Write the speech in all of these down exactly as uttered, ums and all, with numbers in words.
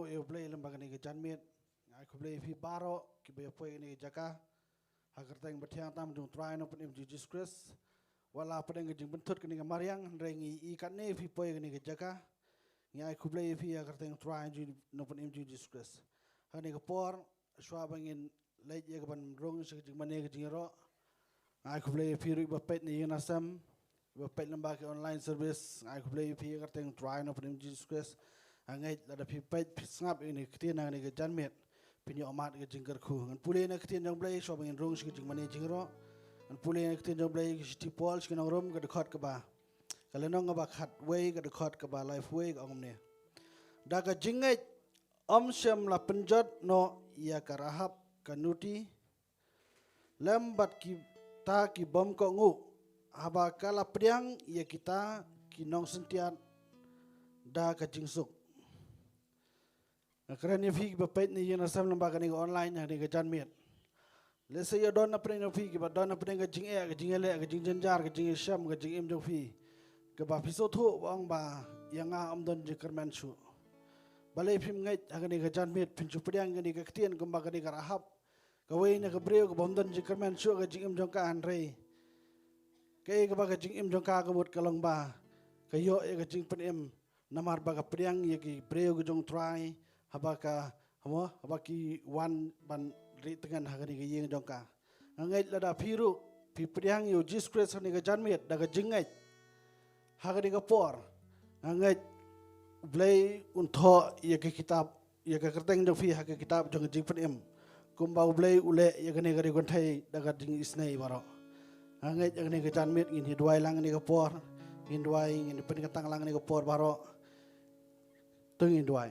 Ïa U Blei lem bad kane ka janmiet. Nga ai khublei ïa phi baroh kiba ïa poi kane ka jaka ha ka kyrteng bathiang tam jong U Trai Nongpynim Jesus Christ. Wat la pdeng ka jingpynthut kane ka mariang, hynrei ngi i katne phi poi kane ka jaka. Nga ai khublei ïa phi ha ka kyrteng U Trai Nongpynim Jesus Christ. Ha kane ka por, shuwa ba ngin leit ïa ka ban rung sha ka jingmane ka jingïaroh. Nga ai khublei ïa phi ruh ba peit na ïing na sem, ba peit lyngba ki online service. Nga ai khublei ïa phi ha ka kyrteng U Trai Nongpynim Jesus Christ. Nga ngeit lada phi peit, phi sngap ïa kane ka ktien ha kane ka janmiet, phin ïoh mad ka jingkyrkhu. Ngan pule na ka ktien jong U Blei shuwa ba ngin rung sha ka jingmane jingïaroh. Ngan pule na ka ktien jong U Blei, ka shithi Paul sha ki nong Rom, ka dkhot kaba, ka lynnong kaba khatwei, ka dkhot kaba laiphew wei, ka ong kumne: Da ka jingngeit ym shym la pynjot noh ïa ka Rahab ka nuti, lem bad kita ki bym kohnguh, haba ka la pdiang ïa kita ki nongsyntiat da ka jingsuk. Nga kren ïa phi kiba peit na ïing na sem lem bad kane ka online ha kane ka janmiet. Lehse ïa don na pdeng jong phi kiba don na pdeng ka jingeh, ka jingïaleh, ka jingjynjar, ka jingïashem, ka jingim jong phi, kaba phi sngewthuh ba ong ba ïa nga ym don jingkyrmen shuh. Balei phim ngeit ha kane ka janmiet, phin shu pdiang kane ka ktien kumba kane ka Rahab, kawei na ka briew kaba ym don jingkyrmen shuh ka jingim jong ka, hynrei kaei kaba ka jingim jong ka ka mut ka long ba ka ïoh ïa ka jingpynim namar ba ka pdiang ïa ki briew ki jong U Trai, haba ka, haba, haba ki wan ban rieh tngen ha kane ka ïing jong ka. Nga ngeit lada phi ruh phi pdiang ïa U Jesus Christ ha kane ka janmiet da ka jingngeit ha kane ka por, nga ngeit U Blei un thoh ïa ka kitab, ïa ka kyrteng jong phi ha ka kitab jong ka jingpynim, kumba U Blei u leh ïa kane ka ri kynthei da ka jingisynei baroh. Nga ngeit ha kane ka janmiet ngin ïa duwai lang kane ka por, ngin duwai, ngin pynkyntang lang kane ka por baroh. To ngin duwai.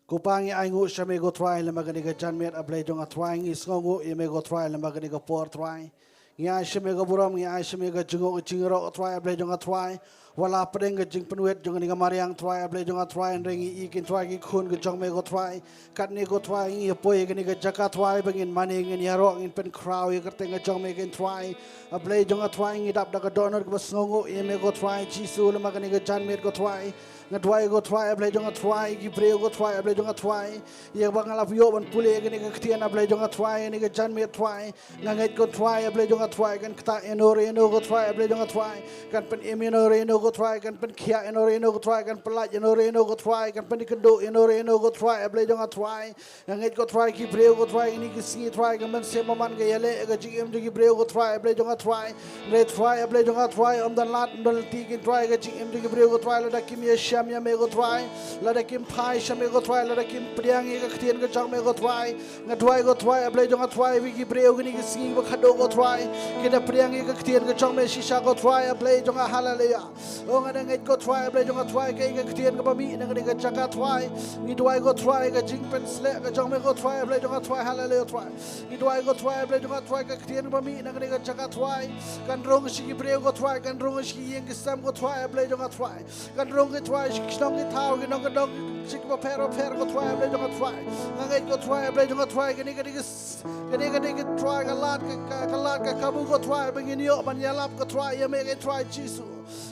Ko Pa, ngi ainguh sha me ko Trai lem bad kane ka janmiet, A Blei jong nga Trai, ngi sngewnguh ïa me ko Trai lem bad kane ka por Trai. Ngi ai sha me ka burom, ngi ai sha me ka jingnguh ka jingïaroh ko Trai, A Blei jong nga Trai. Wat la pdeng ka jingpynwit jong kane ka mariang Trai, A Blei jong nga Trai, hynrei ngi i kin Trai ki khun ka jong me ko Trai. Katne ko Trai ngi ïa poi kane ka jaka Trai ba ngin mane, ngin ïaroh, ngin pynkhraw ïa ka kyrteng ka jong me kin Trai. A Blei jong nga Trai, ngi dap da ka dohnud kaba sngewnguh ïa me ko Trai Jisu lem bad kane ka janmiet ko Trai. Nga duwai ko Trai, A Blei jong nga Trai, ki briew ko Trai, A Blei jong nga Trai, ïa ba nga la ïoh ban pule kane ka ktien, A Blei jong nga Trai, kane ka janmiet Trai. Nga ngeit ko Trai, A Blei jong nga Trai, kan ktah ïano re ïano ko Trai, A Blei jong nga Trai, kan pynim ïano re ïano ko Trai, kan pynkhiah ïano re ïano ko Trai, kan pyllait ïano re ïano ko Trai, kan pynkynduh ïano re ïano ko Trai, A Blei jong nga Trai. Nga ngeit ko Trai, ki briew ko Trai, kine ki sngi Trai, ka mynsiem bymman ka ïaleh ka jingim jong ki briew ko Trai, A Blei jong nga Trai. Hynrei Trai, A Blei jong nga Trai, ym don lad ym don lynti kin Trai ka jingim jong ki briew ko Trai, lada kim ïashem ïa me ko Trai, lada kim phai sha me ko Trai, lada kim pdiang ïa ka ktien ka jong me ko Trai. Nga duwai ko Trai, A Blei jong nga Trai, ïa ki briew kine ki sngi ba khadduh ko Trai, ki da pdiang ïa ka ktien ka jong me shisha ko Trai, A Blei jong nga, haleluya. O, nga da ngeit ko Trai, A Blei jong nga Trai, ka, ka ktien kaba mih na kane ka jaka Trai. Ngi duwai ko Trai, ka jingpynsleh ka jong me ko Trai, A Blei jong nga Trai, haleluya Trai. Ngi duwai ko Trai, A Blei jong nga Trai, ka ktien kaba mih na kane ka jaka Trai, kan rung sha ki briew ko Trai, kan rung sha ki ïing ki sem ko Trai, A Blei jong nga Trai. Kan rung ki Trai sha ki shnong ki thaw, ki nongkyndong, sha kiba pher bapher ko Trai, A Blei jong nga Trai. Nga ngeit ko Trai, A Blei jong nga Trai, kane, kane ka s-, kane, kane ka Trai, ka lad ka, ka, ka lad ka kabu ko Trai, ba ngin ïoh ban ïalap ko Trai ïa me ko Trai Jisu.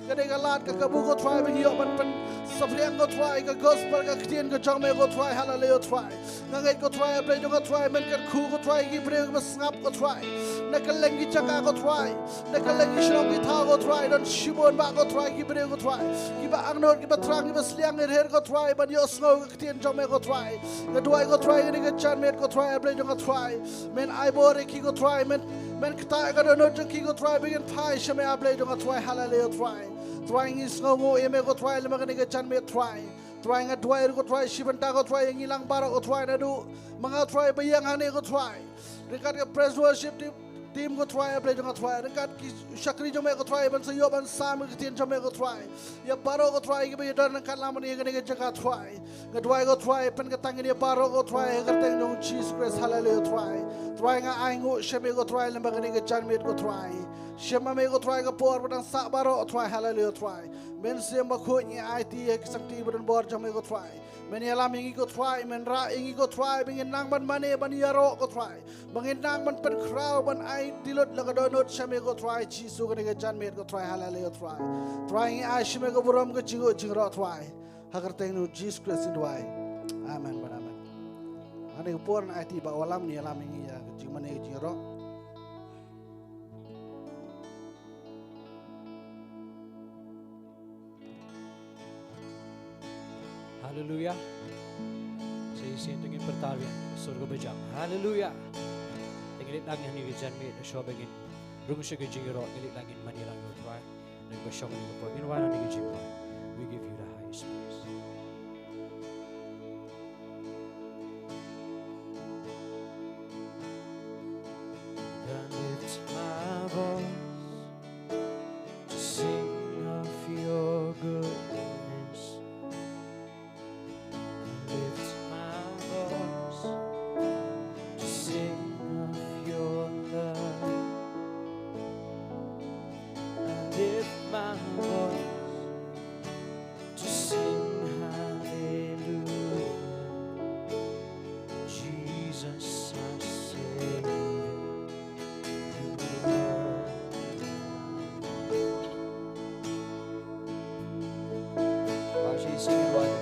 Kane ka lad ka kabu ko Trai, ba ngin ïoh ban pynsaphriang ko Trai ka gospel, ka ktien ka jong me ko Trai, haleluya Trai. Nga ngeit ko Trai, A Blei jong nga Trai, men kyrkhu ko Trai ïa ki briew kiba sngap ko Trai. Na kylleng ki jaka ko Trai, na kylleng ki shnong ki thaw ko Trai, don shibun bha ko Trai ki briew ko Trai, kiba angnud, kiba thrang, kiba sliang, ki rher ko Trai ban ïohsngew ka ktien jong me ko Trai. Nga duwai ko Trai, kane ka janmiet ko Trai, A Blei jong nga Trai, men ai bor ïa ki ko Trai, men, men ktah ka dohnud jong ki ko Trai, ba kin phai sha me, A Blei jong nga Trai, haleluya Trai. Trai, ngi sngewnguh ïa me ko Trai lem bad kane ka janmiet Trai. Trai, nga duwai ruh ko Trai, shi bynta ko Trai, ïa ngi lang baroh ko Trai, naduh ma nga Trai ba ïeng hangne ko Trai, ryngkat ka praise worship team, team ko Trai, A Blei jong nga Trai, ryngkat ki shakri jong me ko Trai, ban sa ïoh ban sam ka ktien jong me ko Trai. Ïa baroh ko Trai kiba ïadon ryngkat lang bad ngi ha kane ka jaka Trai. Nga duwai ko Trai, pynkyntang ïa baroh ko Trai ha ka kyrteng jong Jesus Christ, haleluya Trai. Trai, nga ainguh sha me ko Trai lem bad kane ka janmiet ko Trai. Shim ma me ko Trai ka por ba dang sah baroh Trai, haleluya Trai. Mynsiem Bakhuid, ngi aiti ïa ki sangti ba don bor jong me ko Trai. Men ïalam ïa ngi ko Trai, men rah ïa ngi ko Trai, ba ngin nang ban mane ban ïaroh ko Trai, ba ngin nang ban pynkhraw ban aiti lut la ka dohnud sha me ko Trai Jisu, kane ka janmiet ko Trai, haleluya Trai. Trai, ngi ai sha me ka burom, ka jingnguh jingïaroh Trai. Ha ka kyrteng jong Jesus Christ ngi duwai. Amen bad amen. Hane ka por ngan aiti ba u lam, ngi ïalam ïa ka jingmane ka jingïaroh. Haleluya. Sa shisien to ngin pyrta biang, sur kaba jam. Haleluya. Te ngin leit lang ha kane ka janmiet, shuwa ba ngin rung sha ka jingïaroh, ngin leit lang ngin mane lang ïa U Trai. Ngi ba shong ngi ba ngin wan ngi ka jingwan. We give you the highest praise. I lift my voice to sing of your goodness. I lift my voice to sing of your love. I lift my voice to sing hallelujah. Jesus, our Savior, you are. Why don't you sing it, Roger?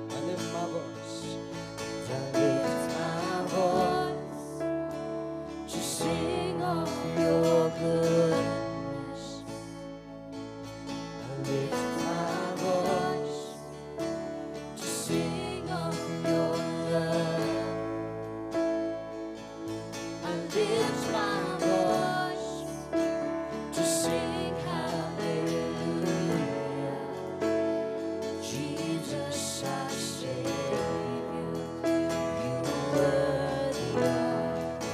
I lift my voice. I lift my voice to sing of your goodness. I lift my voice to sing of your love. I lift my voice to sing hallelujah. Jesus, our Savior, you are worthy of it all.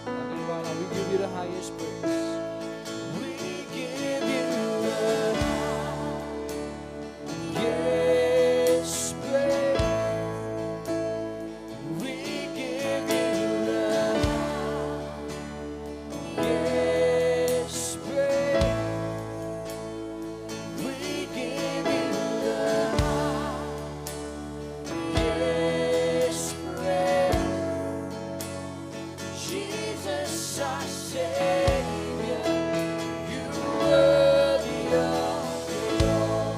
Hallelujah, we give you the highest praise. We give you the highest praise. We give you the highest praise. We give you the highest praise. Jesus, our Savior, you are worthy of it all.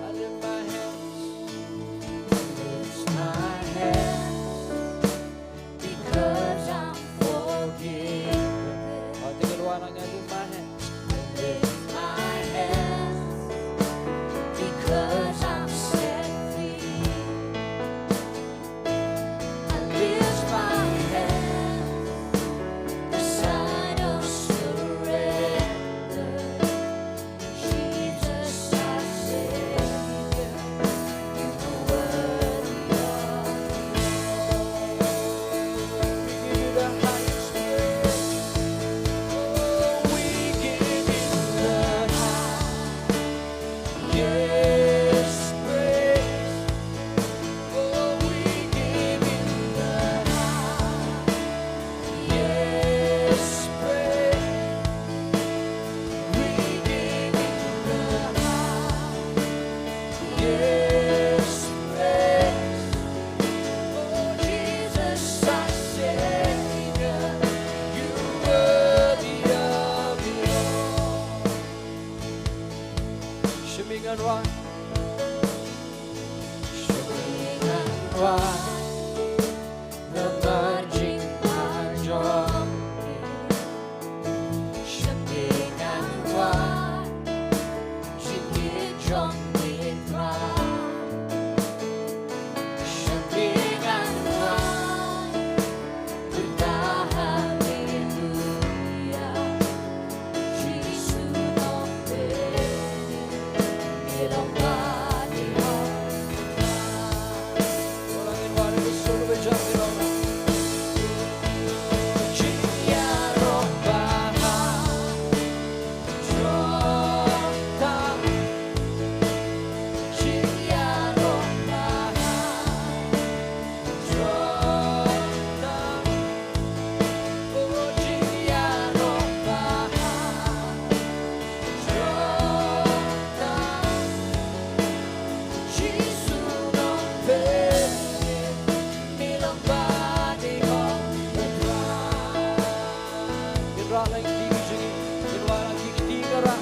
I lift my hands. I lift my hands because I'm forgiven. Oh, take it one, I lift my hands. I lift my hands because I'm set free. I lift my hands, a sign of surrender. Jesus, our Savior, you are worthy of it all. We give you the highest praise. Oh, we give you the highest praise. Oh, we give you the highest praise. We give you the highest praise. Oh, Jesus, our Savior, you are worthy of it all. Shim ïa ngan wan. Shim ïa ngan wan. Namar jingpynjot. Shim ïa ngan wan. Jingïeit jong ngi Trai. Shim ïa ngan wan. Mynta haleluya. Jisu Nongpynim, ngi long bad ïa u. Jingïaroh ba ha jrong tam. Jingïaroh ba ha jrong tam. Ngin rah lang ki jingim, ngin rah lang ki kti ka rah.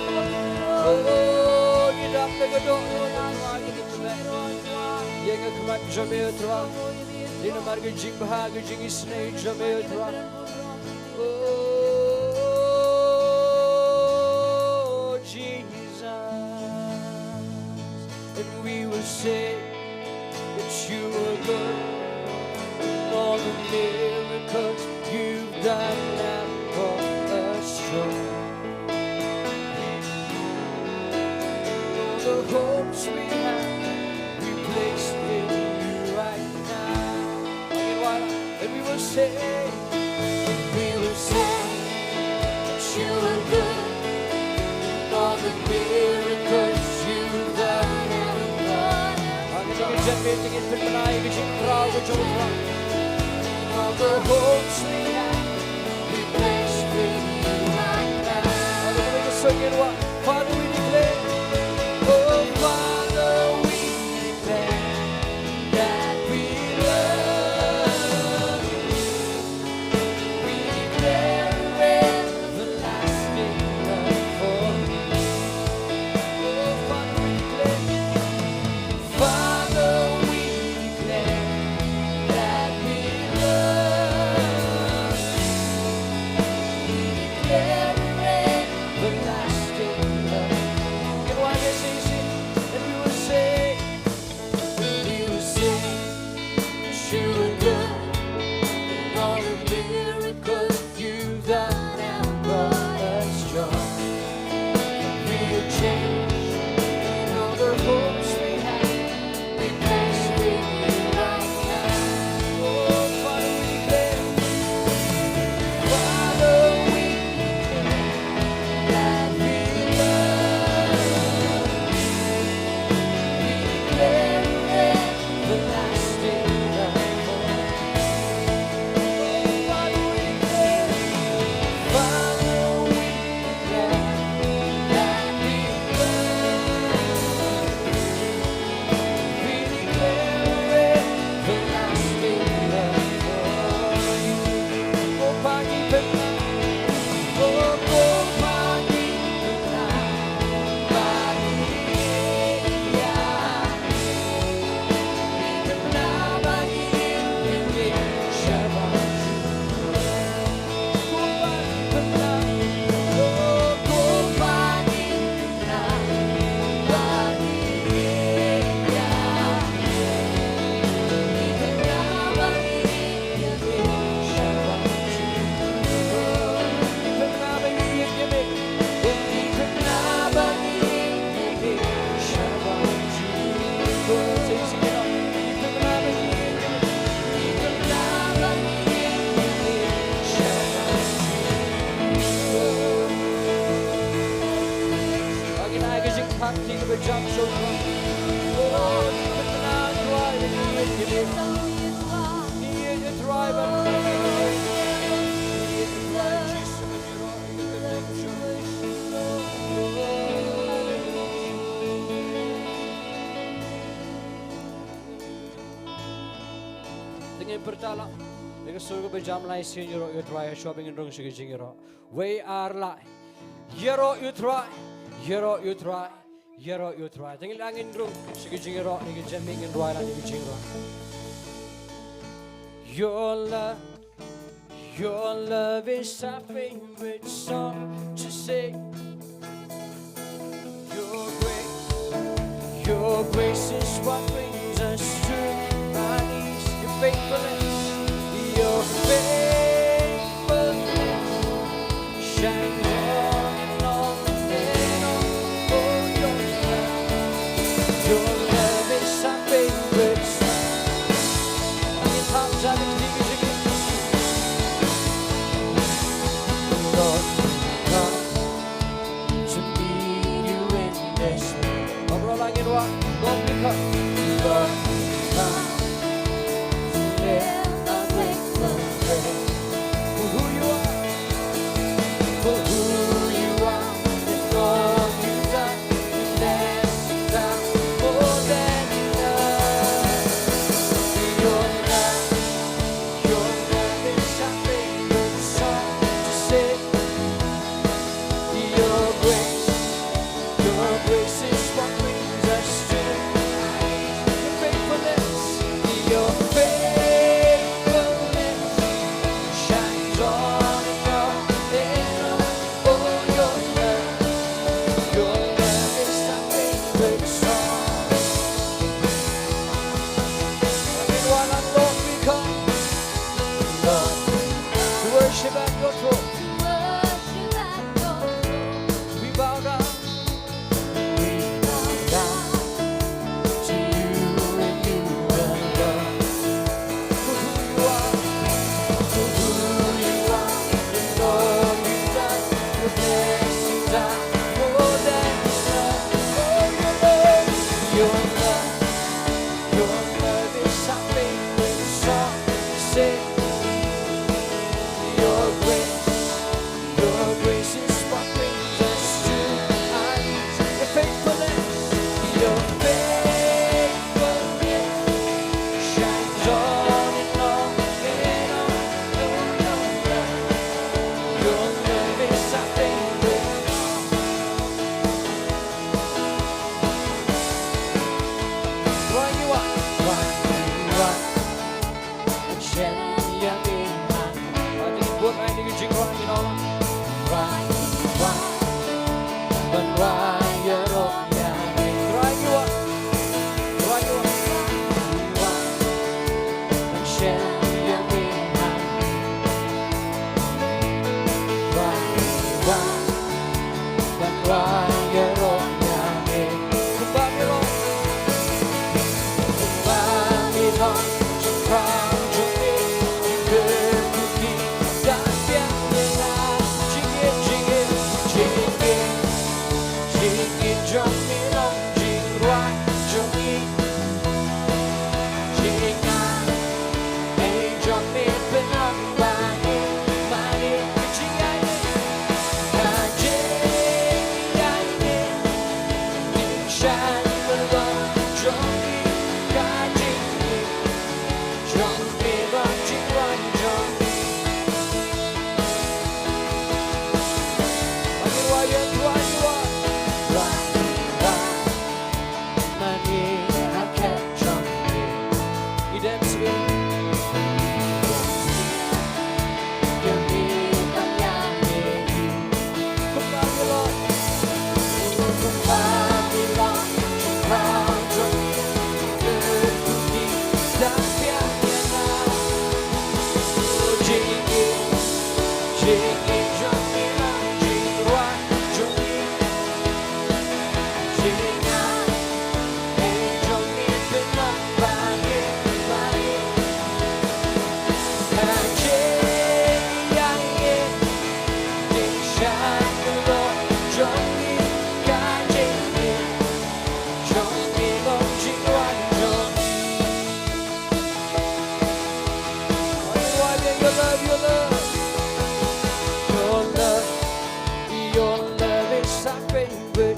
Oh, ngi dap da ka doh, oh Trai, ngi dap ïa ka khmat jong me, oh Trai. Dei namar ka jingbha, ka jingisynei jong me, oh Trai. Oh, Jesus. And we will say that you are good. All the miracles you've done have brought us joy. All the hopes we have, we place in you right now. And we will say, we will say that you are good. All the miracles you've done have brought us joy. All the hopes we have, we place in you right now. Father, we declare, oh Father, we declare that we love you. We declare an everlasting love for you. Oh, Father, we declare, Father, we declare that we love you. We declare an everlasting love Hap ti kaba jam shuh. Oh, ki kynthei Trai, ngi ïeit ïa phi. Ngi ïeit ïa Trai, ba ngi ïeit ïa Trai Jisu, ba ngi ïeit ïa Trai Jisu. Te ngin pyrta la. Te ka sur kaba jam lai sien ïaroh ïa Trai, shuwa ba ngin rung sha ka jingïaroh. Wei ar lai. Ïaroh ïa Trai, ïaroh ïa Trai, ïaroh ïa Trai. Te ngin la ngin rung sha ka jingïaroh, ne ka jingmih ngin rwai la ne ka jingïaroh. Your love, your love is our favorite song to sing. Your grace, your grace is what brings us to our knees. Your faithfulness, your faithfulness shines on and on and on. Oh, your love, your love is our favorite song. Lift your hands up and sing it again. Lord, come to meet you in this place. Overall, I get what? Lord, we come. Lord, we come to lift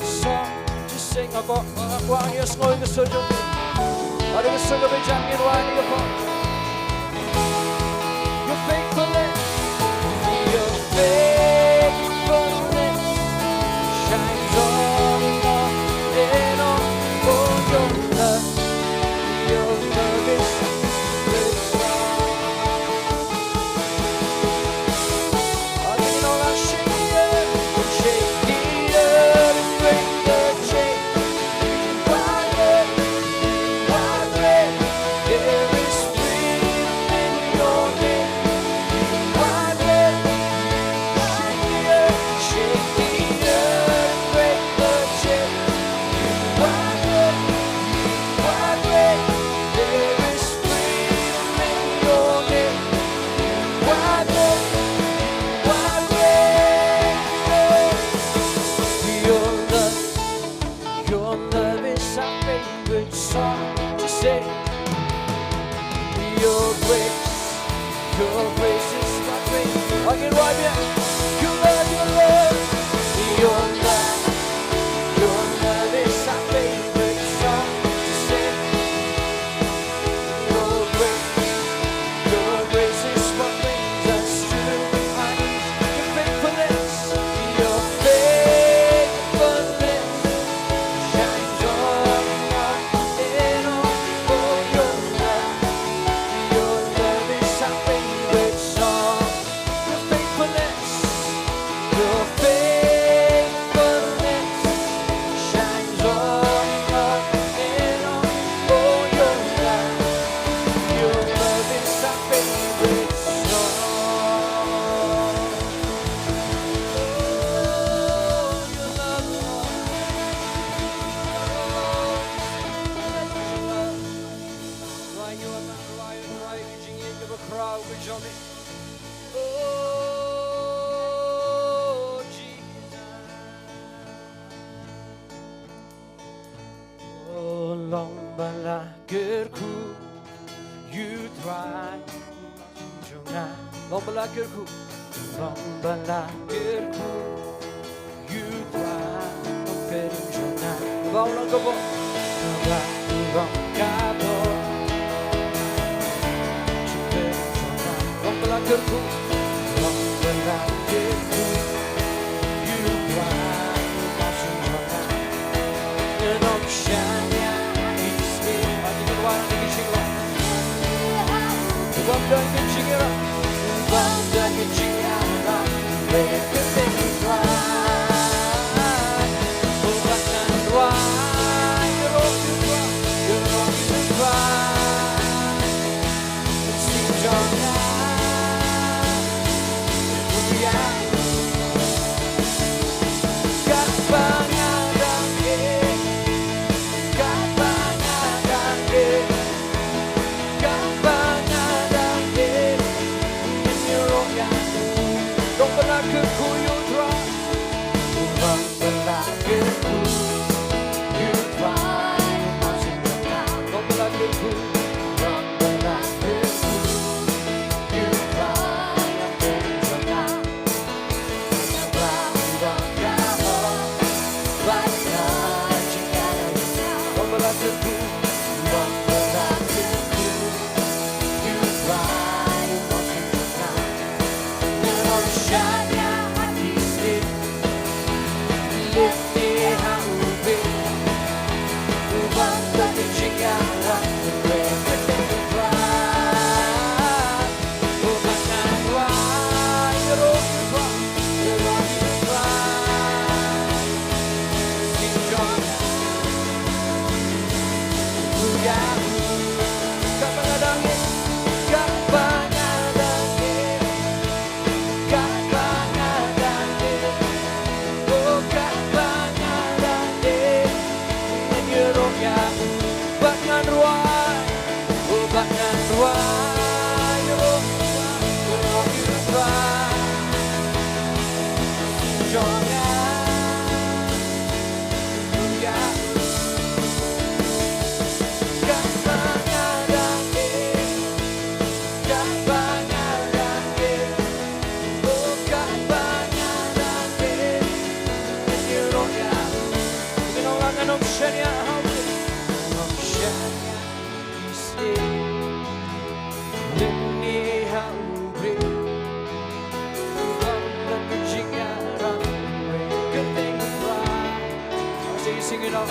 Song, just sing, ako, ako ang iyong sngewbha ka sur jong phi. Ano ka sur ka bejam ngin wan ïa ka por. Your faithfulness, your faithfulness shines on and on and on. Oh, your love, your love is Your love is our favorite song to sing. Your grace, your grace is what we again, right here. Your love, your love, your love, your love is our favorite song to sing. Your grace, your grace is what brings us to our knees. Your faithfulness, your faithfulness shines on and on and on. Oh, your love, your love is our favorite song. Your faithfulness, your faithfulness shines on and on and on. Oh, your love, your love is our favorite song. Oh, your love, Lord. Rwai ïa u, rwai, rwai, rwai ka jingïeit kaba khraw ka jong me. Oh, Jesus. Oh, long ba la kyrkhu ïa u Trai jong nga. Long ba la kyrkhu, long ba la kyrkhu ïa u Trai jong nga. Ba u long ka bor, ba u long ka bor jong nga. Long ba la kyrkhu, long ba la kyrkhu ïa u Trai jong nga. Ngan ym shaniah ha ki slim. Ba ki tyrwa na ki jingrong. Bam da ki jingïarap. Bam da ki jingïarap. Ba ki tyrwa. Ba ngan rwai ïa u Trai, ïa u Trai. Sing, sing it out.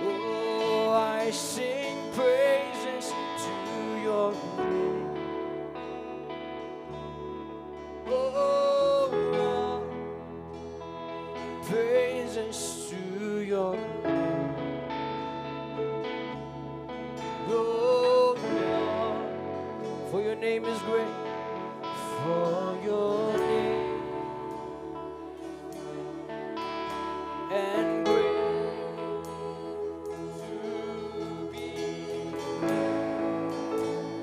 Oh, I sing praises to your name. Oh, Lord, praises to your name. Oh, Lord, for your name is great. For your name and great to be praised.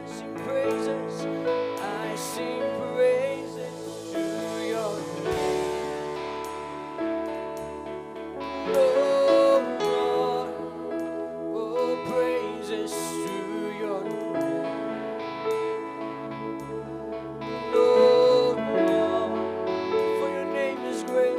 Sing praises, I sing praises to your name. Oh, Lord, oh, praises to your name. Oh, Lord, for your name is great.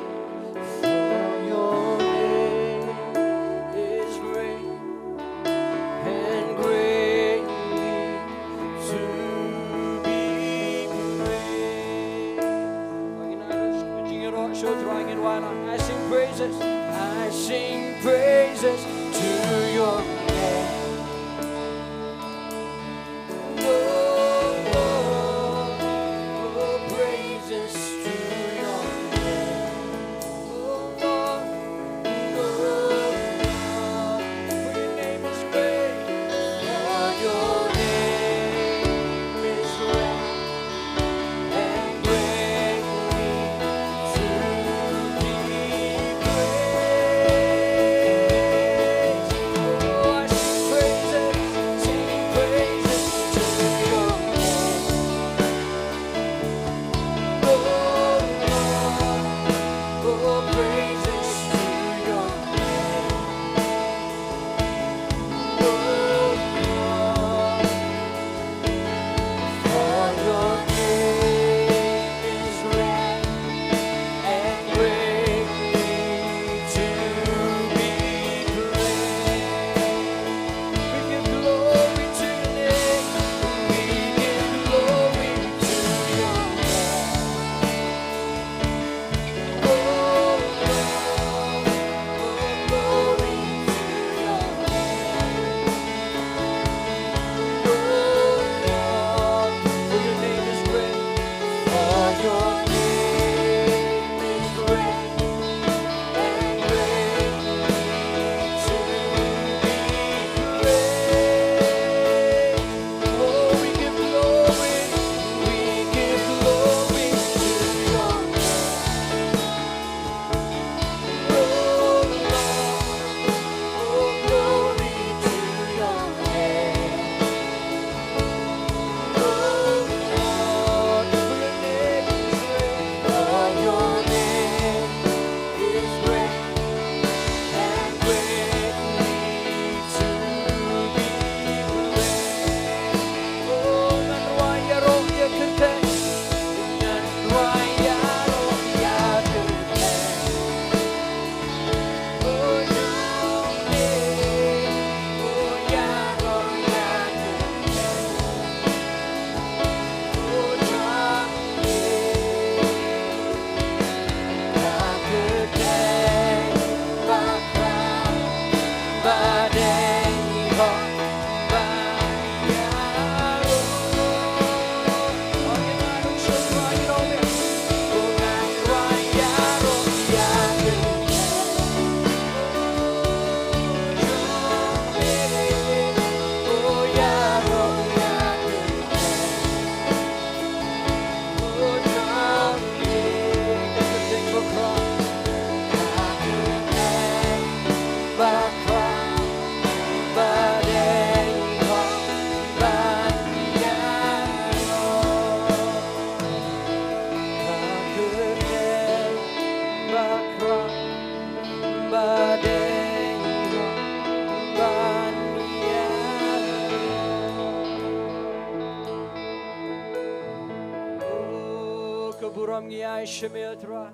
burom ngi ai sha me, Trai.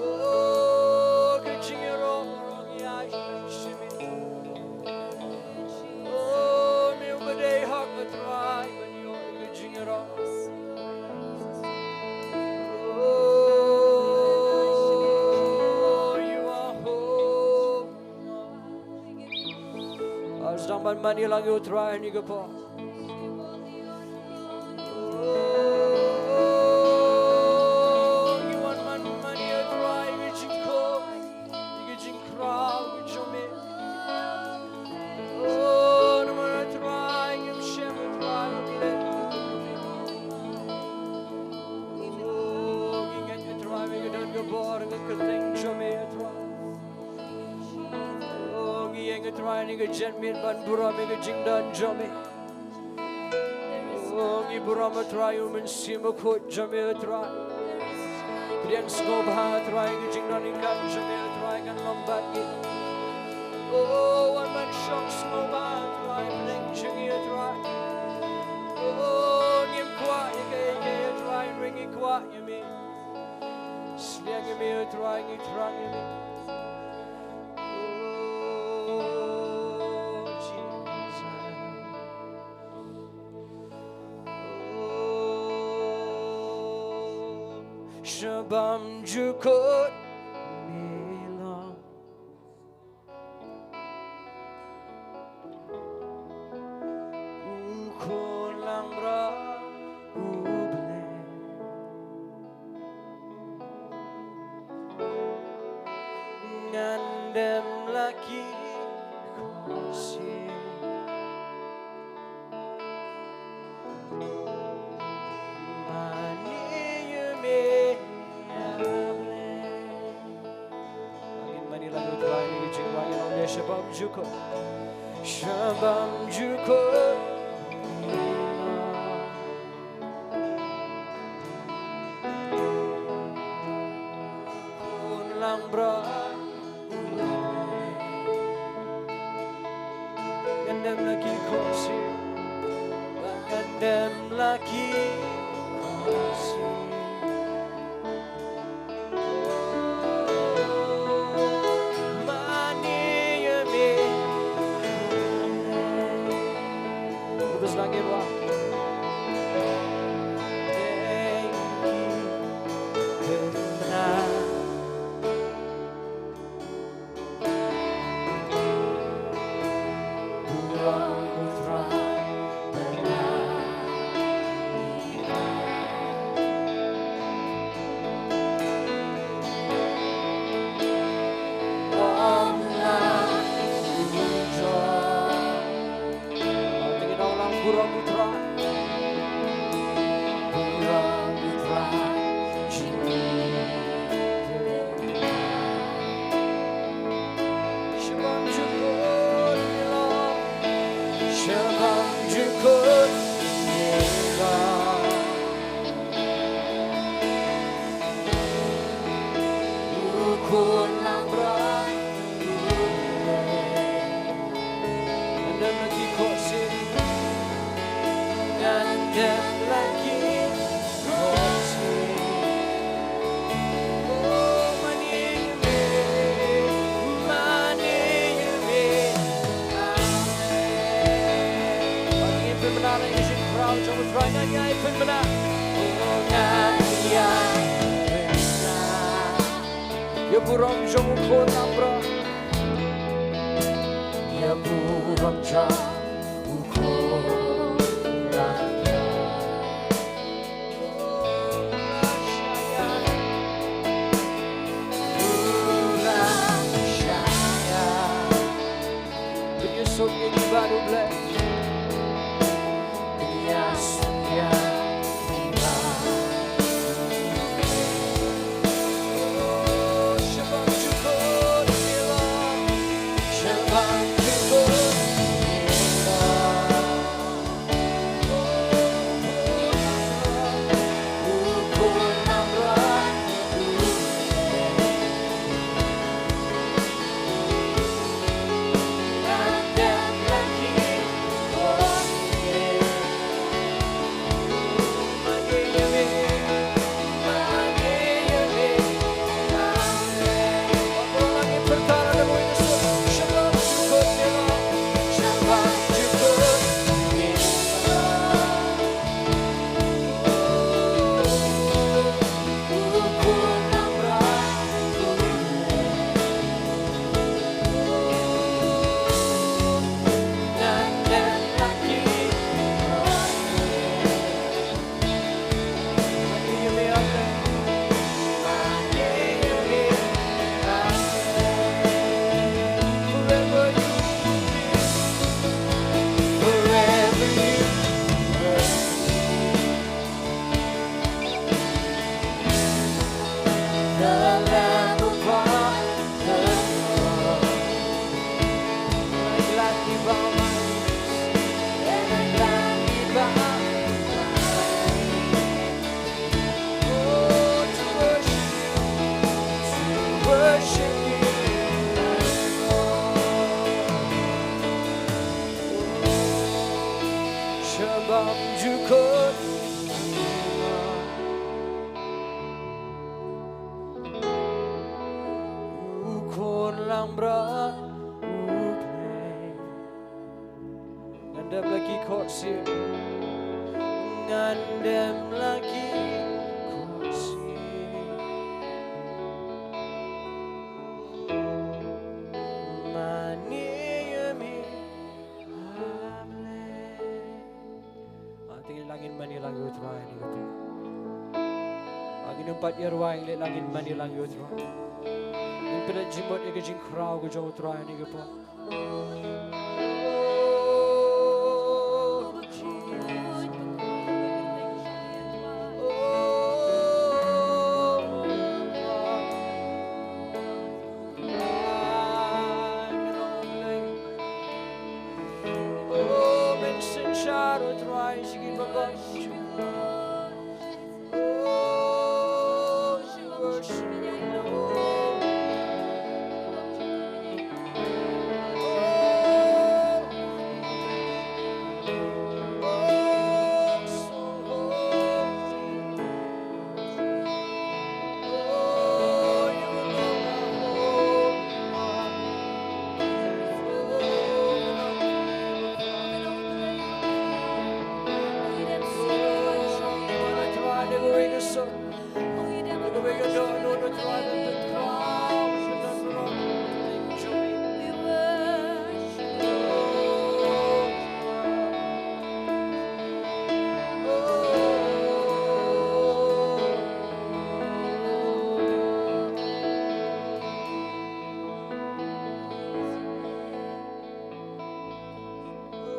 Oh, ka jingïaroh burom ngi ai sha me. Oh, me u ba dei hok, Trai, ban ïoh ïa ka jingïaroh. Oh, you are holy. Sdang ban mane lang ïa u Trai ha kane ka por. Oh, ngi wan ban mane ïa u Trai, ïa ka jingkhot, ïa ka jingkhraw ka jong me. Oh, namar u Trai, ngim shem u Trai ba u leh. Oh, ngi ngeit u Trai, me ka don ka bor, ka kyrteng jong me u Trai. Oh, ngi ïeng u Trai ha kane ka janmiet ban burom ïa ka jingdon jong me. Oh, ngi burom u Trai ïa u Mynsiem Bakhuid jong me u Trai. Pdiang sngewbha u Trai ïa ka jingdon ïa ka jong me u Trai kan long bad ngi. Oh, wan ban shong sngewbha u Trai ha pdeng jong ngi u Trai. Oh, ngim kwah ïa kaei kaei u Trai, hynrei ngi kwah ïa me. Sliang ïa me u Trai, ngi thrang ïa me. Oh, Jesus. Oh, sha bymjukut me long u khun langbrot u Blei. Ngan dem la ki khohsiew. Mane ïa me, A Blei. Ngin mane lang ïa u Trai ha kane ka jingrwai, ngin ong ïa u Trai sha bymjukut. Sha bymjukut. Khun langbrot. Ngan dem la ki khohsiew. Ngan dem la ki khohsiew. Mane ïa me. Bad sdang ïa u Trai. Thank you. Te ngin ong lang burom u Trai. Burom u Trai. Sha bymjukut me long. Sha bymjukut me long. U khun langbrot. Ngan dem la ki khohsiew. Ngan dem la ki khohsiew. Oh, mane ïa me, mane ïa me. Amen. Ngin pynbna ïa ka jingkhraw jong u Trai, ngan ïai pynbna. Oh, ngan ïai pynbna. Ïa burom jong u khun langbrot. Ïa burom jong u khun langbrot. Pynïasuk ïa ngi bad u Blei. Pynïasuk ïa ngi bad u Blei. Oh, sha bymjukut me long. Sha bymjukut me long. bam ju khot. U khun langbrot u Blei. Ngan dem la ki khohsiew. Ngan dem la ki khohsiew. Mane ïa me, A Blei. Te ngin leit lang, ngin mane lang ïa u Trai ha kane ka por. Ngin ym pat ïa rwai, ngin leit lang, ngin mane lang ïa u Trai. Ngin pynleit jingmut ïa ka jingkhraw ka jong u Trai ha kane ka por.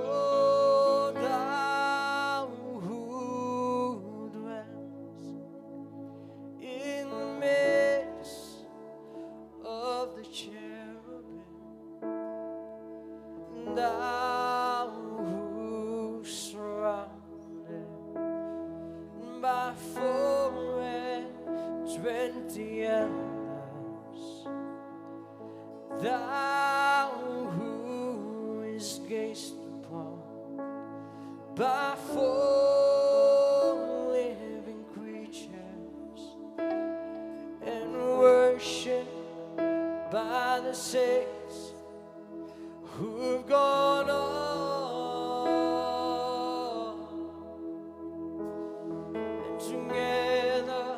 O thou who dwells in the midst of the cherubim, thou who surrounded by four and twenty elders, thou who is gazed upon by four living creatures and worshipped by the saints who've gone on. And together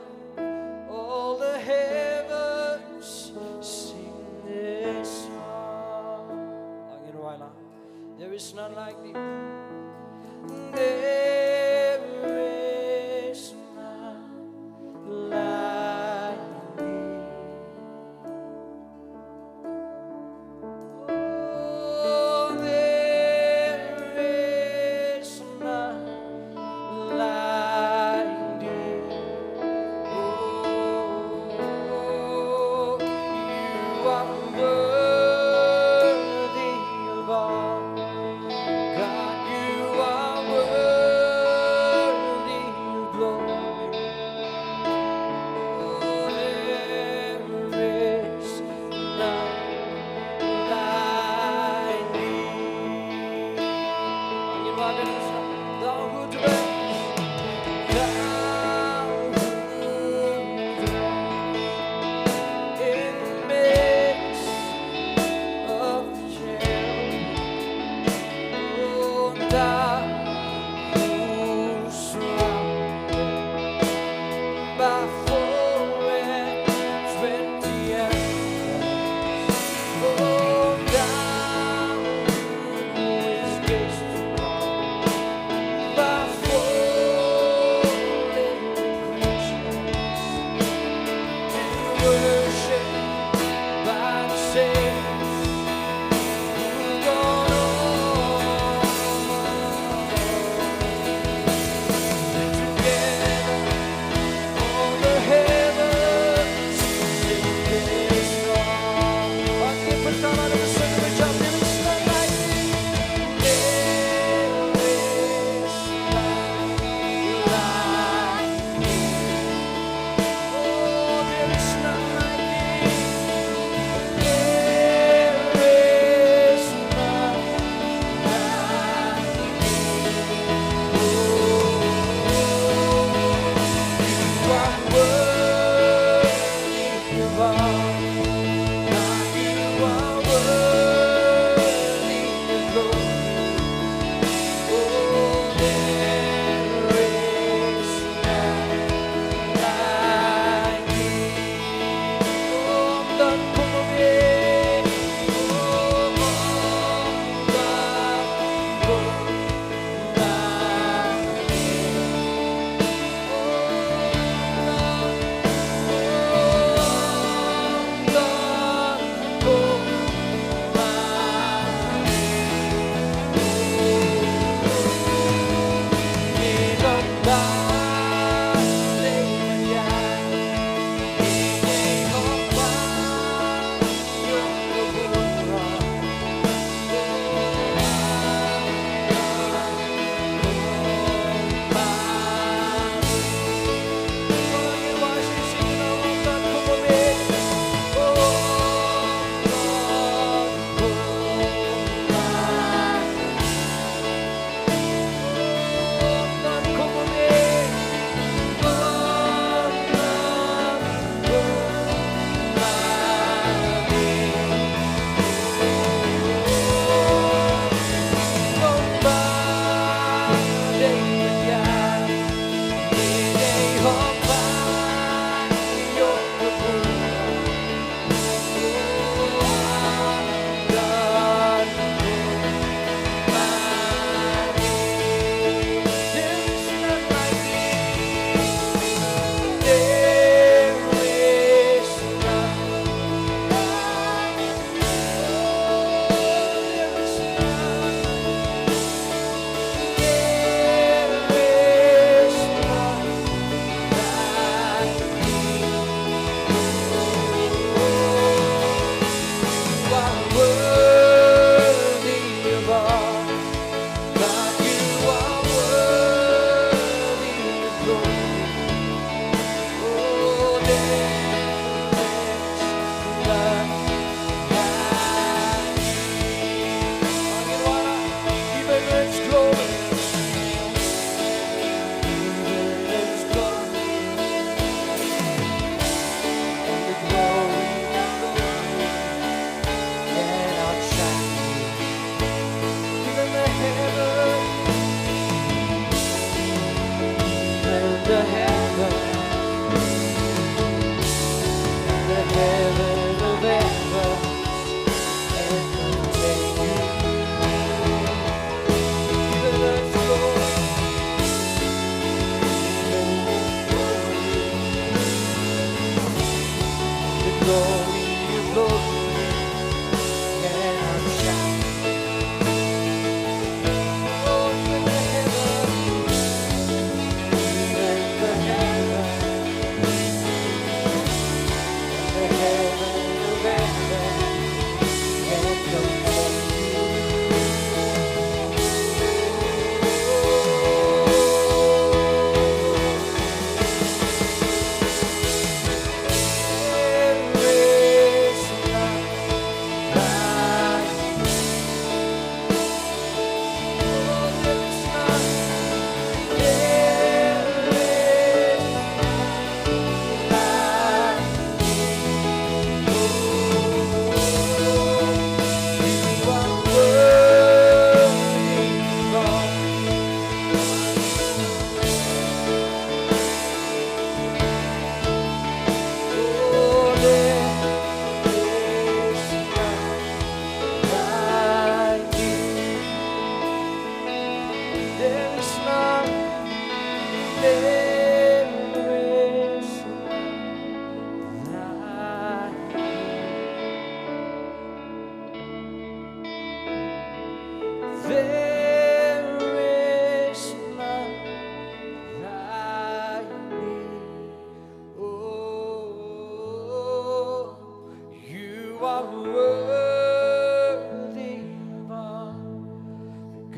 all the heavens sing this song. There is none like thee. There is none like thee. Oh, there is none like thee. Oh, you are worthy of all. God, you are worthy of glory. Oh, there is none like thee. Thou who dwells, thou who dwells in the midst of the cherubim, thou who surrounded by four and twenty elders, oh, thou who is gazed upon by four living creatures, to worship by the saints who gone on.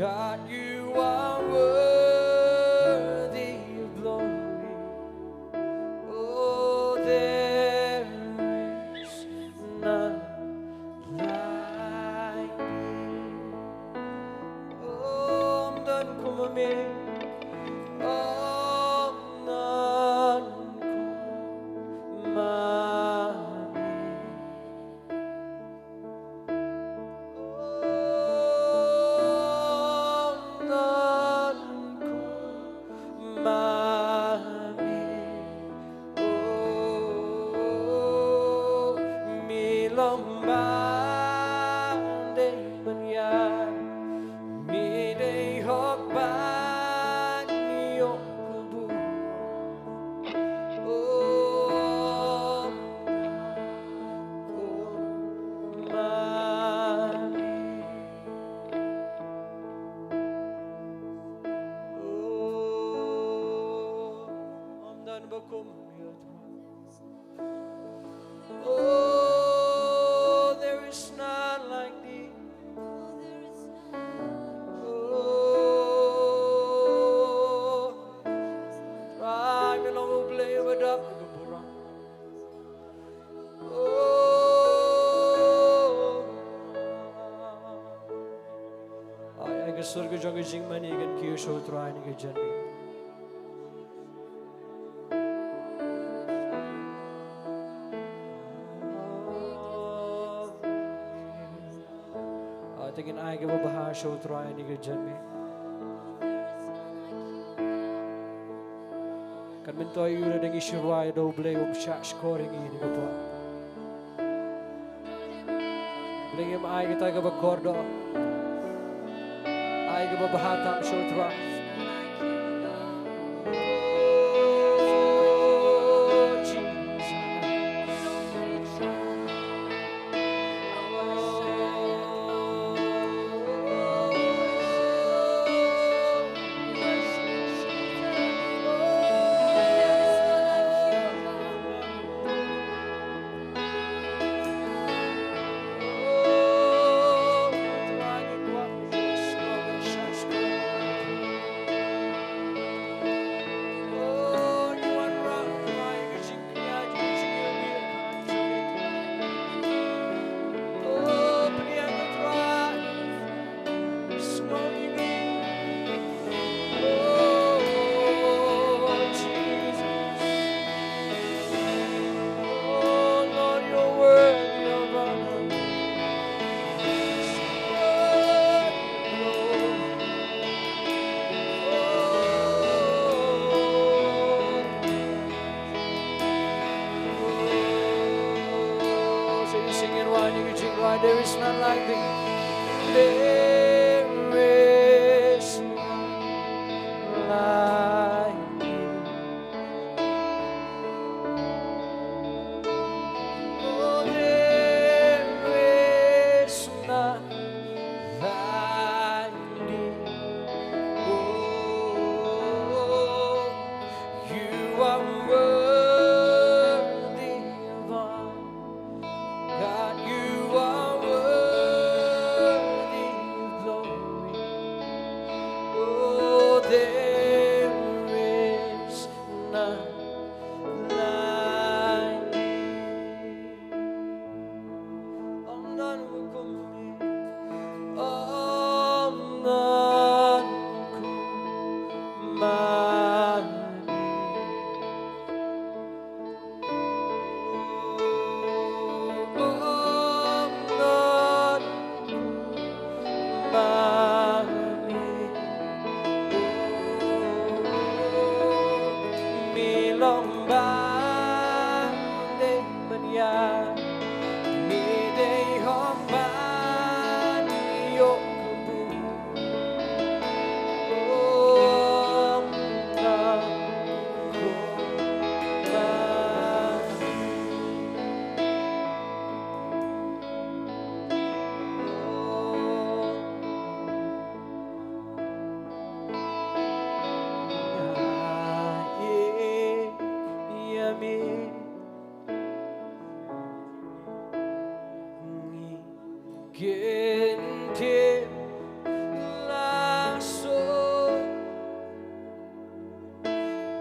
God, you are worthy of glory. Oh, there is none like thee. Om dan kumame. Om dan kumame. Oh, there is none like thee. Oh, Trai, me long U Blei uba dap, uba burom. Oh. Ai, ai ka sur ka jong ka jingmane kan kiew sha U Trai ha kane ka janmiet. Ai, te ngin ai kaba bha sha U Trai ha kane ka janmiet. Kan myntoi ïa u lada ngi shu rwai da U Blei um shah shkor ïa ngi ha kane ka por. Blei, ngim ai kita kaba kordor. Ai kaba bha tam sha U Trai. Oh, Jesus.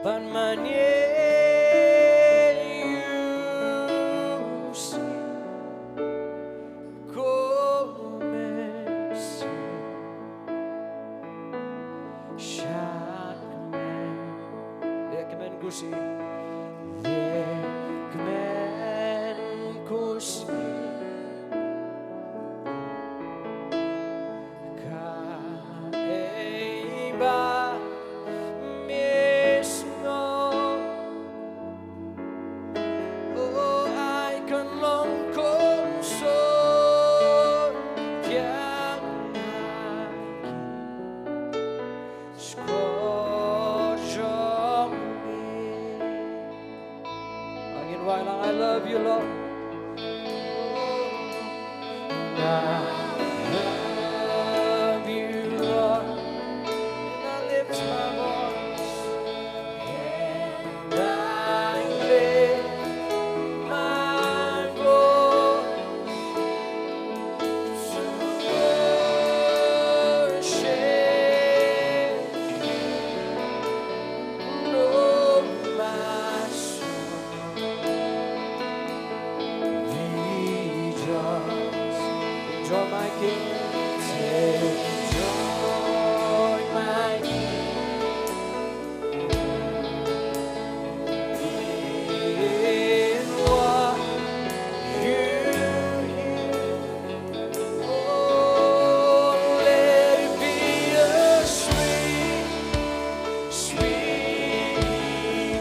Ban mane ïa u Syiem, kumne sngewsih. Leh kmen ko Syiem. Leh kmen ko Syiem. Kaei ba me sngew? Oh, ai kan long kongsan pdiang ha ki skor jong me. Ngin wai lang, I love you, Lord. I love you, Lord. And I lift my voice. And I lift my voice to worship you, oh my soul. Rejoice, joy, my King, take joy, my King, in what you hear. Oh, let it be a sweet, sweet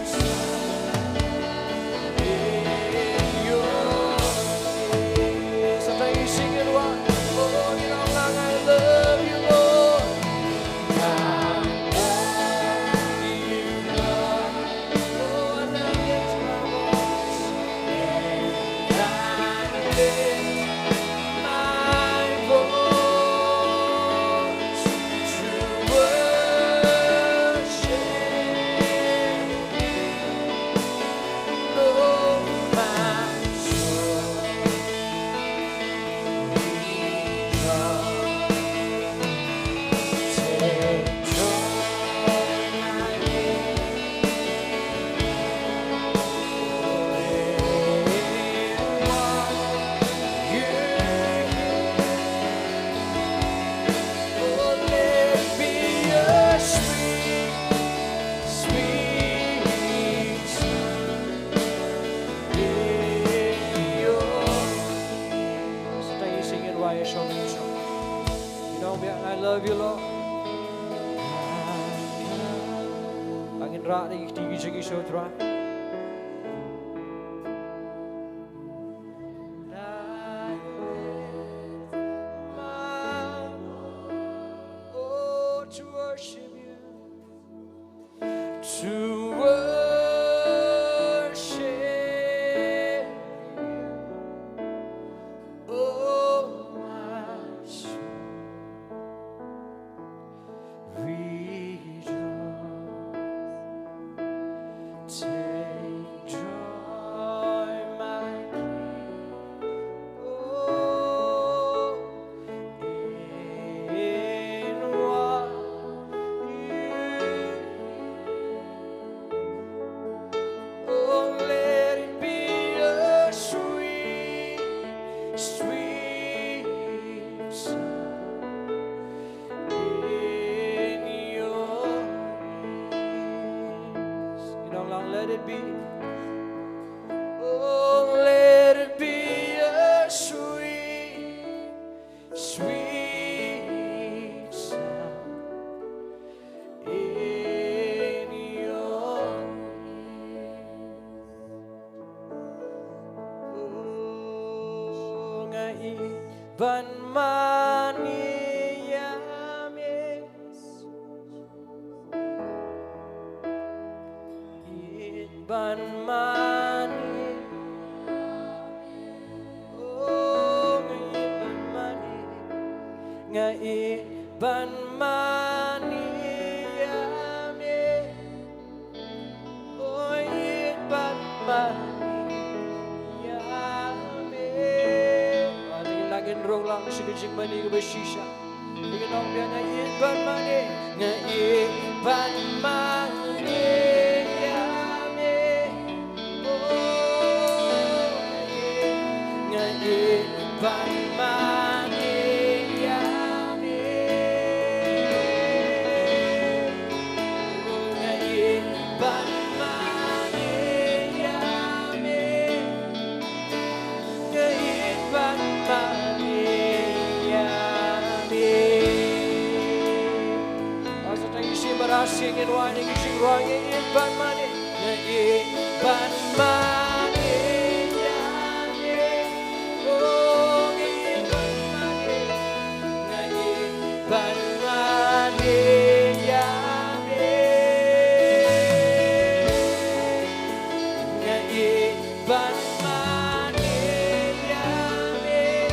sound in your ears. Sometimes you sing it, what? Oh, you know, like, I love you, Lord. I love you, Lord. Oh, I love you, my voice. And I lift my voice to worship you, oh my soul. Rejoice, take joy, my King. Sometimes you sing it while you're shouting, shouting. You know, I love you, Lord. Ngin rah da ki kti ki jong ngi sha u Trai. I lift my voice, oh, to worship you, to worship you, oh my soul. Rejoice. Take joy, my King. Oh, in what you hear. Oh, let it be a sweet, sweet sound in your ears. You know, Lord, let it be. Oh, let it be a sweet, sweet sound in your ears. Oh, nga ïeit ban mane ïa me. Ïeit ban mane. Oh, nga ïeit ban mane. Nga ïeit ban mane ïa me. Oh, ïeit ban mane ïa me. Ba ngin nang ïa rung lang sha ka jingmane kaba shisha. Ngin ong biang, nga ïeit ban mane, nga ïeit ban mane. Sing it wine, sing wine, it ban money, it ban money, yeah, yeah. Oh, it ban money, it ban money, yeah, yeah. It ban money, yeah, yeah.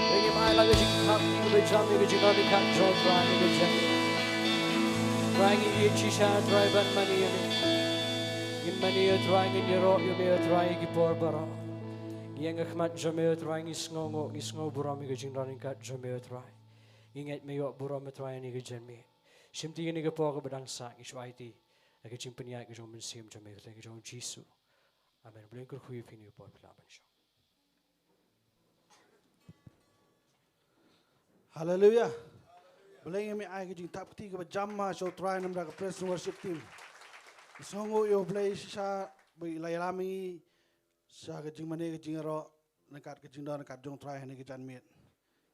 Ngi ai la ka jingthap, ka jingdon, ka jingkyrkhu, Trai, ka jingkyrkhu. Trai, ngi ïeit shisha, Trai, ban mane ïa me. Ngin mane ïa, Trai, ngin ïaroh ïa me, Trai, ki por baroh. Ngi ïeng ha khmat jong me, Trai, ngi sngewnguh, ngi sngew burom ïa ka jingdon ryngkat jong me, Trai. Ngi ngeit me ïoh burom, Trai, ïa kane ka jingmane. Shim te ïa kane ka por kaba dang sah, ngi shu aiti ha ka jingpynïaid ka jong u Mynsiem jong me, ha ka kyrteng ka jong u Jisu. Amen. Blei un kyrkhu ïa phi ha kane ka por, phi lah ban shong. Haleluia. Blei, ngin ai ka jingthap kti kaba jam ma sha u Trai namar ka praise and worship team. Sngewnguh ïa u Blei shisha ba i la ïalam ïa ngi sha ka jingmane, ka jingïaroh, ryngkat ka jingdon ryngkat jong u Trai ha kane ka janmiet.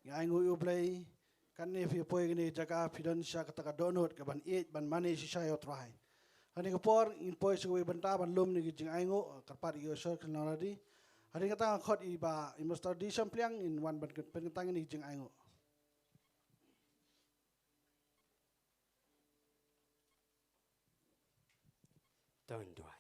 Ngi ainguh ïa u Blei, katne phi poi ha kane ka jaka, phi don sha kata ka dohnud ka ban ïeit ban mane shisha ïa u Trai. Ha kane ka por ngin poi sha kawei ka bynta ban lum ïa ka jingainguh, kyrpad ïa u Shor Kynrad. Hadien kata nga khot ïa i Bah, i Mister D. Shampliang, in wan ban pynkyntang ïa ka jingainguh. To ngin duwai.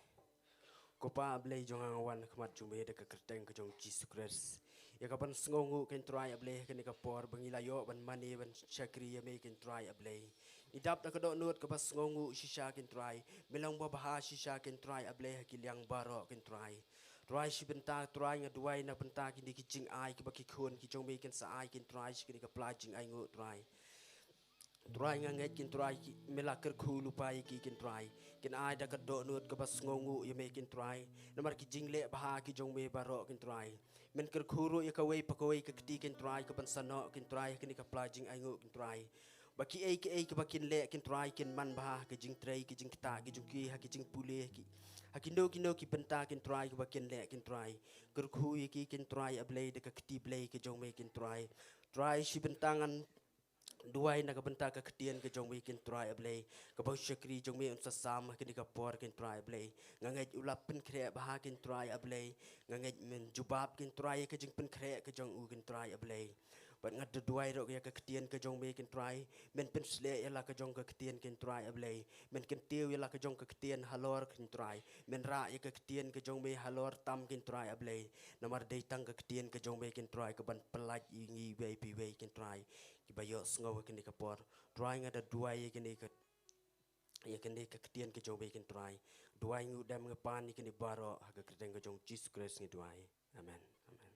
Ko Pa Blei jong nga, nga wan ha khmat jong me da ka kyrteng ka jong u Jisu Khrist, ïa ka ban sngewnguh, ko Trai A Blei, ha kane ka por ba ngi la ïoh ban mane ban shakri ïa me, ko Trai A Blei. Ngi dap da ka dohnud kaba sngewnguh shisha, ko Trai. Me long ba bha shisha, ko Trai A Blei, ha ki liang baroh, ko Trai. Trai, shi bynta, Trai, nga duwai na ka bynta kine ki jingai kiba ki khun ki jong me kin sa ai, ko Trai, sha kane ka pla jingainguh, Trai. Trai, nga ngeit, ko Trai, ki, me la kyrkhu lypa ïa ki, ko Trai. Kin ai da ka dohnud kaba sngewnguh ïa me, ko Trai. Namar ki jingleh bha ki jong me baroh, ko Trai. Men kyrkhu ruh ïa kawei pa kawei ka kti, ko Trai, ka ban sa noh, ko Trai, ha kane ka pla jingainguh, ko Trai. Ba kiei kiei kiba kin leh, ko Trai, kin man bha ha ka jingtrei, ka jingktah, ka jong ki, ha ka jingpule, ki, ha kino kino ki bynta, ko Trai, kiba kin leh, ko Trai. Kyrkhu ïa ki, ko Trai A Blei, da ka kti Blei ka jong me, ko Trai. Trai, shi bynta ngan duwai na ka bynta ka ktien ka jong me, ko Trai A Blei, kaba u shakri jong me un sa sam ha kane ka por, ko Trai A Blei. Nga ngeit u la pynkhreh bha, ko Trai A Blei. Nga ngeit men jubab, ko Trai, ïa ka jingpynkhreh ka jong u, ko Trai A Blei. Bad nga da duwai ruh ïa ka ktien ka jong me, ko Trai. Men pynsleh ïa la ka jong ka ktien, ko Trai A Blei. Men kyntiew ïa la ka jong ka ktien halor, ko Trai. Men rah ïa ka ktien ka jong me halor tam, ko Trai A Blei. Namar dei tang ka ktien ka jong me, ko Trai, ka ban pyllait ïa ngi iwei pa iwei, ko Trai. Kiba ïohsngew ha kane ka por. Trai, nga da duwai ïa kane ka, ïa kane ka ktien ka jong me, ko Trai. Duwai nguh dem nga pan ïa kane baroh ha ka kyrteng ka jong u Jisu Khrist ngi duwai. Amen. Amen.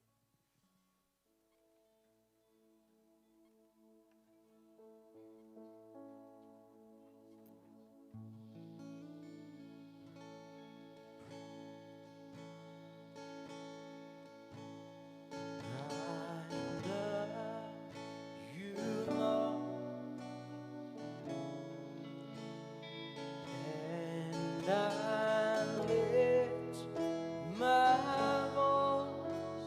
I love you, Lord, and I lift my voice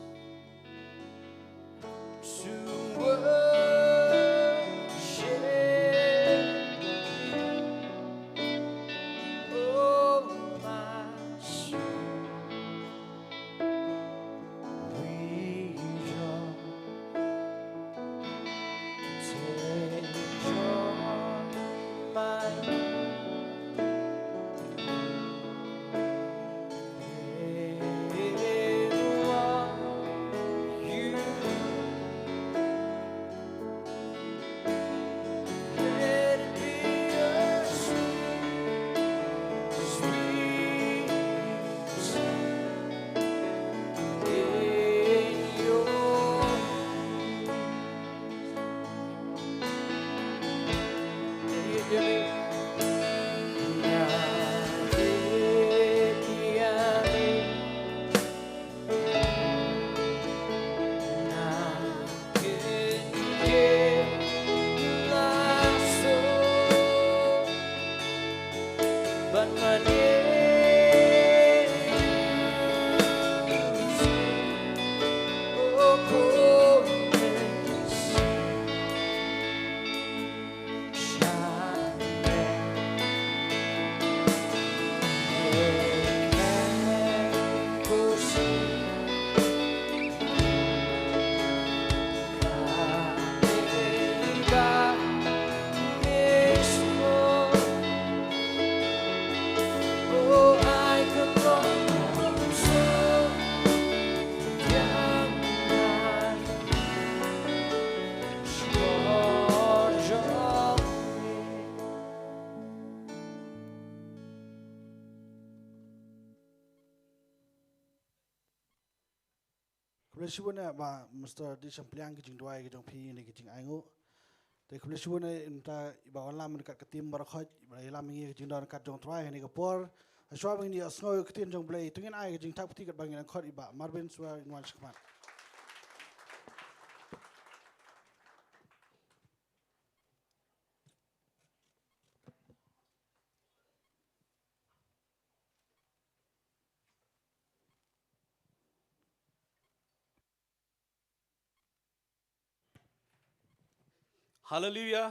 Khublei shibun eh Bah Mister D. Shampliang, ka jingduwai ka jong phi ne ka jingainguh. Te khublei shibun eh mynta i Bah Wanlam ne kat ka team baroh khoit, i Bah Wanlam ngi ka jingdon kat jong Trai ne ka por. Shuwa ba ngin ïa sngew ka ktien jong Blei, to ngin ai ka jingthap kti kat ba ngin angkot i Bah Marvin Swer in wan shikmat. Haleluya.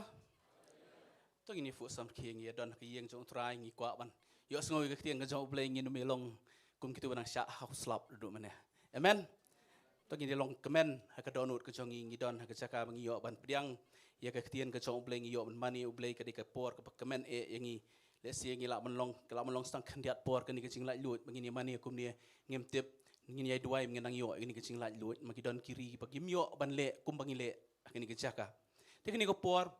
To ngin ïa fuh sam khie, ngi ïa don ha ka ïing jong U Trai, ngi kwah ban ïohsngew ïa ka ktien ka jong U Blei, ngin ym long kum kito ba nang shah ha u slap duh mynne. Amen. To ngin ïa long kmen ha ka dohnud ka jong ngi, ngi don ha ka jaka ba ngi ïoh ban pdiang ïa ka ktien ka jong U Blei, ngi ïoh ban mane U Blei, ka dei ka por kaba kmen eh ïa ngi. Lehse ngi lah ban long, ka lah ban long tang khyndiat por kane ka jinglaitluid ba ngin ïa mane kumne, ngim tip, ngin ïa duwai, ngin nang ïoh ïa kane ka jinglaitluid, ma ki don ki ri ba kim ïoh ban leh kumba ngi leh ha kane ka jaka. Te kane ka por,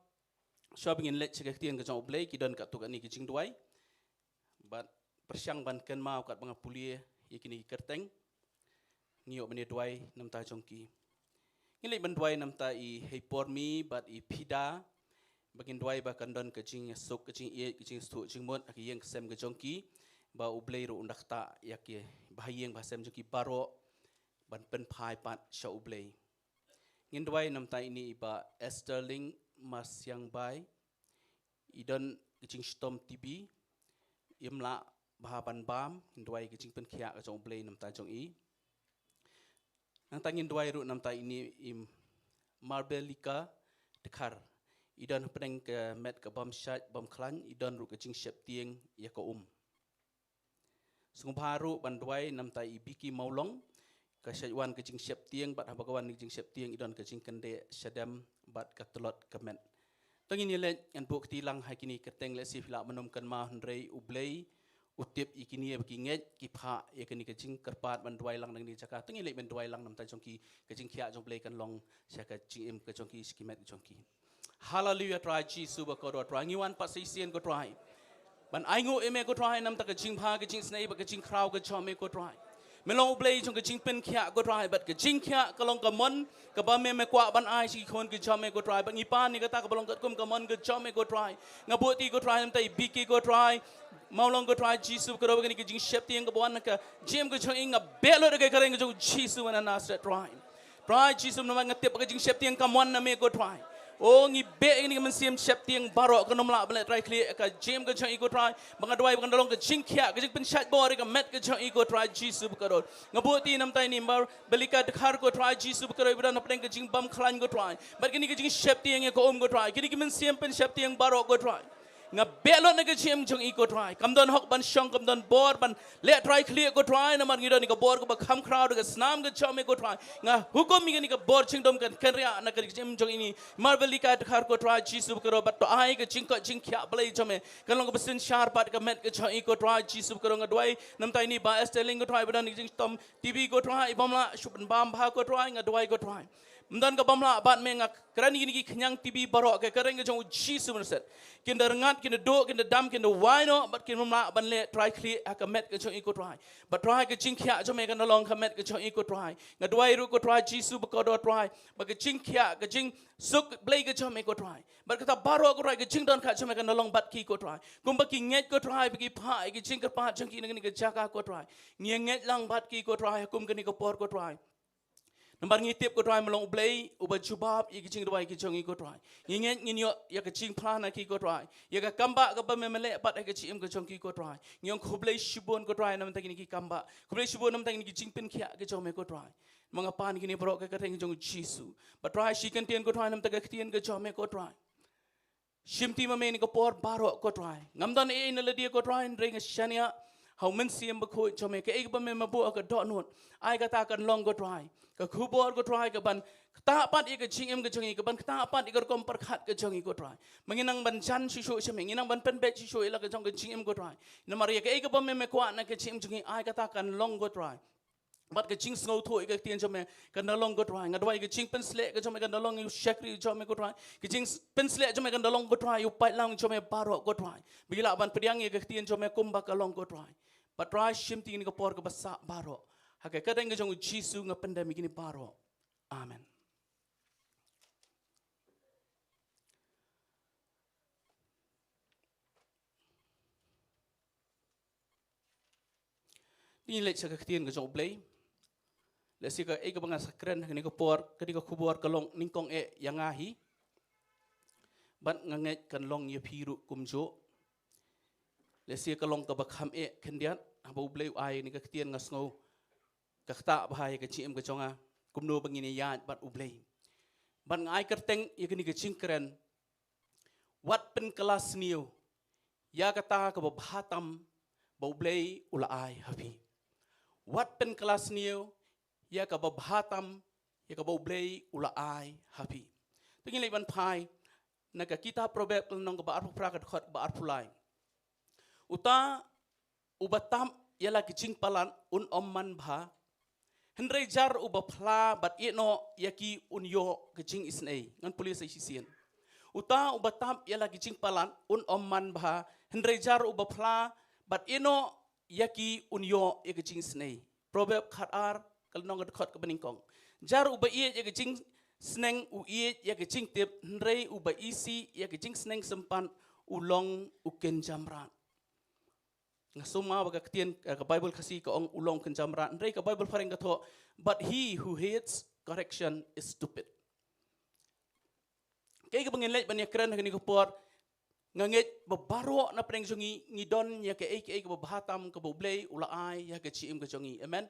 shuwa ba ngin leit sha ka ktien ka jong U Blei, ki don katto katne ki jingduwai. Bad pyrshang ban kynmaw katba nga pule ïa kine ki kyrteng, ngi ïoh ban ïa duwai na bynta jong ki. Ngin leit ban duwai na bynta i Heipormi bad i Phida, ba ngin duwai ba kan don ka jingsuk, ka jingïeit, ka jingsuk jingmut ha ka ïing ka sem ka jong ki, ba U Blei ruh un da ktah ïa ki bahaïing bahasem jong ki baroh ban pynphai pat sha U Blei. Ngin duwai na bynta ine i Bah Esterling Marsiangbai, i don ka jingshitom T B, im lah bha ban bam, ngin duwai ka jingpynkhiah ka jong U Blei na bynta jong i. Nangta ngin duwai ruh na bynta ine i Marbelika Dkhar, i don hapdeng ka met ka bym shait bym khlaiñ, i don ruh ka jingsheptieng ïa ka um. Sngewbha ruh ban duwai na bynta i Biki Mawlong, ka shait wan ka jingsheptieng, bad haba ka wan ka jingsheptieng i don ka jingkyndeh shadem bad ka tlot ka met. To ngin ïa leit, ngan buh kti lang ha kine ki kyrteng, lehse phi lah ban ym kynmaw hynrei U Blei u tip ïa kine ba ki ngeit ki phah ïa kane ka jingkyrpad ban duwai lang na kane ka jaka. To ngin leit ban duwai lang na bynta jong ki, ka jingkhiah jong U Blei kan long sha ka jingim ka jong ki, sha ki met ka jong ki. Haleluya, Trai Jisu ba kordor, Trai ngi wan pat sa shisien ko Trai ban ainguh ïa me ko Trai, na bynta ka jingbha, ka jingisynei bad ka jingkhraw ka jong me ko Trai. Me long U Blei jong ka jingpynkhiah ko Trai, bad ka jingkhiah ka long ka mon kaba me, me kwah ban ai sha ki khun ka jong me ko Trai, bad ngi pan ïa kata kaba long katkum ka mon ka jong me ko Trai. Nga buh kti ko Trai na bynta i Biki ko Trai Mawlong ko Trai Jisu ba kordor, kane ka jingsheptieng kaba wan na ka jingim ka jong i, nga beh lut ha ka kyrteng ka jong U Jisu na Nasareth Trai. Trai Jisu, namar nga tip ba ka jingsheptieng kam wan na me ko Trai. O ngi beh ïa kane ka mynsiem sheptieng baroh, kan ym lah ban leh trai khlieh ha ka jingim ka jong i ko Trai. Ba nga duwai ba kan da long ka jingkhiah, ka jingpynshait bor ïa ka met ka jong i ko Trai Jisu ba kordor. Nga buh kti na bynta ine i Marbelika Dkhar ko Trai Jisu ba kordor, ba don hapdeng ka jingbym khlaiñ ko Trai, bad kane ka jingsheptieng ïa ka um ko Trai, kine ki mynsiem pynsheptieng baroh ko Trai. Nga beh lut na ka jingim jong i ko Trai. Kam don hok ban shong, kam don bor ban leh trai khlieh ko Trai, namar ngi don ïa ka bor kaba kham khraw da ka snam ka jong me ko Trai. Nga hukum ïa kane ka bor jingdum kan kynriah na ka jingim jong ine i Marbelika Dkhar ko Trai Jisu ba kordor, bad to ai ka jingkoit jingkhiah Blei jong me kan long kaba synshar pat ha ka met ka jong i ko Trai Jisu ba kordor. Nga duwai na bynta ine i Bah Esterling ko Trai, ba don ïa ka jingshitom T B ko Trai, i bym lah shuh ban bam bha ko Trai, nga duwai ko Trai. Ym don ka bym lah bad me, nga kren ïa kine ki khñiang T B baroh ha ka kyrteng ka jong U Jisu Nasareth. Kin da rngat, kin da duh, kin da dam, kin da wai noh, bad kin bym lah ban leh trai khlieh ha ka met ka jong i ko Trai. Bad Trai ka jingkhiah jong me kan da long ha ka met ka jong i ko Trai. Nga duwai ruh ko Trai Jisu ba kordor Trai, ba ka jingkhiah, ka jingsuk Blei ka jong me ko Trai, bad kata baroh ko Trai, ka jingdonkam jong me kan da long bad ki ko Trai. Kumba ki ngeit ko Trai ba ki phah ïa ka jingkyrpad jong ki na kane ka jaka ko Trai, ngi ngeit lang bad ki ko Trai ha kum kane ka por ko Trai. Namar ngi tip, ko Trai, me long U Blei uba jubab ïa ki jingduwai ki jong ngi, ko Trai. Ngi ngeit ngin ïoh ïa ka jingphla na ki, ko Trai, ïa ka kambah kaba me leh pat ha ka jingim ka jong ki, ko Trai. Ngi ong khublei shibun, ko Trai, namar kine ki kambah. Khublei shibun namar kine ki jingpynkhiah ki jong me, ko Trai. Namar nga pan kine baroh ha ka kyrteng jong U Jisu. Bad Trai, shi kyntien, ko Trai, namar ka ktien ka jong me, ko Trai. Shimti ma me ha kane ka por baroh, ko Trai. Ngam don ei ei na lade, ko Trai, hynrei nga shaniah ha U Mynsiem Bakhuid jong me. Kaei kaba me buh ha ka dohnud, ai kata kan long, ko Trai. Ka khubor, ko Trai, kaban ktah pat ïa ka jingim ka jong ngi, kaban ktah pat ïa ka rukom pyrkhat ka jong ngi, ko Trai. Ma ngi nang ban jan shuh shuh sha me, ngi nang ban pynbeit shuh shuh ïa la ka jong ka jingim, ko Trai. Namar ïa kaei kaba me kwah na ka jingim jong ngi, ai kata kan long, ko Trai. Bad ka jingsngewthuh ïa ka ktien jong me kan da long, ko Trai. Nga duwai ka jingpynsleh ka jong me kan da long ïa u shakri jong me, ko Trai. Ka jingpynsleh jong me kan da long, ko Trai, ïa u paidlang jong me baroh, ko Trai. Ba ki lah ban pdiang ïa ka ktien jong me kumba ka long, ko Trai. Bad Trai, shimti ha kane ka por kaba sah baroh, ha ka kyrteng ka jong U Jisu nga pyndem ïa kine baroh. Amen. Ngin leit sha ka ktien ka jong U Blei. Lehse kaei kaba nga sa kren ha kane ka por, kane ka khubor ka long nyngkong eh ïa nga hi. Bad nga ngeit kan long ïa phi ruh kumjuh. Lehse ka long kaba kham eh khyndiat, haba U Blei u ai kane ka ktien, nga sngew ka ktah bha ïa ka jingim ka jong nga kumno ba ngin ïaid bad U Blei. Bad nga ai kyrteng ïa kane ka jingkren: Wat pynkylla sniew ïa kata kaba bha tam ba U Blei u la ai ha phi. Wat pynkylla sniew ïa kaba bha tam, ïa kaba U Blei u la ai ha phi. To ngin leit ban phai na ka kitab Proverb, ka lynnong kaba arphew phra, ka dkhot kaba arphew lai. Uta uba tap ïa la ki jingpalat un ym man bha, hynrei jar uba phla bad ïehnoh ïa ki un ïoh ka jingisynei. Ngan pule sa shisien. Uta uba tap ïa la ki jingpalat un ym man bha, hynrei jar uba phla bad ïehnoh ïa ki un ïoh ïa ka jingisynei. Proverb khatar, ka lynnong, ka dkhot kaba nyngkong. Jar uba ïeit ïa ka jingsneng u ïeit ïa ka jingtip, hynrei uba isih ïa ka jingsneng sympat u long u kynja mrad. Nga sngew ba ka ktien, eh, ka Baibl Khasi ka ong u long u kynja mrad, hynrei ka Baibl Phareng ka thoh, "But he who hates correction is stupid." Kaei kaba ngin leit ban ïakren ha kane ka por, nga ngeit ba baroh na pdeng jong ngi ngi don ïa kaei kaei kaba bha tam kaba U Blei u la ai ha ka jingim ka jong ngi. Amen.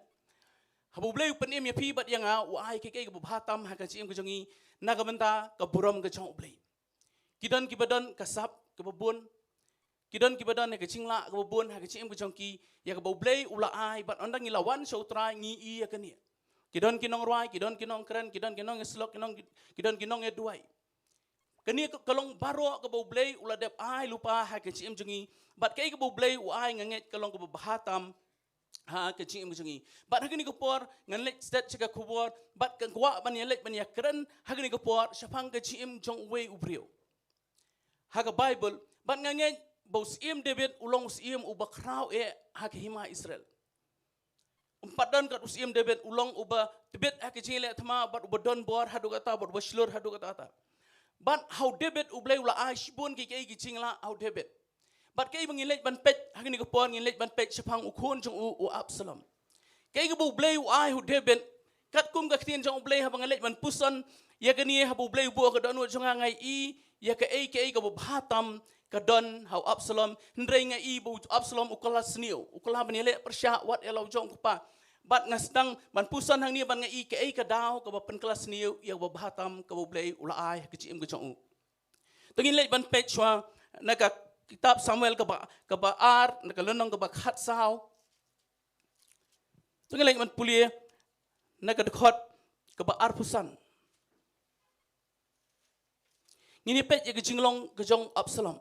Haba U Blei u pynim ïa phi bad ïa nga, u ai kaei kaei kaba bha tam ha ka jingim ka jong ngi na ka bynta ka burom ka jong U Blei. Ki don kiba don ka sap kaba bun. Ki don kiba don ïa ka jinglah kaba bun ha ka jingim ka jong ki, ïa kaba U Blei u la ai, bad ynda ngi la wan sha U Trai ngi ïohi ïa kane. Ki don ki nongrwai, ki don ki nongkren, ki don ki nongïasyllok, ki don ki, ki don ki nongïaduwai. Kane ka, ka long baroh kaba U Blei u la dep ai lypa ha ka jingim jong ngi. Bad kaei kaba U Blei u ai, nga ngeit ka long kaba bha tam ha ka jingim jong ngi. Bad ha kane ka por ngan leit stet sha ka khubor, bad nga kwah ban ïa leit ban ïakren ha kane ka por shaphang ka jingim jong uwei u briew. Ha ka Baibl, bad nga ngeit ba u Syiem David u long u syiem uba khraw eh ha ka hima Israel. Ym pat don kat u Syiem David u long uba tbit ha ka jingïaleh thma, bad uba don bor haduh katta, bad uba shlur haduh katta katta. Bad ha u David U Blei u la ai shibun ki, ki, ki jinglah ha u David. Bad kaei ba ngin leit ban peit ha kane ka por, ngin leit ban peit shaphang u khun jong u, u Absalom. Kaei kaba U Blei u ai ha u David, katkum ka ktien jong U Blei, haba nga leit ban puson ïa kane, haba U Blei u buh ha ka dohnud jong nga, nga ïohi ïa kaei kaei kaba bha tam ka don ha u Absalom, hynrei nga ïohi ba u Absalom u kylla sniew, u kylla ban ïaleh pyrshah wat ïa la u jong u kpa. Bad nga sdang ban puson hangne bad nga ïohi kaei ka daw kaba pynkylla sniew ïa kaba bha tam kaba U Blei u la ai ha ka jingim ka jong u. To ngin leit ban peit shuwa na ka kitab Samuel kaba, kaba ar, na ka lynnong kaba khatsaw. To ngin leit ban pule na ka dkhot kaba arphew san. Ngin ïa peit ïa ka jinglong ka jong Absalom.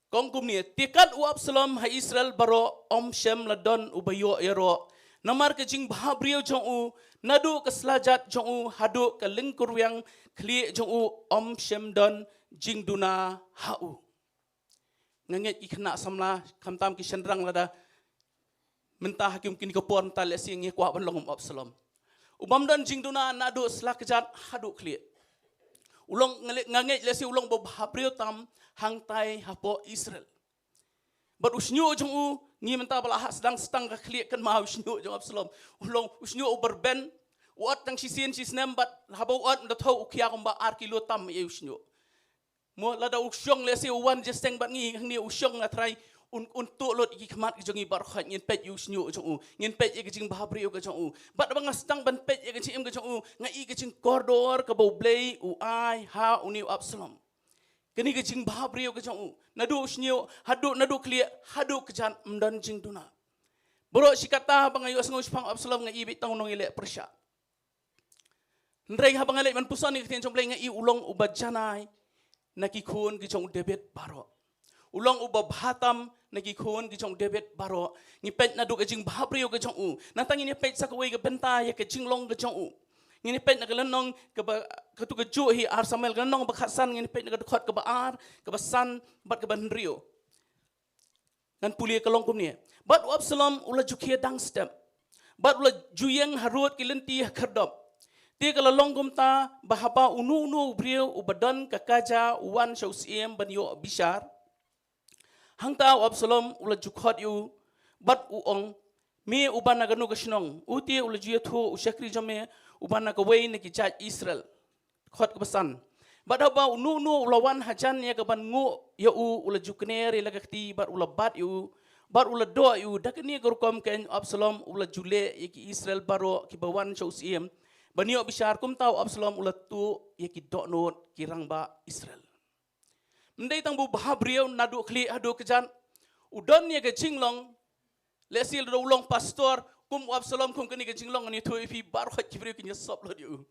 Ka ong kumne: Te kat u Absalom ha Israel baroh ym shym la don uba ïoh ïaroh namar ka jingbhabriew jong u, naduh ka slajat jong u haduh ka lyngkyrwiang khlieh jong u ym shym don jingduna ha u. Nga ngeit ki khynnah samla, khamtam ki shynrang, lada mynta ha kine ki por mynta lehse ngi kwah ban long kum u Absalom. U bym don jingduna naduh slajat haduh khlieh. U long, nga le-, nga ngeit lehse u long uba bhabriew tam hangtai hapoh Israel. Bad u shñiuh jong u, ngi mynta ba la hap sdang sdang ka khlieh kynmaw u shñiuh jong u Absalom. U long u shñiuh uba rben, U ot tang shisien shisnem bad haba u ot da thoh u khia kumba ar kilo tam ïa u shñiuh. Mo lada u shong lehse u wan jingsteng bad ngi hangne u shong nga trai un, un tuh lut ïa ki khmat ka jong ngi baroh khoit ngin peit ïa u shñiuh ka jong u. Ngin peit ïa ka jingbhabriew ka jong u. Bad ba nga sdang ban peit ïa ka jingim ka jong u nga i ka jingkordor kaba u Blei u ai ha une u Absalom. Kane ka jingbhabriew ka jong u. Naduh u shñiuh, haduh naduh khlieh, haduh kjat ym don jingduna. Baroh shi katta ba nga ïohsngew shaphang u Absalom nga i beit tang u nongïaleh pyrshah. Hynrei haba nga leit ban puson ïa ka ktien jong u Blei nga i u long uba janai na ki khun ki jong u David baroh. U long uba bha tam na ki khun ki jong u David baroh. Ngi peit naduh ka jingbhabriew ka jong u. Nangta ngin ïa peit sa kawei ka bynta ïa ka jinglong ka jong u. Ngin ïa peit na ka lynnong kaba, katu ka juh hi ar Samuel ka lynnong ba khatsan ngin ïa peit na ka dkhot kaba ar, kaba san bad kaba hynriew. Ngan pule ka long kumne. Bad u Absalom u la ju khie dang step. Bad u la ju ïeng harud ki lynti ha khyrdop. Te ka la long kumta ba haba uno uno u briew uba don ka kaja u wan sha u syiem ban ïoh bishar. Hangta u Absalom u la ju khot ïa u bad u ong, me uba na kano ka shnong? U te u la ju ïathuh, u shakri jong me uba na kawei na ki jait Israel. Khot kaba san. Bad haba uno uno u la wan hajan ïa ka ban nguh ïa u, u la ju kner ïa la ka kti bad u la bat ïa u. Bad u la doh ïa u. Da kane ka rukom keiñ u Absalom u la ju leh ïa ki Israel baroh kiba wan sha u syiem ban ïoh bishar, kumta u Absalom u la tuh ïa ki dohnud ki rangbah Israel. Ym dei tang ba u bhabriew naduh khlieh haduh kjat. U don ïa ka jinglong. Lehse lada u long pastor kum u Absalom kum kane ka jinglong ngan ïathuh ïa phi baroh ki briew kin ïa sop lut ïa u.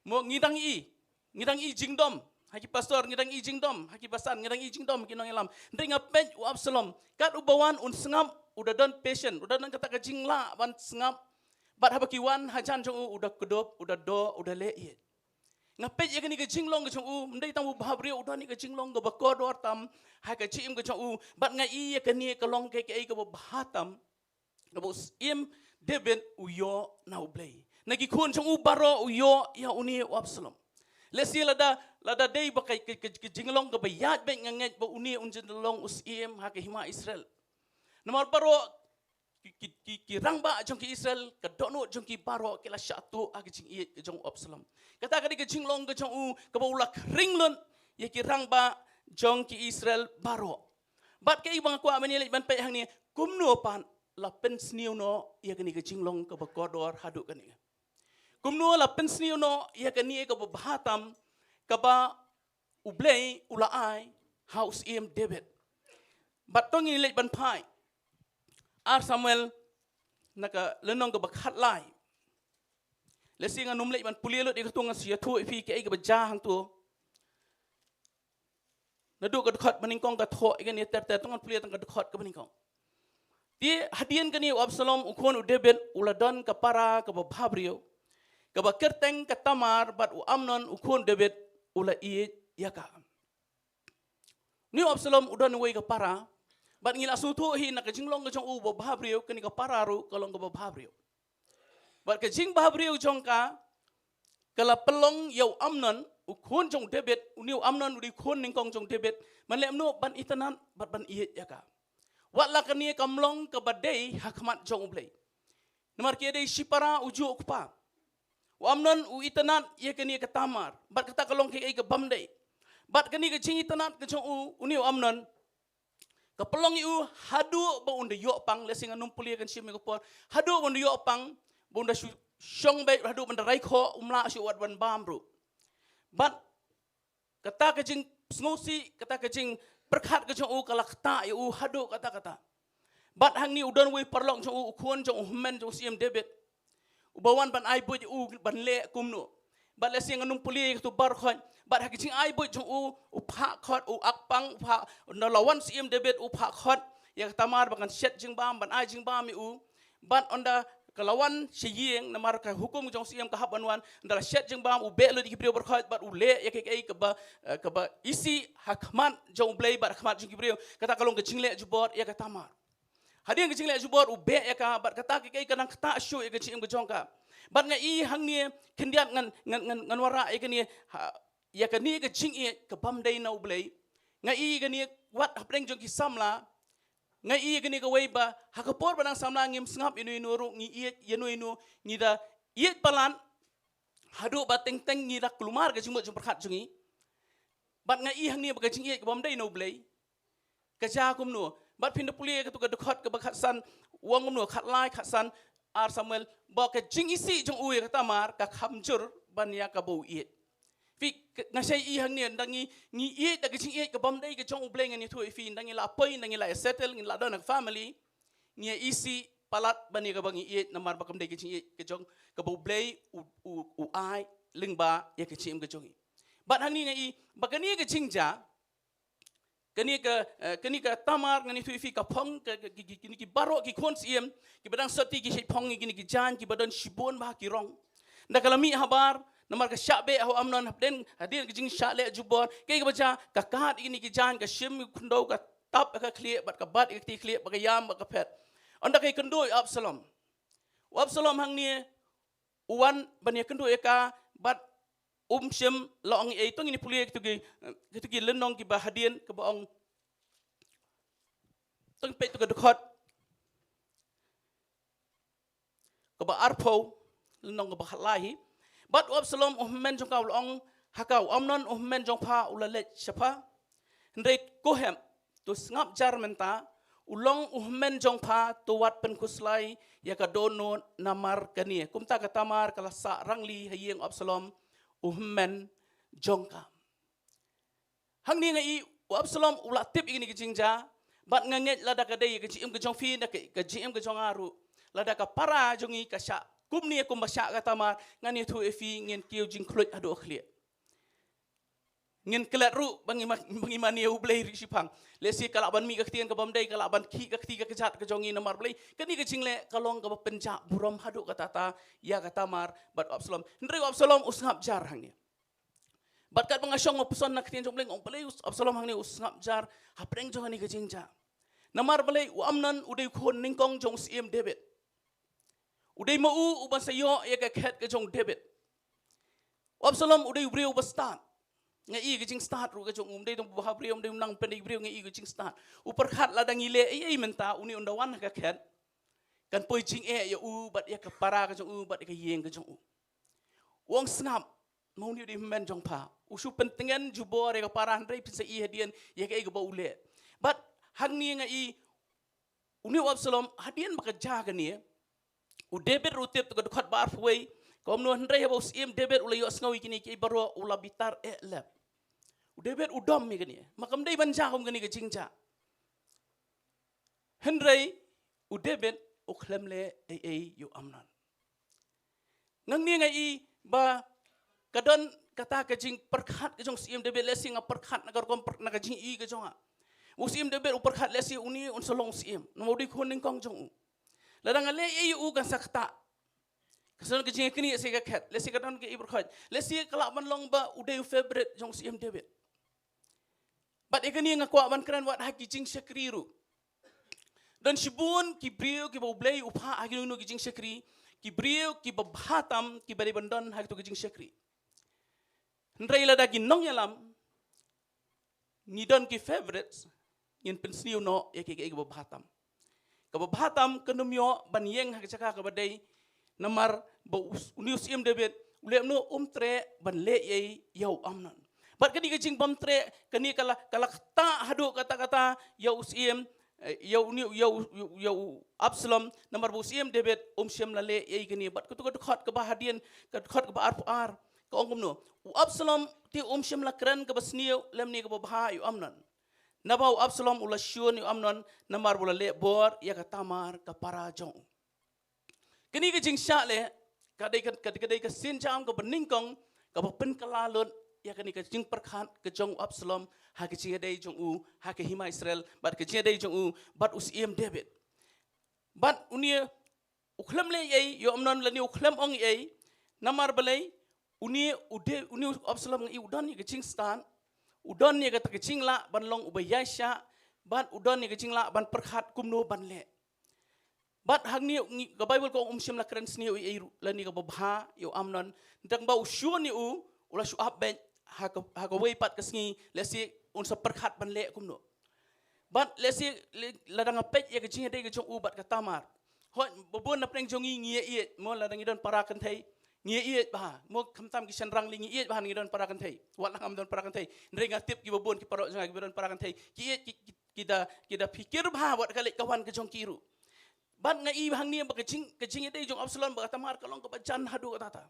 Mo ngi dang i, ngi dang i jingdom ha ki pastor, ngi dang i jingdom ha ki basan, ngi dang i jingdom ha ki nongïalam. Hynrei nga peit u Absalom, kat uba wan un sngap, u da don patient, u da don kata ka jinglah ban sngap. Bad haba ki wan hajan jong u, u da kdup, u da doh, u da leh ïeit. Nga peit ïa kane ka jinglong ka jong u, ym dei tang u bhabriew, u don ïa ka jinglong kaba kordor tam ha ka jingim ka jong u. Bad nga i ïa kane ka long kaei kaei kaba bha tam. Kaba u syiem David u ïoh na u Blei. Na ki khun jong u baroh u ïoh ïa une u Absalom. Lehse lada, lada dei ba ka, ka, ka, ka jinglong kaba ïaid beit nga ngeit ba une un jin long u syiem ha ka hima Israel. Namar baroh ki, ki, ki, ki rangbah jong ki Israel, ka dohnud jong ki baroh ki la shah tuh ha ka jingïeit ka jong u Absalom. Kata ka dei ka jinglong ka jong u kaba u la khring lut ïa ki rangbah jong ki Israel baroh. Bad kaei ba nga kwah ban ïa leit ban peit hangne, kumno pat la pynsniew noh ïa kane ka jinglong kaba kordor haduh kane. Kumno la pynsniew noh ïa kane kaba bha tam kaba u Blei u la ai ha u syiem David. Bad to ngin leit ban phai ar Samuel na ka lynnong kaba khatlai. Lehse ngan ym leit ban pule lut ïa kato, ngan sa ïathuh ïa phi kaei kaba jia hangto. Naduh ka dkhot ba nyngkong ka thoh ïa kane ter ter, to ngan pule tang ka dkhot kaba nyngkong. Te hadien kane u Absalom u khun u David u la don ka para kaba bhabriew, kaba kyrteng ka Tamar, bad u Amnon u khun u David u la ïeit ïa ka. Une u Absalom u don uwei ka para, bad ngi la sngewthuh hi na ka jinglong ka jong u ba bhabriew, kane ka para ruh ka long kaba bhabriew. Bad ka jingbhabriew jong ka, ka la pynlong ïa u Amnon, u khun jong u David, une u Amnon u dei u khun nyngkong jong u David, ban leh kumno, ban itynnad bad ban ïeit ïa ka. Wat la kane kam long kaba dei ha khmat jong u Blei. Namar ki dei shipara u juh u kpa. U Amnon u itynnad ïa kane ka Tamar, bad kata ka long kaei kaei ka bym dei. Bad kane ka jingitynnad ka jong u, une u Amnon, ka pynlong ïa u haduh ba un da ïoh pang, lehse ngan ym pule, kan shim ïa ka por, haduh ba un da ïoh pang, ba un da shu shong beit, haduh ban da rai khoh, um lah shuh wat ban bam ruh. Bad kata ka jingsngewsih, kata ka jingpyrkhat ka jong u ka la ktah ïa u haduh katta-katta. Bad hangne u don uwei u paralok jong u, u khun jong u hynmen jong u Syiem David, uba wan ban ai buit ïa u ban leh kumno. Bad lehse ngan ym pule ïa kato baroh khoit. Bad ha ka jingai buit jong u, u phah khot, u ak pang, u phah, ynda la wan u Syiem David, u phah khot ïa ka Tamar ba kan shet jingbam, ban ai jingbam ïa u. Bad ynda ka la wan sha ïing, namar ka hukum jong u syiem ka hap ban wan, ynda la shet jingbam, u beh lut ïa ki briew baroh khoit, bad u leh ïa kaei kaei kaba, eh, kaba isih ha khmat jong u Blei bad ha khmat jong ki briew. Kata ka long ka jingleh jubor ïa ka Tamar. Hadien ka jingleh jubor u beh ïa ka, bad kata kaei kaei ka nang ktah shuh ïa ka jingim ka jong ka. Bad nga i hangne khyndiat ngan, ngan, ngan, ngan wanrah ïa kane, ha, ïa kane ka jingïeit ka bym dei na u Blei. Nga i kane wat hapdeng jong ki samla. Nga i kane kawei ba ha ka por ba dang samla ngim sngap ïano ïano ruh, ngi ïeit ïano ïano, ngi da ïeit palat haduh ba teng teng ngi la kulmar ka jingmut jingpyrkhat jong ngi. Bad nga i hangne ba ka jingïeit ka bym dei na U Blei ka jia kumno. Bad phin da pule katu ka dkhot kaba khatsan, u ong kumno, khatlai, khatsan, Ar Samuel, ba ka jingisih jong u ïa ka Tamar ka kham jur ban ïa kaba u ïeit. Phi, nga shait i hangne, ynda ngi, ngi ïeit da ka jingïeit ka bym dei ka jong U Blei, ngan ïathuh ïa phi, ynda ngi la poi, ynda ngi la settle, ngi la don ka family, ngi ïa isih palat ban ïa kaba ngi ïeit, namar ba kam dei ka jingïeit ka jong, kaba U Blei u, u, u ai lyngba ïa ka jingim ka jong ngi. Bad hangne nga i ba kane ka jingjia, kane ka, eh, kane ka Tamar, ngan ïathuh ïa phi, ka phong, ka, ka, ki, ki, kine ki baroh ki khun syiem kiba dang sotti ki shait phong ïa kine ki jaiñ kiba don shibun bha ki rong. Ynda ka la mih habar, namar ka shah beh ha u Amnon hapdeng, hadien ka jingshah leh jubor, kaei kaba jia, ka kad ïa kine ki jaiñ, ka shim ïa u khyndew, ka tap ïa ka khlieh, bad ka bat ïa ka kti khlieh, bad ka ïam, bad ka phet. Ynda ka ïakynduh ïa u Absalom. U Absalom hangne u wan ban ïakynduh ïa ka, bad um shym la ong ei. To ngin pule kito ki, kito ki lynnong kiba hadien, kaba ong, to ngin peit to ka dkhot kaba arphew, lynnong kaba khatlai hi. Bad u Absalom u hynmen jong ka u la ong ha ka, u Amnon u hynmen jong pha u la leit sha pha. Hynrei ko hep, to sngap jar mynta, u long u hynmen jong pha, to wat pynkhuslai ïa ka dohnud namar kane. Kumta ka Tamar ka la sah rangli ha ïing u Absalom u hynmen jong ka. Hangne nga i u Absalom u la tip ïa kane ka jingjia, bad nga ngeit lada ka dei ka jingim ka jong phi, na ka, ka jingim ka jong nga ruh, lada ka para jong ngi ka shah kumne kumba shah ka Tamar, ngan ïathuh ïa phi, ngin kiew jingkhluit haduh khlieh. Ngin klet ruh ba ngi ma-, ba ngi mane ïa U Blei ruh shiphang. Lehse ka lah ban mih ka ktien ka bym dei, ka lah ban khih ka kti ka kjat ka jong ngi, namar balei, kane ka jingleh ka long kaba pynjah burom haduh katta katta ïa ka Tamar bad u Absalom. Hynrei u Absalom u sngap jar hangne. Bad katba nga shong nga puson na ka ktien jong U Blei, nga ong balei u Absalom hangne u sngap jar hapdeng jong kane ka jingjia. Namar balei, u Amnon u dei u khun nyngkong jong u syiem David. U dei ma u uban sa ïoh ïa ka khet ka jong David. U Absalom u dei u briew uba stad. Nga i ka jingstad ruh ka jong u, um dei tang u bhabriew, um dei u nang pyndei briew, nga i ka jingstad. U pyrkhat lada ngi leh ei ei mynta, une un da wan ha ka khet, kan poi jingeh ïa u bad ïa ka para ka jong u bad ïa ka ïing ka jong u. U ong sngap, ma une u dei u hynmen jong pha. U shu pyntngen jubor ïa ka para, hynrei phin sa i hadien ïa kaei kaba u leh. Bad hangne nga i une u Absalom, hadien ba ka jia kane, u David ruh u tip, to ka dkhot ba arphew wei, kumno, hynrei haba u syiem David u la ïohsngew ïa kine kiei baroh u la bitar eh lep. U David u dom ïa kane. Ma kam dei ban jia kum kane ka jingjia. Hynrei u David u khlem leh ei ei ïa u Amnon. Nga ngeit nga i ba ka don kata ka jingpyrkhat ka jong u syiem David, lehse nga pyrkhat na ka rukom pyr-, na ka jingi ka jong nga. U syiem David u pyrkhat lehse une un sa long syiem, namar u dei khun nyngkong jong u. Lada nga leh ei ïa u kan sa ktah. Ka sa don ka jingïaknieh sa ïa ka khet, lehse ka don ka i pyrkhat, lehse ka lah ban long ba u dei u favourite jong u syiem David. Bad ïa kane nga kwah ban kren wat ha ki jingshakri ruh. Don shibun ki briew kiba U Blei u phah ha kino kino ki jingshakri, ki briew kiba bha tam kiba dei ban don ha kito ki jingshakri. Hynrei lada ki nongïalam ngi don ki favourites, ngin pynsniew noh ïa kiei kiei kiba bha tam. Kaba bha tam kan ym ïoh ban ïeng ha ka jaka kaba dei, namar ba u s-, une u syiem David u leh kumno, um treh ban leh ei ei ïa u Amnon. Bad kane ka jingbymtreh kane ka la, ka la ktah haduh katta katta ïa u syiem, eh, ïa une, ïa u, ïa u, ïa u Absalom, namar ba u syiem David um shym la leh ei ei kane. Bad kato ka dkhot kaba hadien, ka dkhot kaba arphew ar, ka ong kumno, u Absalom te um shym la kren kaba sniew lymne kaba bha ïa u Amnon. Naba u Absalom u la shun ïa u Amnon namar ba u la leh bor ïa ka Tamar ka para jong u. Kane ka jingshah leh ka dei ka, ka, ka dei ka sienjam kaba nyngkong kaba pynkylla lut ïa kane ka jingpyrkhat ka jong u Absalom ha ka jingïadei jong u ha ka hima Israel, bad ka jingïadei jong u bad u syiem David. Bad une u khlem leh ei ei ïa u Amnon lane u khlem ong ei ei, namar balei, une u De-, une u Absalom nga i u don ïa ka jingstad, u don ïa kata ka jinglah ban long uba ïaishah, bad u don ïa ka jinglah ban pyrkhat kumno ban leh. Bad hangne ngi, ka Baibl ka ong um shym la kren sniew ei ei ruh lane kaba bha ïa u Amnon. Tang ba u shun ïa u, u la shu ap beit ha ka, ha kawei pat ka sngi, lehse un sa pyrkhat ban leh kumno. Bad lehse, le-, lada nga peit ïa ka jingïadei ka jong u bad ka Tamar, Hoi, ba bun na pdeng jong ngi ngi ïeit, mo lada ngi don para kynthei. Ngi ïeit bha, mo khamtam ki shynrang lei ngi ïeit bha ngi don para kynthei. Wat la ngam don para kynthei. Hynrei nga tip ki ba bun ki paralok jong nga ki ba don para kynthei. Ki ïeit ki, ki, ki da, ki da phikir bha wat ka leit ka wan ka jong ki ruh. Bad nga i hangne ba ka jing, ka jingïadei jong Absalom bad ka Tamar ka long kaba jan haduh katta katta.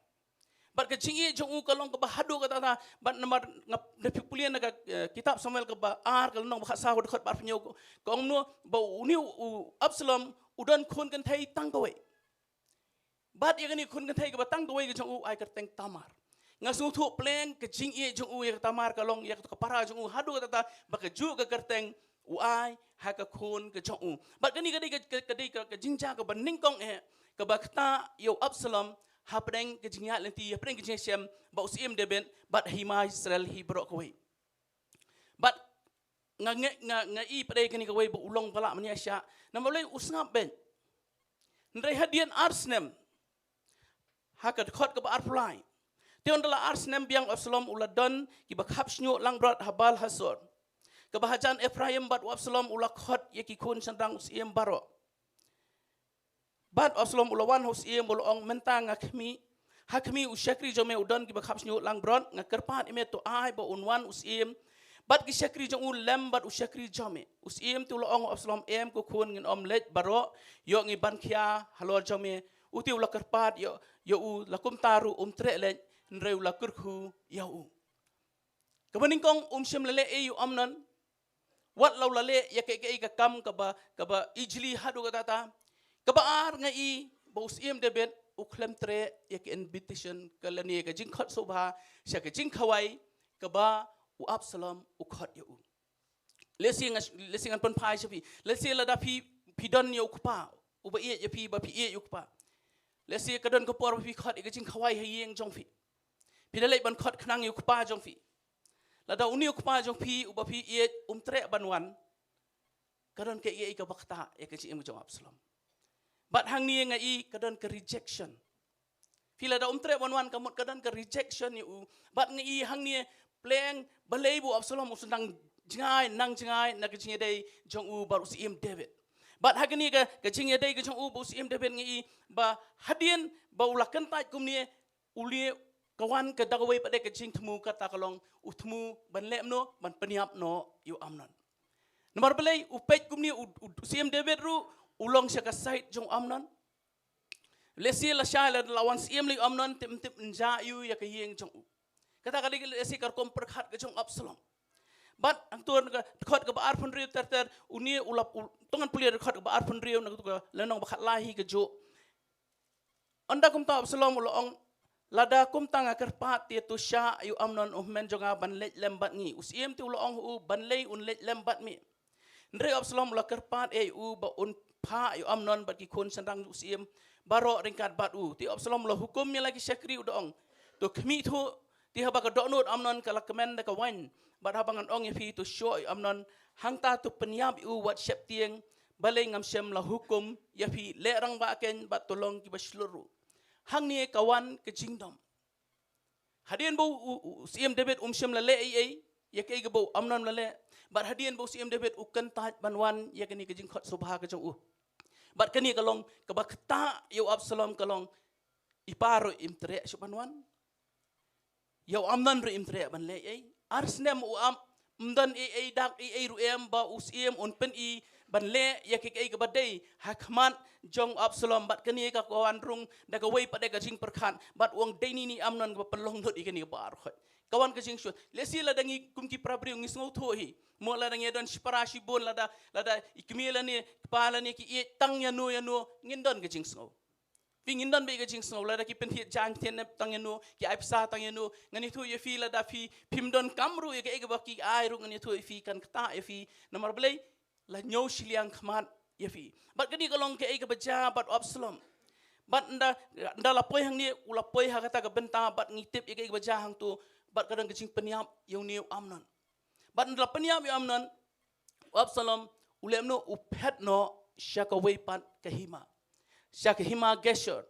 Bad ka jingïeit jong u ka long kaba haduh katta katta, bad namar nga da pule na ka, eh, kitab Samuel kaba ar ka lynnong ba khatsaw dkhot ba arphew hynñiew ka ong kumno ba une u, u Absalom u don khun kynthei tang kawei. Bad ïa kane khun kynthei kaba tang kawei ka jong u ai kyrteng Tamar. Nga sngewthuh pleng ka jingïeit jong u ïa ka Tamar ka long ïa ka para jong u haduh katta katta ba kajuh ka kyrteng u ai ha ka khun ka jong u. Bad kane ka dei ka, ka, ka dei ka, ka jingjia kaba nyngkong eh kaba ktah ïa u Absalom hapdeng ka jingïaid lynti, hapdeng ka jingshem ba u Syiem David bad hima Israel hi baroh kawei. Bad nga nge, nga, nga i pat dei kane kawei ba u long ba lah mynta sha. Namar balei u sngap beit. Hynrei hadien ar snem ha ka dkhot kaba arphew lai. Te ynda la ar snem biang u Absalom u la don kiba khap shñiuh langbrot ha Baal Hasor. Kaba hajan Ephraim bad u Absalom u la khot ïa ki khun shynrang u syiem baroh. Bad u Absalom u la wan ha u syiem u la ong mynta nga khmih. Ha khmih u shakri jong me u don kiba khap shñiuh langbrot nga kyrpad ïa me to ai ba un wan u syiem. Bad ki shakri jong u lem bad u shakri jong me. U syiem te u la ong u Absalom em ko khun ngin ym leit baroh. Ïoh ngi ban khia halor jong me. U te u la kyrpad ïa, ïa u la kumta ruh um treh leit hynrei u la kyrkhu ïa u. Kaba nyngkong um shym la leh ei u Amnon. Wat la u la leh ïa kaei kaei ka kam kaba, kaba ijli haduh katta katta. Kaba ar nga i ba u Syiem David u khlem treh ïa ka invitation ka lane ka jingkhot sngewbha sha ka jingkhawai kaba u Absalom u khot ïa u. Lehse nga, lehse ngan pynphai sha phi. Lehse lada phi, phi don ïa u kpa uba ïeit ïa phi ba phi ïeit ïa u kpa. Lehse ka don ka por ba phi khot ïa ka jingkhawai ha ïing jong phi. Phi da leit ban khot khnang ïa u kpa jong phi. Lada une u kpa jong phi uba phi ïeit um treh ban wan. Ka don kaei kaei kaba ktah ïa ka jingim jong u Absalom. Bad hangne nga i ka don ka rejection. Phi lada um treh ban wan ka mut ka don ka rejection ïa u. Bad nga i hangne pleng balei ba u Absalom u sdang jngai nang jngai na ka jingïadei jong u bad u Syiem David. Bad ha kane ka, ka jingïadei ka jong u bad u Syiem David nga i ba hadien ba u la kyntait kumne u leh ka wan ka da kawei pat de ka jingthmu kata ka long u thmu ban leh mano ban pynïap noh ïa u Amnon. Namar balei u peit kumne u, u Syiem David ruh u long sha ka side jong u Amnon. Lehse lashai la, la wan syiem lei u Amnon tip tip nja ïa u ïa ka ïing jong u. Kata ka dei lehse ka rukom pyrkhat ka jong u Absalom. Bad hangto ka dkhot kaba arphew hynriew ter ter une u la u, to ngan pule dkhot kaba arphew hynriew na ka lynnong ba khatlai hi kajuh. Ynda kumta u Absalom u la ong lada kumta nga kyrpad te to shah ïa u Amnon u hynmen jong nga ban leit lem bad ngi. U syiem te u la ong ha u balei un leit lem bad me. Hynrei u Absalom u la kyrpad ïa u ba un phah ïa u Amnon bad ki khun shynrang u syiem baroh ryngkat bad u. Te u Absalom u la hukum ïa la ki shakri u da ong to khmih thuh te haba ka dohnud Amnon ka la kmen da ka waiñ bad haba ngan ong ïa phi to shoh ïa u Amnon hangta to pynïap ïa u wat sheptieng. Balei ngam shym la hukum ïa phi leh rangbah kein bad to long kiba shlur ruh. Hangne ka wan ka jingdom. Hadien ba u, u, u Syiem David um shym la leh ei ei ïa kaei kaba u Amnon la leh. Bad hadien ba u Syiem David u kyntait ban wan ïa kane ka jingkhot sngewbha ka jong u. Bad kane ka long kaba ktah ïa u Absalom ka long i pa ruh im treh shuh ban wan. Ïa u Amnon ruh im treh ban leh ei. Ar snem u Am, ym don ei ei dak ei ei ruh em ba u syiem un pyn-i ban leh ïa kaei kaei kaba dei ha khmat jong u Absalom bad kane ka wan rung da kawei pat de ka jingpyrkhat bad u ong dei ni ni Amnon kaba pynlong lut ïa kane kaba ar khoit. Ka wan ka jingshoh. Lehse lada ngi kum ki para briew ngi sngewthuh hi. Mo lada ngi don shipara shibun lada, lada i kmie lane kpa lane ki ïeit tang ïano ïano ngin don ka jingsngew. Phi ngin don beit ka jingsngew lada ki pynthied jaiñ thied nep tang ïano, ki ai pisa tang ïano, ngan ïathuh ïa phi lada phi phim don kam ruh ïa kaei kaba ki ai ruh ngan ïathuh ïa phi kan ktah ïa phi, namar balei la ñiew shiliang khmat ïa phi. Bad kane ka long kaei kaba jia bad u Absalom. Bad ynda, ynda la poi hangne u la poi ha kata ka bynta bad ngi tip ïa kaei kaba jia hangto bad ka don ka jingpynïap ïa une u Amnon. Bad ynda la pynïap ïa u Amnon, u Absalom u leh mano u phet noh sha kawei pat ka hima. Sha ka hima Geshur.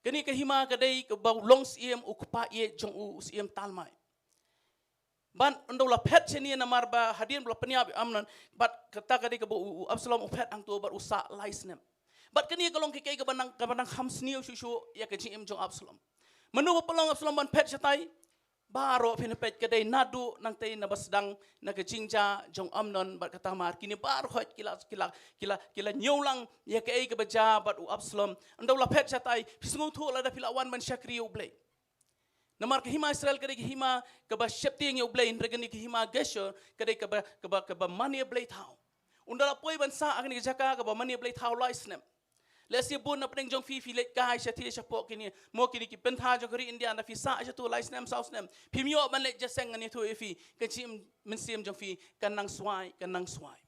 Kane ka hima ka dei kaba u long syiem u kpa ïeit jong u, u syiem Talmai. Bad ynda u la phet shane namar ba hadien ba la pynïap ïa u Amnon bad kata ka dei kaba u, u Absalom u phet hangto bad u sah lai snem. Bad kane ka long ka kaei kaba nang, kaba nang kham sniew shuh shuh ïa ka jingim jong Absalom. Mano ba pynlong Absalom ban phet shatai? Baroh phin peit ka dei naduh nangtei naba sdang na ka jingjia jong Amnon bad ka Tamar. Kine baroh ki la, ki la, ki la, ki la ñiew lang ïa kaei kaba jia bad u Absalom. Ynda u la phet shatai, phi sngewthuh lada phi la wan ban shakri ïa U Blei. Namar ka hima Israel ka dei ka hima kaba sheptieng ïa U Blei, hynrei kane ka hima Geshur ka dei kaba, kaba, kaba mane blei thaw. Ynda la poi ban sah ha kane ka jaka kaba mane blei thaw lai snem. Lehse bun na pdeng jong phi, phi leit kai shatei shapoh kine, mo kine ki pyntha jong ka ri India, ynda phi sah shato lai snem saw snem, phim ïoh ban leit jingïaseng. Ngan ïathuh ïa phi, ka jingmynsiem jong phi kan nang swai, kan nang swai.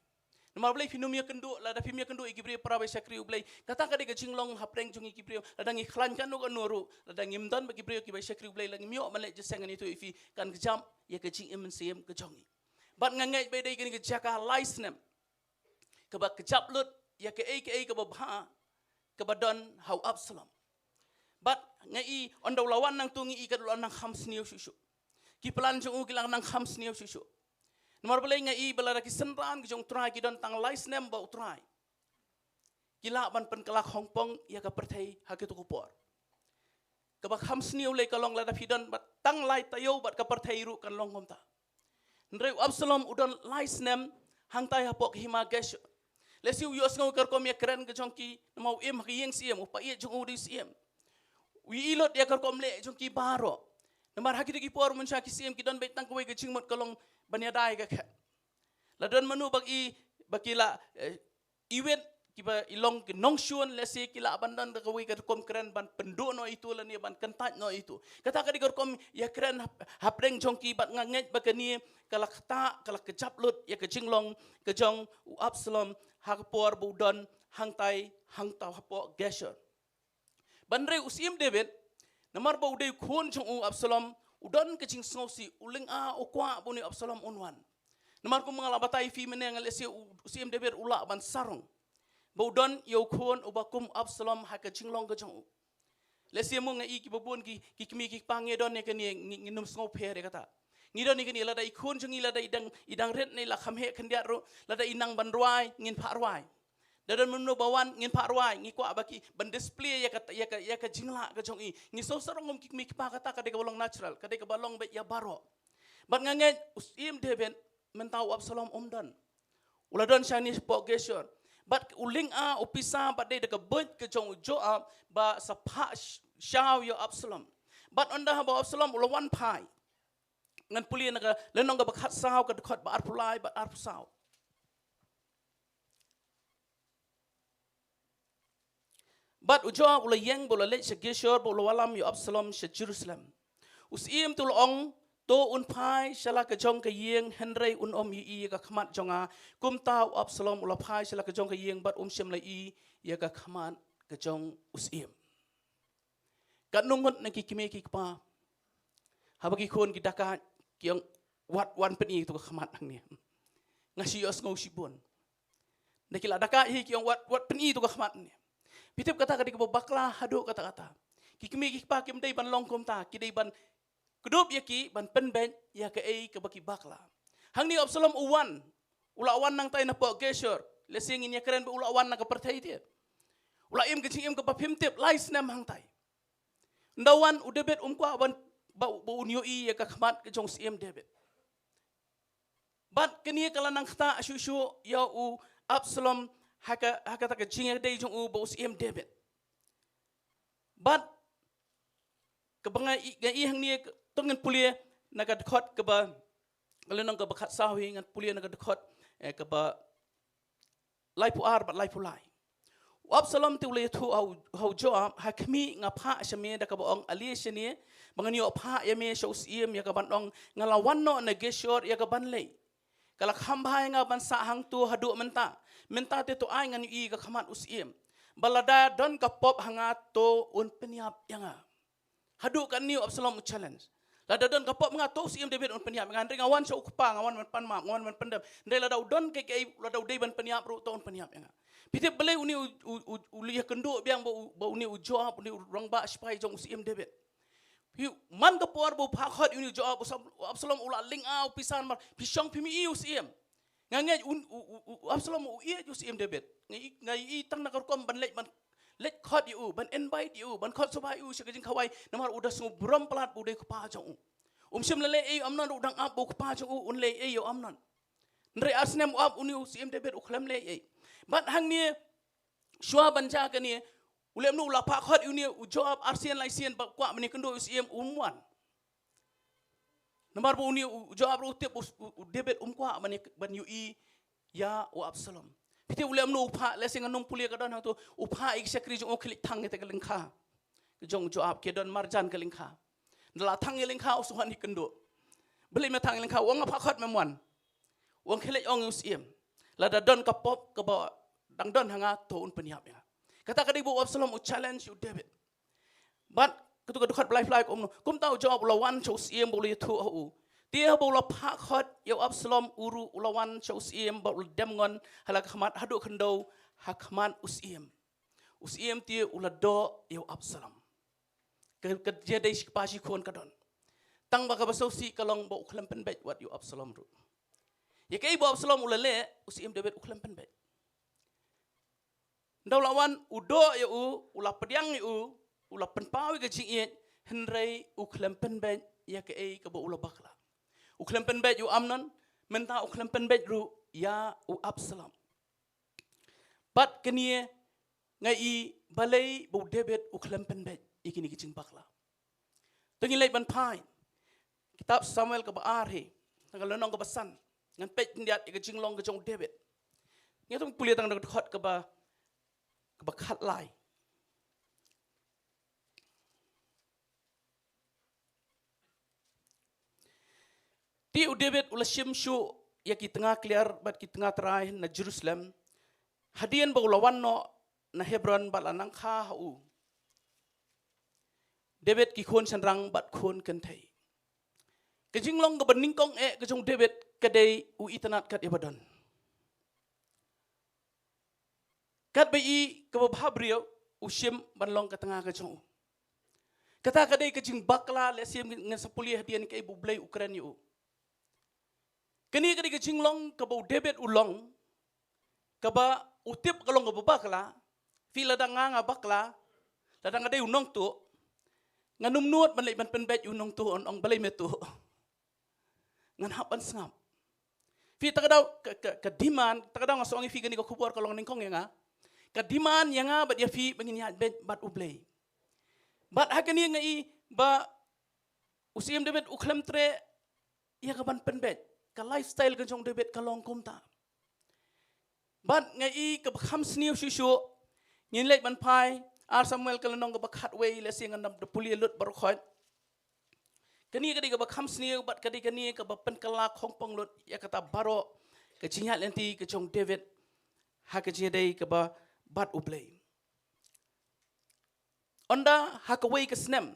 Namar balei? Phin ym ïakynduh. Lada phim ïakynduh ïa ki briew para ba shakri U Blei, kata ka dei ka jinglong hapdeng jong ngi ki briew. Lada ngi khlaiñ kano kano ruh, lada ngim don bad ki briew kiba shakri U Blei, lada ngim ïoh ban leit jingïaseng, ngan ïathuh ïa phi, kan kjam ïa ka jingim mynsiem ka jong ngi. Bad nga ngeit ba dei kane ka jaka lai snem kaba kjap lut ïa kaei kaei kaba bha kaba don ha u Absalom. Bad nga i, ynda u la wan nangto, nga i ka dei u la nang kham sniew shuh shuh. Ki plan jong u ki la nang kham sniew shuh shuh. Namar balei? Nga i ba lada ki synran ki jong U Trai ki don tang lai snem bad U Trai, ki lah ban pynkylla khongpong ïa ka pyrthei ha kito ki por. Kaba kham sniew lei ka long lada phi don bad tang lai taïew bad ka pyrthei ruh kan long kumta. Hynrei u Absalom u don lai snem hangtai hapoh ka hima Geshur. Lehse u ïohsngew ka rukom ïakren ka jong ki, namar u im ha ka ïing syiem, u paid jong u u dei syiem. U ïohi lut ïa ka rukom leh jong ki baroh. Namar ha kito ki por mynshwa ki syiem ki don beit tang kawei ka jingmut, ka long ban ïada ïa ka khet. La don mano ba ki, ba ki la, eh, iwit, kiba i long ki nongshun, lehse ki lah ban don da kawei ka rukom kren ban pynduh noh ïa ito lane ban kyntait noh ïa ito. Kata ka dei ka rukom ïakren hap-, hapdeng jong ki. Bad nga ngeit ba kane ka la ktah, ka la kjap lut ïa ka jinglong ka jong u Absalom ha ka por ba u don hangtai, hangtai hapoh Geshur. Hynrei u Syiem David, namar ba u dei u khun jong u Absalom, u don ka jingsngewsih, u lyngngoh, u kwah ba une u Absalom un wan. Namar kum nga la batai ïa phi mynne, nga lehse u, u Syiem David u lah ban sarong ba u don ïa u khun uba kum u Absalom ha ka jinglong ka jong u. Lehse mo nga i kiba bun ki, ki kmie ki kpa ngi don ïa kane, ngi, ngin ym sngewpher ïa kata. Ngi don ïa kane, lada i khun jong ngi lada i dang, i dang rit ne i la kham heh khyndiat ruh, lada i nang ban rwai, ngin phah rwai. Da don mano ba wan, ngin phah rwai, ngi kwah ba ki ban display ïa ka, ïa ka, ïa ka jinglah ka jong i. Ngi sngew sarong kum ki kmie ki kpa, kata ka dei kaba long natural, ka dei kaba long beit ïa baroh. Bad nga ngeit u Syiem David, mynta u Absalom um don. U la don shane shapoh Geshur. Bad u lyngngoh, u pisa, bad dei da ka buit ka jong u Joab ba sa phah sh-, shaw ïa u Absalom. Bad ynda haba u Absalom u la wan phai, ngan pule na ka lynnong kaba khatsaw, ka dkhot ba arphew lai bad arphew saw. Bad u Joab u la ïeng bad u la leit sha Geshur bad u la wallam ïa u Absalom sha Jerusalem. U syiem te u la ong, to un phai sha la ka jong ka ïing, hynrei un ym ïohi ïa ka khmat jong nga. Kumta u Absalom u la phai sha la ka jong ka ïing bad um shym la ïohi ïa ka khmat ka jong u syiem. Katno ngut na ki kmie ki kpa, haba ki khun ki dakait, ki ong, wat wan pyni to ka khmat hangne. Nga shu ïohsngew shibun. Nda ki la dakait hi, ki ong, wat, wat pyni to ka khmat hangne. Phi tip, kata ka dei kaba bakla haduh katta katta. Ki kmie ki kpa kim dei ban long kumta, ki dei ban kdup ïa ki, ban pynbeit ïa kaei kaba ki bakla. Hangne u Absalom u wan, u la wan nangtai napoh Geshur. Lehse ngin ïakren ba u la wan na ka pyrthei te. U la im ka jingim kaba phim tip, lai snem hangtai. Ynda wan u David, um kwah ban, ba, ba un ïohi ïa ka khmat ka jong u Syiem David. Bad kane ka la nang ktah shuh shuh ïa u Absalom ha ka, ha kata ka jingïadei jong u bad u Syiem David. Bad kaba nga i, nga i hangne, to ngin pule na ka dkhot kaba, ka lynnong kaba khatsaw hi, ngan pule na ka dkhot, eh, kaba laiphew ar bad laiphew lai. U Absalom te u la ïathuh ha u, ha u Joab, ha khmih, nga phah sha me da kaba ong, ale shane ba ngan ïoh phah ïa me sha u syiem, ïa kaban ong, nga la wan noh na Geshur ïa kaban leit. Ka la kham bha ïa nga ban sah hangto haduh mynta. Mynta te to ai ngan ïohi ïa ka khmat u syiem. Ba lada don ka pop ha nga, to un pynïap ïa nga. Haduh katne u Absalom u challenge. Lada don ka pop ha nga, to u Syiem David un pynïap ïa nga. Hynrei nga wan sha u kpa, nga wan ban pan map, nga wan ban pyndem. Hynrei lada u don kaei kaei, lada u dei ban pynïap ruh, to un pynïap ïa nga. Phi tip balei une u, u, u, u la ïakynduh biang bad u, bad une u Joab, une u rangbah shipai jong u Syiem David. Phi, man ka por ba u phah khot ïa une u Joab, u Sab-, u Absalom u la lyngngoh, u pisan mar, phi shong phim ïohi u syiem. Nga ngeit un, u, u, u, u Absalom u ïeit ïa u Syiem David. Nga i, nga i tang na ka rukom ban leit, ban leit khot ïa u, ban invite ïa u, ban khot sngewbha ïa u sha ka jingkhawai, namar u da sngew burom palat ba u dei u kpa jong u. Um shym la leh ei ïa u Amnon ruh, u dang ap ba u kpa jong u un leh ei ïa u Amnon. Hynrei ar snem u ap, une u Syiem David u khlem leh ei. Bad hangne, shuwa ban jia kane, u leh kumno? U la phah khot ïa une u Joab arsien laisien ba kwah ban ïakynduh ïa u syiem, um wan. Namar ba une u Joab ruh u tip u, u, u David um kwah ban ïa, ban ïohi ïa u Absalom. Phi tip u leh kumno? U phah, lehse ngan ym pule, ka don hangto, u phah ïa ki shakri jong u khie leit thang ïa kata ka lyngkha ka jong u Joab, ki don marjan ka lyngkha. Ynda la thang ïa lyngkha, u shu wan ïakynduh. Balei me thang ïa lyngkha? U ong nga phah khot mem wan. U ong khie leit ong ïa u syiem, lada don ka pop kaba dang don ha nga, to un pynïap ïa nga. Kata ka dei ba u Absalom u challenge ïa u David. Bad katu ka dkhot ba laiphew lai ka ong kumno? Kumta u Joab u la wan sha u syiem bad u la ïathuh ha u. Te haba u la phah khot ïa u Absalom, u ruh u la wan sha u syiem bad u la dem ngon ha la ka khmat haduh khyndew ha khmat u syiem. U syiem te u la doh ïa u Absalom. Ka, ka jia dei shi kpa shi khun ka don. Tang ba kaba sngewsih ka long ba u khlem pynbeit wat ïa u Absalom ruh. Ïa kaei ba u Absalom u la leh, u Syiem David u khlem pynbeit. Ynda u la wan, u doh ïa u, u la pdiang ïa u, u la pynpaw ïa ka jingïeit, hynrei u khlem pynbeit ïa kaei kaba u la bakla. U khlem pynbeit ïa u Amnon, mynta u khlem pynbeit ruh ïa u Absalom. Bad kane nga i balei ba u David u khlem pynbeit ïa kine ki jingbakla. To ngin leit ban phai kitab Samuel kaba ar hi, na ka lynnong kaba san. Ngan peit khyndiat ïa ka jinglong ka jong u David. Ngi to pule tang da ka dkhot kaba, kaba khatlai. Te u David u la shim shuh ïa ki tnga kliar bad ki tnga trai na Jerusalem, hadien ba u la wan noh na Hebron bad la nang kha ha u David ki khun shynrang bad khun kynthei. Ka jinglong kaba nyngkong eh ka jong u David ka dei u itynnad kat ïa ba don. Katba i kaba bha briew, u shim ban long ka tnga ka jong u. Kata ka dei ka jingbakla, lehse ngan sa pule hadien kaei ba u Blei u kren ïa u. Kane ka dei ka jinglong kaba u David u long, kaba u tip ka long kaba bakla. Phi, lada nga nga bakla, lada nga dei u nongtuh, ngan ym nud ban leit ban pynbeit ïa u nongtuh, yn ong balei me tuh. Ngan hap ban sngap. Phi, ta ka daw ka, ka, ka demand, ta ka daw nga sa ong ïa phi kane ka khubor ka long nyngkong ïa nga. Ka demand ïa nga bad ïa phi ba ngin ïaid beit bad u Blei. Bad ha kane nga i ba u Syiem David u khlem treh ïa ka ban pynbeit. Ka lifestyle ka jong u David ka long kumta. Bad nga i kaba kham sniew shuh shuh, ngin leit ban phai, ar Samuel ka lynnong kaba khatwei, lehse ngan da pule lut baroh khoit. Kane ka dei kaba kham sniew bad ka dei kane kaba pynkylla khongpong lut ïa kata baroh ka jingïaid lynti ka jong u David ha ka jingïadei kaba bad u Blei. Ynda ha kawei ka snem,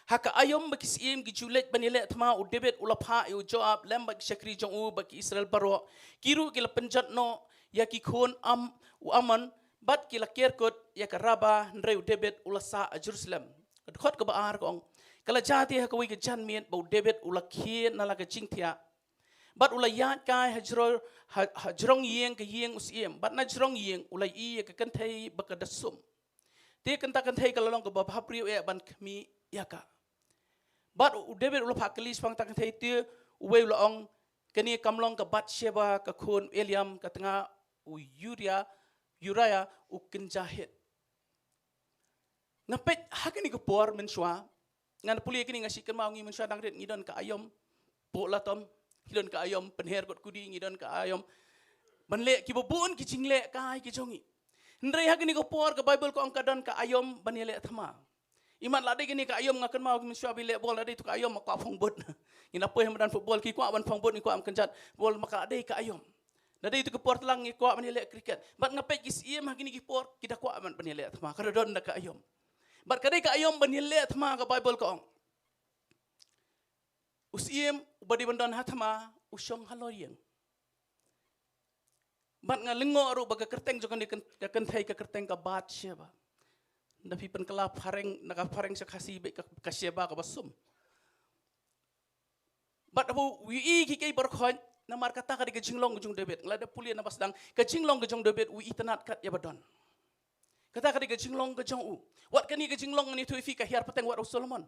ha ka aïom ba ki syiem ki ju leit ban ïaleh thma, u David u la phah ïa u Joab lem bad ki shakri jong u bad ki Israel baroh, ki ruh ki la pynjot noh ïa ki khun Am-, u Amnon, bad ki la ker kut ïa ka Raba, hynrei u David u la sah ha Jerusalem. Ka dkhot kaba ar ka ong, ka la jia te ha kawei ka janmiet ba u David u la khie na la ka jingthiah, bad u la ïaid kai ha jro-, ha, ha jrong ïing ka ïing u syiem, bad na jrong ïing u la ïohi ïa ka kynthei ba ka da sum. Te kata ka kynthei ka la long kaba bhabriew eh ban khmih ïa ka. Bad u David u la phah kylli shaphang kata ka kynthei, te uwei u la ong, kane kam long ka Bathsheba ka khun Eliam ka tnga u Uriah, Uriah u kynja Hit. Nga peit ha kane ka por mynshuwa, ngan pule kane, nga shu kynmaw ngi mynshuwa dang rit ngi don ka aïom, pok latom, ngi don ka aïom pynher kot kudi, ngi don ka aïom ban leh kiba bun ki jingleh kai ki jong ngi. Hynrei ha kane ka por ka Baibl ka ong ka don ka aïom ban ïaleh thma. Imat la dei kane ka aïom, nga kynmaw ngi mynshuwa ba ïaleh bol, la dei tu ka aïom ma kwah phong but. Ngi na poi ha madan football, ki kwah ban phong but, ngi kwah ban kynjat bol, ma ka la dei ka aïom. Na dei tu ka por tlang ngi kwah ban ïaleh cricket. Bad nga peit ki syiem ha kine ki por ki da kwah ban, ban ïaleh thma, ka da don da ka aïom. Bad ka dei ka aïom ban ïaleh thma ka Baibl ka ong. U syiem uba dei ban don ha thma u shong halor ïing. Bad nga lyngngoh ruh ba ka kyrteng jong kane ka kyn-, ka kynthei ka kyrteng ka Bathsheba. Nda phi pynkylla phareng, na ka phareng sha Khasi beit ka, ka Sheba kaba sum. Bad haba u ïohi kiei kiei baroh khoit, Namar kata ka dei ka jinglong ka jong u David. Nga la dep pule na ba sdang, ka jinglong ka jong u David u itynnad kat ïa ba don. Kata ka dei ka jinglong ka jong u. Wat kane ka jinglong ngan ïathuh ïa phi ka hiar pateng wat u Solomon.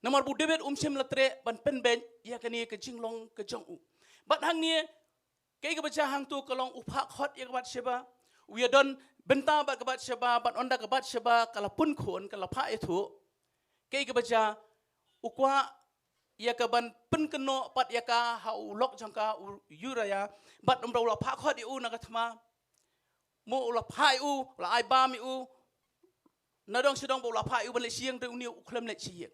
Namar ba u David um shym la treh ban pynbeit ïa kane ka jinglong ka jong u. Bad hangne, kaei kaba jia hangto ka long u phah khot ïa ka Bathsheba. U ïadon bynta bad ka Bathsheba, bad ynda ka Bathsheba ka la pun khun, ka la phah ïathuh. Kaei kaba jia, u kwah ïa ka ban pynkynnoh pat ïa ka ha u lok jong ka u Uriah, bad namar u la phah khot ïa u na ka thma. Mo u la phah ïa u, u la ai bam ïa u. Na dong sha dong ba u la phah ïa u ban leit sha ïing, hynrei une u khlem leit sha ïing.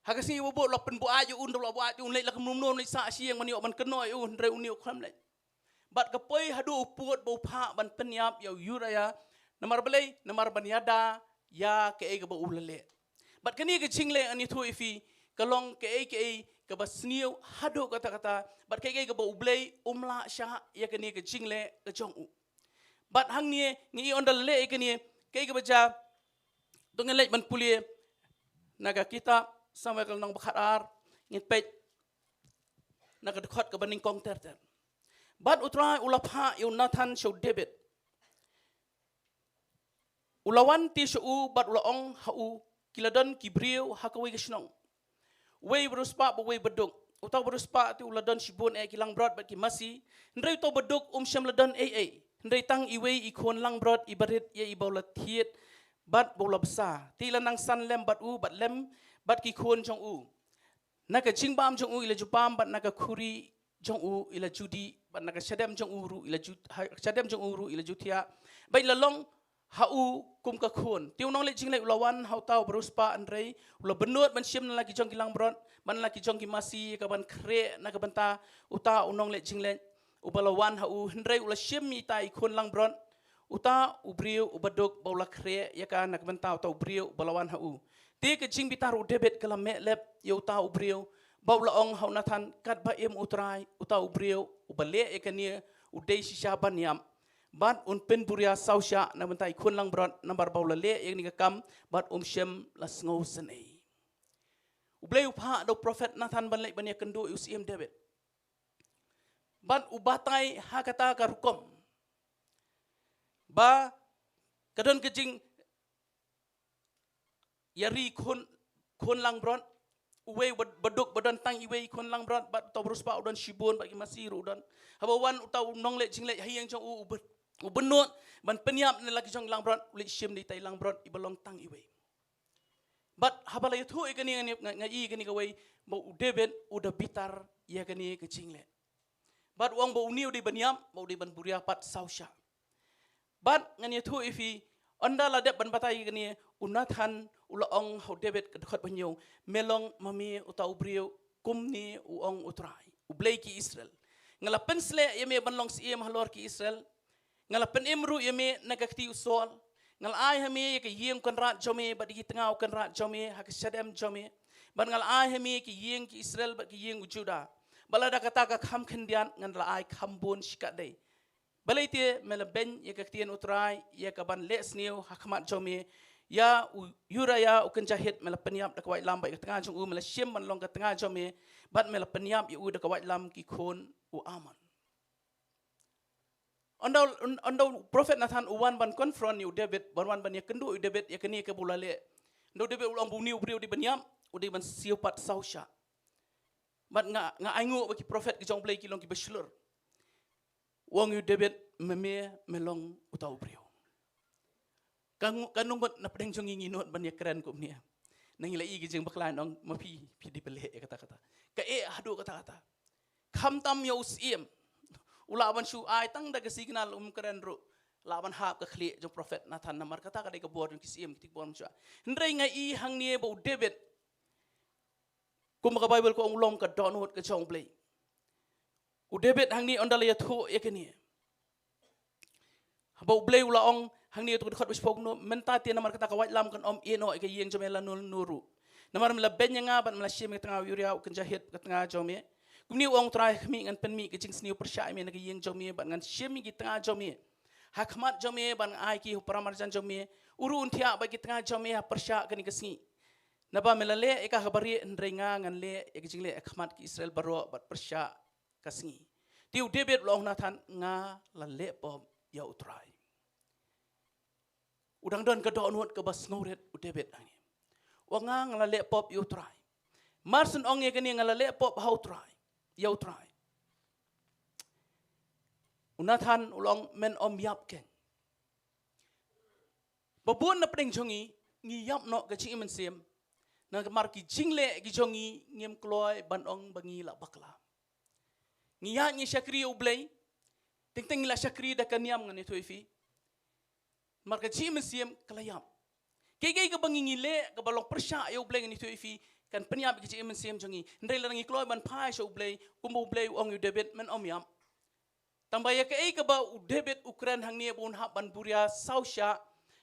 Ha ka sngi ba bud u la pynbuaid ïa u, u la buaid ïa u, leit la kumno kumno, leit sah sha ïing, ban ïoh ban kynnoh ïa u, hynrei une u khlem leit. Bad ka poi haduh u pud ba u phah ban pynïap ïa u Uriah. Namar balei? Namar ban ïada ïa kaei kaba u la leh. Bad kane ka jingleh ngan ïathuh ïa phi, ka long kaei kaei kaba sniew haduh katta katta. Bad kaei kaei kaba U Blei um lah shah ïa kane ka jingleh ka jong u. Bad hangne ngi i ynda leh ïa kane, kaei kaba jia, to ngin leit ban pule na ka kitab Samuel ka lynnong ba khatar, ngin peit na ka dkhot kaba nyngkong ter ter. Bad U Trai u la phah ïa u Nathan sha u David. U la wan te sha u bad u la ong ha u, ki la don ki briew ha kawei ka shnong. Uwei u riewspah bad uwei u baduk. Uta u riewspah te u la don shibun eh ki langbrot bad ki masi. Hynrei uta u baduk um shym la don ei ei. Hynrei tang iwei i khun langbrot iba rit ïa iba u la thied bad ba u la bsa. Te i la nang san lem bad u bad lem bad ki khun jong u. Na ka jingbam jong u i la ju bam bad na ka khuri jong u i la ju dih, bad na ka shadem jong u ruh i la ju, ha, shadem jong u ruh i la ju thiah. Bad i la long ha u kum ka khun. Te u nongleit jingleit u la wan ha uta u riewspah hynrei u la bynnud ban shim na la ki jong ki langbrot, bad na la ki jong ki masi, ka ban khreh na ka bynta uta u nongleit jingleit uba la wan ha u, hynrei u la shim ïa ita i khun langbrot, uta u briew u baduk ba u la khreh ïa ka na ka bynta uta u briew uba la wan ha u. Te ka jingbitar u David ka la meh lep ïa uta u briew, ba u la ong ha u Nathan, katba im U Trai, uta u briew uba leh ïa kane u dei shisha ban ïap, bad un pynburia saw shah na ka bynta i khun langbrot, namar ba u la leh ïa kane ka kam bad um shym la sngewsynei. U Blei u phah da u prophet Nathan ban leit ban ïakynduh ïa u Syiem David. Bad u batai ha kata ka rukom ba ka don ka jingïari khun, khun langbrot. Uwei u bad-, baduk ba don tang iwei khun langbrot, bad uta u riewspah u don shibun bad ki masi ruh u don. Haba wan uta u nongleit jingleit ha ïing jong u, u byn-, u bynnud ban pynïap na la ki jong langbrot, u leit shim da ita i langbrot iba long tang iwei. Bad haba la ïathuh ïa kane, nga, nga, nga i kane kawei, ba u David u da bitar ïa kane ka jingleh. Bad u ong ba une u dei ban ïap, ba u dei ban buria pat saw shah. Bad ngan ïathuh ïa phi, ynda la dep ban batai ïa kane, u Nathan u la ong ha u David ka dkhot ba hynñiew, me long ma me uta u briew kumne u ong U Trai, U Blei ki Israel. Nga la pynsleh ïa me ban long syiem halor ki Israel. Nga la pynim ruh ïa me na ka kti u Saul. Nga la ai ha me ïa ka ïing u kynrad jong me bad ïa ki tnga u kynrad jong me ha ka shadem jong me. Bad nga la ai ha me ïa ki ïing ki Israel bad ki ïing u Judah. Bad lada kata ka kham khyndiat ngan la ai kham bun shikatdei. Balei te me la beiñ ïa ka ktien U Trai, ïa ka ban leh sniew ha khmat jong me. Ïa u Uriah u kynja Hit me la pynïap da ka waitlam bad ïa ka tnga jong u me la shim ban long ka tnga jong me. Bad me la pynïap ïa u da ka waitlam ki khun u Ammon. Ynda, ynda u prophet Nathan u wan ban confront ïa u David, ban wan ban ïakynduh ïa u David ïa kane kaba u la leh. Ynda u David u la ong ba une u briew u dei ban ïap, u dei ban siew pat saw shah. Bad nga, nga ainguh ba ki prophet ki jong U Blei ki long kiba shlur. U ong ïa u David, me, me, me long uta u briew. Ka ngu-, ka nongwei na pdeng jong ngi ngi nud ban ïakren kumne. Nang ngi la i ki jingbakla nong ma phi, phi dei ban leh ïa kata kata. Kaei haduh kata kata. Khamtam ïa u syiem. U lah ban shu ai tang da ka signal um kren ruh. Lah ban hap ka khlieh jong prophet Nathan namar kata ka dei ka bor jong ki syiem ki tik bor shu. Hynrei nga i hangne ba u David. Kumba ka Bible ka ong u long ka dohnud ka jong U Blei. U David hangne ynda la ïathuh ïa kane. Haba U Blei u la ong hangne ha u dkhot ba shiphew kumno, mynta te namar kata ka waitlam kan ym ïehnoh ïa ka ïing jong me lano lano ruh. Namar me la beiñ ïa nga bad me la shim ïa ka tnga u Uriah u kynja Hit ka tnga jong me. Kumne u ong U Trai, khmih ngan pynmih ka jingsniew pyrshah ïa me na ka ïing jong me bad ngan shim ïa ki tnga jong me ha khmat jong me bad ngan ai ki ha u paramarjan jong me. U ruh un thiah bad ki tnga jong me ha pyrshah kane ka sngi. Naba me la leh ïa ka kaba rieh, hynrei nga ngan leh ïa ka jingleh ha khmat ki Israel baroh bad pyrshah ka sngi. Te u David u la ong Nathan, nga la leh pop ïa u Trai. U dang don ka dohnud kaba sngewrit u David hangne. U ong nga, nga la leh pop ïa u Trai. Mar shen ong ïa kane nga la leh pop ha u Trai, ïa u Trai, u Nathan u la ong men ym ïap keiñ. Ba bun na pdeng jong ngi, ngi ïap noh ka jingim mynsiem. Namar ki jingleh ki jong ngi ngim kloi ban ong ba ngi la bakla. Ngi ïaid ngi shakri ïa u Blei. Teng teng ngi la shakri da ka niam, ngan ïathuh ïa phi. Namar ka jingim mynsiem ka la ïap. Kaei kaei kaba ngi ngi leh kaba long pyrshah ïa u Blei, ngan ïathuh ïa phi, kan pynïap ïa ka jingim mynsiem jong ngi. Hynrei lada ngi kloi ban phai sha u Blei, kumba u Blei u ong ïa u David, men ym ïap. Tangba ïa kaei kaba u David u kren hangne ba un hap ban buria saw shah,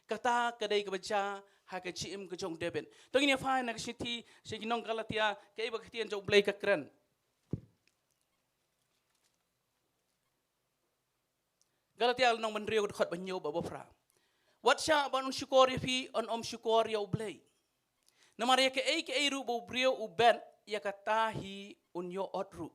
kata ka dei kaba jia ha ka jingim ka jong u David. To ngin ïa phai na ka shithi sha ki nong Galatia, kaei ba ka ktien jong u Blei ka kren. Galatia lynnong ba hynriew, dkhot ba hynñiew bad ba phra. Wat shah ban ym shukor ïa phi, yn ym shukor ïa u Blei. Namar ïa kaei kaei ruh ba u briew u bet, ïa kata hi un ïoh ot ruh.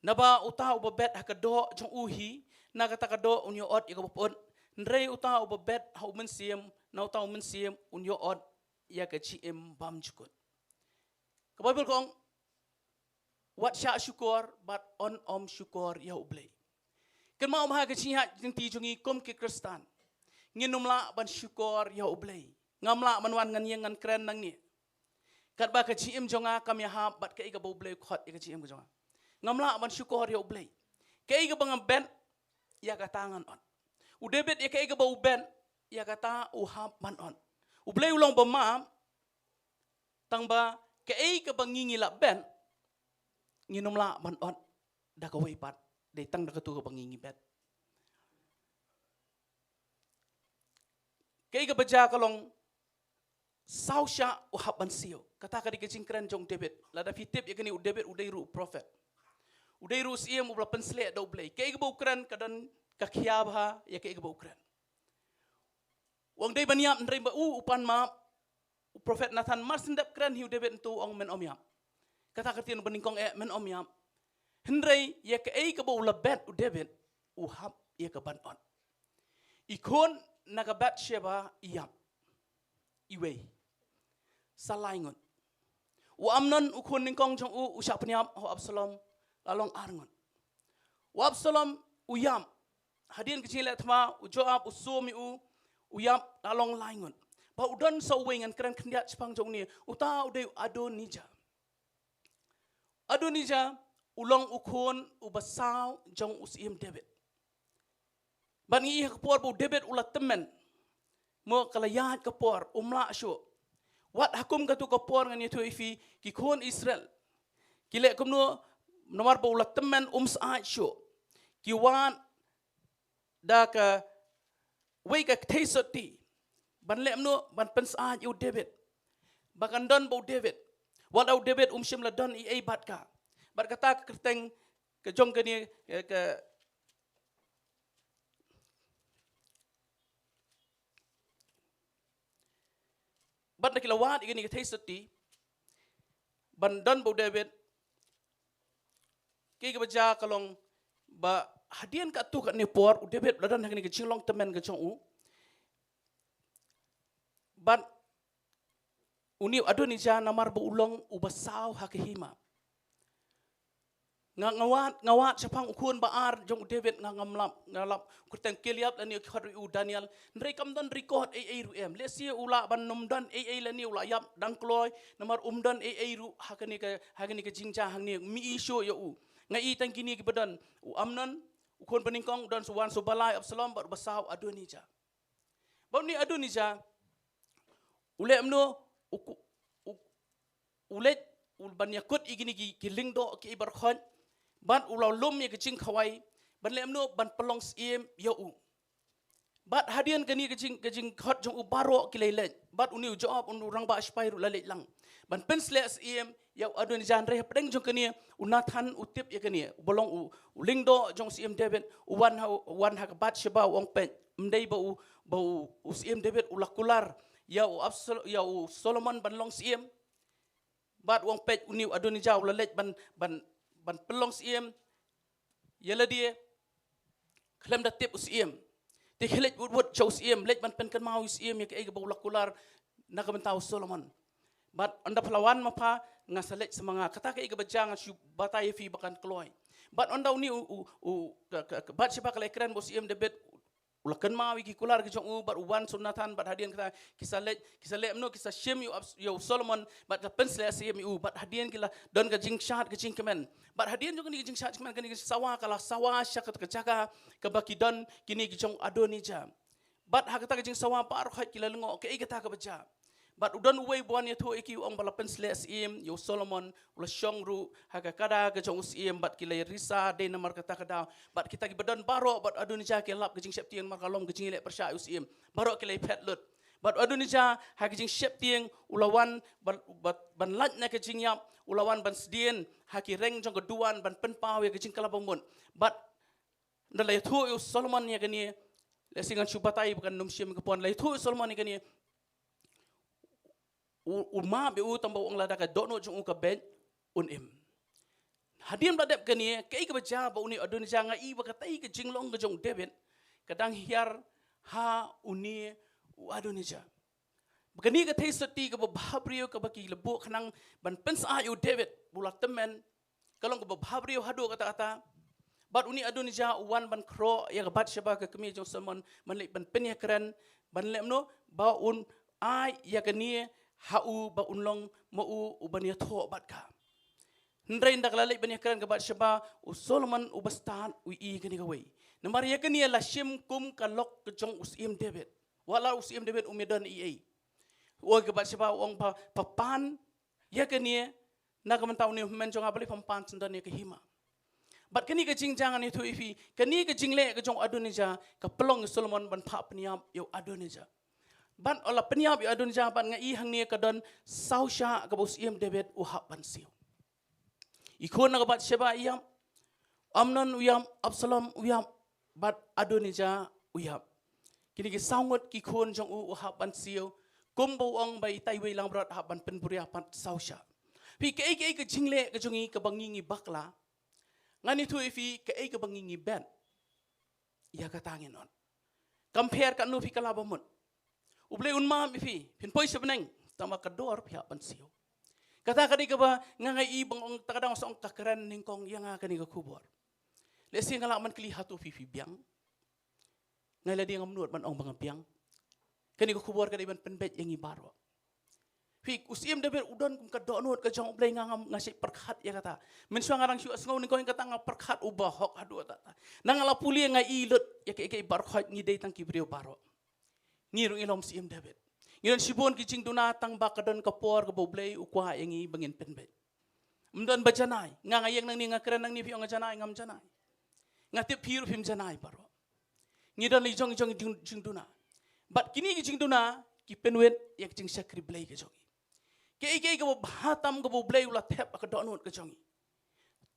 Naba uta uba bet ha ka doh jong u hi, na kata ka doh un ïoh ot ïa kaba pyut. Hynrei uta uba bet ha u Mynsiem, na uta u Mynsiem un ïoh ot ïa ka jingim bymjukut. Ka Baibl ka ong, wat shah shukor bad yn ym shukor ïa u Blei. Kynmaw ba ha ka jingïaid lynti jong ngi kum ki Khristan, ngin ym lah ban shukor ïa u Blei. Ngam lah ban wan ngan ïeng ngan kren nangne. Katba ka jingim jong nga kam ïahap bad kaei kaba u Blei u khot ïa ka jingim ka jong nga. Ngam lah ban shukor ïa u Blei. Kaei kaba nga bet, ïa kata ngan ot. U David ïa kaei kaba u bet, ïa kata u hap ban ot. U Blei u long ba map, tangba kaei kaba ngi ngi la bet, ngin ym lah ban ot da kawei pat, dei tang da katu kaba ngi ngi bet. Kaei kaba jia ka long, saw shah u hap ban siew. Kata ka dei ka jingkren jong u David. Lada phi tip ïa kane, u David u dei ruh u prophet. U dei ruh u syiem uba la pynsleh da u Blei. Kaei kaba u kren ka don ka khia bha ïa kaei kaba u kren. U ong dei ban ïap, hynrei ba u u pan map. U prophet Nathan mar shen dep kren hi u David, ntu u ong men ym ïap. Kata ka ktien ba nyngkong eh, men ym ïap. Hynrei ïa kaei kaba u la bet u David, u hap ïa ka ban ot. I khun na ka Bathsheba i ïap. Iwei. Sa lai ngut. U Amnon u khun nyngkong jong u, u shah pynïap ha u Absalom, la long ar ngut. U Absalom u ïap. Hadien ka jingleh thma, u Joab u sum ïa u, u ïap, la long lai ngut. Ba u don sa uwei, ngan kren khyndiat shaphang jong une, uta u dei u Adonijah. Adonijah u long u khun uba saw jong u syiem David. Bad ngi i ha ka por ba u David u la tymmen, mo, ka la ïaid ka por, um lah shuh. Wat ha kum katu ka por ngan ïathuh ïa phi, ki khun Israel ki leh kumno, namar ba u la tymmen, um syaid shuh. Ki wad da kawei ka kthei sotti ban leh kumno, ban pynsyaid ïa u David. Ba kan don ba u David, wat la u David um shym la don ei ei bad ka. Bad kata ka kyrteng ka jong kane, eh, ka, bad da ki la wad ïa kane ka kthei sotti ban don ba u David. Kaei kaba jia ka long ba hadien katto katne por u David la don ha kane ka jinglong tymmen ka jong u. Bad une u Adonijah namar ba u long uba saw ha ka hima. Nga, nga wad, nga wad shaphang u khun ba ar jong u David, nga, ngam lap, nga lap u kyrteng Kiliab lane ki khot ruh u Daniel. Hynrei kam don record ei ei ruh em. Lehse u lah ban ym don ei ei lane u la ïap dang kloi, namar um don ei ei ruh ha kane ka, ha kane ka jingjia hangne. Ym i shuh ïa u. Nga i tang kine kiba don. U Amnon, u khun ba nyngkong, u don sa u wan sa u ba lai Absalom, bad u ba saw Adonijah. Bad une Adonijah u leh kumno, u ku-, u, u leit u ban ïakut ïa kine ki, ki lyngdoh kiei baroh khoit, bad u la lum ïa ka jingkhawai ban leh kumno, ban pynlong syiem ïa u. Bad hadien kane ka jing, ka jingkhot jong u baroh ki la leit, bad une u Joab, une u rangbah shipai ruh la leit lang ban pynsleh syiem ïa u Adonijah. Hynrei hapdeng jong kane u Nathan u tip ïa kane, uba long u, u lyngdoh jong u syiem David, u wan ha, u wan ha ka Bathsheba, u ong peit, ym dei ba u, ba u, u syiem David u la kular ïa u Absal-, ïa u Solomon ban long syiem. Bad u ong peit, une u Adonijah u la leit ban, ban, ban pynlong syiem. ïa lade khlem da tip u syiem. Te ki leit wut wut sha u syiem, leit ban pynkynmaw ïa u syiem ïa kaei kaba u la kular na ka bynta u Solomon. Bad ynda phi la wan ma pha, nga sa leit sa ma nga. Kata kaei kaba jia, ngan shu batai ïa phi ba kan kloi. Bad ynda une u, u, u, ka, ka, ka Bathsheba ka la ïakren bad u syiem David, u la kynmaw ïa ki kular ki jong u, bad u wan sha u Nathan, bad hadien kata ki sa leit, ki sa leit noh, ki sa shim ïa u Abs-, ïa u Solomon, bad ki la pynsleh syiem ïa u, bad hadien ki la don ka jingshad ka jingkmen. Bad hadien jong kane ka jingshad jingkmen, kane ka jingsawa ka la sawa sha kata ka jaka kaba ki don kine ki jong u Adonijah. Bad ha kata ka jingsawa baroh khoit ki la lyngngoh kaei kata kaba jia. Bad u don uwei ba wan ïathuh ïa ki, u ong ba la pynsleh syiem ïa u Solomon, u la shong ruh ha ka kada ka jong u syiem, bad ki la risa dei namar kata ka daw. Bad kita kiba don baroh bad u Adonijah ki la lap ka jingsheptieng namar ka long ka jingïaleh pyrshah ïa u syiem. Baroh ki la ïaphet lut. Bad u Adonijah ha ka jingsheptieng u la wan ban, ban, ban lait na ka jingïap, u la wan ban sdien ha ki reng jong ka duwan ban pynpaw ïa ka jingkylla bamut. Bad ynda la ïathuh ïa u Solomon ïa kane, lehse ngan shu batai ba kan nym shim ka por, la ïathuh ïa u Solomon ïa kane, u, u map ïa u tang ba u ong lada ka dohnud jong u ka beit un im. Hadien ba la dep kane, kaei kaba jia ba une u Adonijah, nga i ba katei ka jinglong ka jong u David ka dang hiar ha une u Adonijah. Ba kane ka theisotti kaba bhabriew kaba ki la buh khnang ban pynsah ïa u David ba u la tymmen, ka long kaba bhabriew haduh katta katta. Bad une u Adonijah u wan ban khroh ïa ka Bathsheba ka kmie jong u Solomon, ban leit ban pynïakren, ban leh kumno ba un ai ïa kane ha u ba un long ma u uban ïathoh bad ka. Hynrei ynda ka la leit ban ïakren ka Bathsheba, u Solomon uba stad u ïohi ïa kane kawei. Namar ïa kane la shim kum ka lok ka jong u syiem David. Wat la u syiem David um ïadon ei ei. U ong ïa ka Bathsheba, u ong ba pha pan ïa kane na ka bynta une u hynmen jong nga, balei pham pan syndon ïa ka hima. Bad kane ka jingjia ngan ïathuh ïa phi, kane ka jingleh ka jong u Adonijah ka pynlong ïa u Solomon ban phah pynïap ïa u Adonijah. Bad u la pynïap ïa u Adonijah, bad nga i hangne ka don saw shah kaba u syiem David u hap ban siew. I khun na ka Bathsheba i ïap, Amnon u ïap, Absalom u ïap, bad Adonijah u ïap. Kine ki saw ngut ki khun jong u u hap ban siew, kumba u ong ba itai iwei i langbrot hap ban pynburia pat saw shah. Phi, kaei kaei ka jingleh ka jong ngi kaba ngi ngi bakla, ngan ïathuh ïa phi kaei kaba ngi ngi bet. Ïa kata ngin ong, kam pher katno phi kylla bamut, U Blei un map ïa phi, phin poi sha bneng, tangba ka dor phi hap ban siew. Kata ka dei kaba nga, nga i ba nga ong, ta ka daw nga sa ong ka kren nyngkong ïa nga kane ka khubor. Lehse nga lah ban kylli, hato phi phi biang? Nga i lade ngam nud ban ong ba nga biang. Kane ka khubor ka dei ban pynbeit ïa ngi baroh. Phi, u syiem David u don kum ka dohnud ka jong U Blei, nga ngam, nga shait pyrkhat ïa kata. Mynshuwa nga dang shu ïohsngew nyngkong ïa kata nga pyrkhat, u bahok haduh katta katta. Nang nga la pule nga i lut ïa kaei kaei baroh, ngi dei tang ki briew baroh. Ngi ruh ngi long kum u syiem David. Ngi don shibun ki jingduna, tangba ka don ka por kaba U Blei u kwah ïa ngi ba ngin pynbeit. Ym don ba janai. Nga, nga ïeng nangne, nga kren nangne, phi ong nga janai, ngam janai. Nga tip phi ruh phim janai baroh. Ngi don la ki jong ki jong ki jing, jingduna. Bad kine ki jingduna ki pynwit ïa ka jingshakri Blei ka jong ngi. Kaei kaei kaba bha tam kaba U Blei u la thep ha ka dohnud ka jong ngi,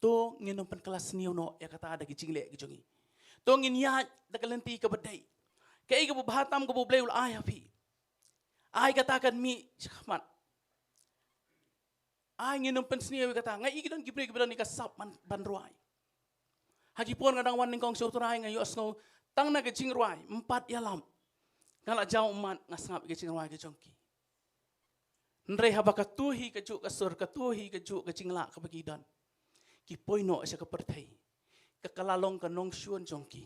to ngin ym pynkylla sniew noh ïa kata da ki jingleh ki jong ngi. To ngin ïaid da ka lynti kaba dei. Kaei kaba bha tam kaba U Blei u la ai ha phi, ai kata kan mih shakhmat. Ai, ngin ym pynsniew ïa kata. Nga i ki don ki briew kiba don ïa ka sap ban, ban rwai. Ha ki por nga dang wan nyngkong sha U Trai nga ïohsngew tang na ka jingrwai, ym pat ïalam. Nga la jaw ummat, nga sngap ïa ka jingrwai ka jong ki. Hynrei haba katto hi kajuh ka sur, katto hi kajuh ka jinglah kaba ki don, ki poi noh sha ka pyrthei, ka, ka la long ka nongshun jong ki,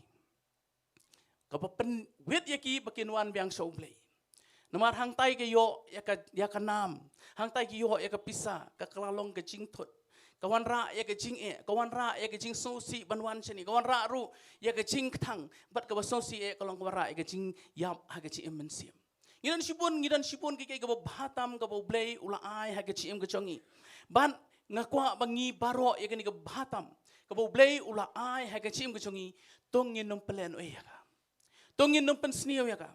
kaba pynwit ïa ki ba kin wan biang sha U Blei. Namar hangtai ka ïoh ïa ka, ïa ka nam, hangtai ka ïoh ïa ka pisa, ka, ka la long ka jingthut. Ka wanrah ïa ka jingeh, ka wanrah ïa ka jingsngewsih ban wan shane, ka wanrah ruh ïa ka jingkthang, bad kaba sngewsih eh ka long ka wanrah ïa ka jingïap ha ka jingim mynsiem. Ngi don shibun, ngi don shibun kiei kiei kaba bha tam kaba U Blei u la ai ha ka jingim ka jong ngi. Bad nga kwah ba ngi baroh ïa kane kaba bha tam kaba U Blei u la ai ha ka jingim ka jong ngi, to ngin ym pynlehnohei ïa ka. To ngin ym pynsniew ïa ka.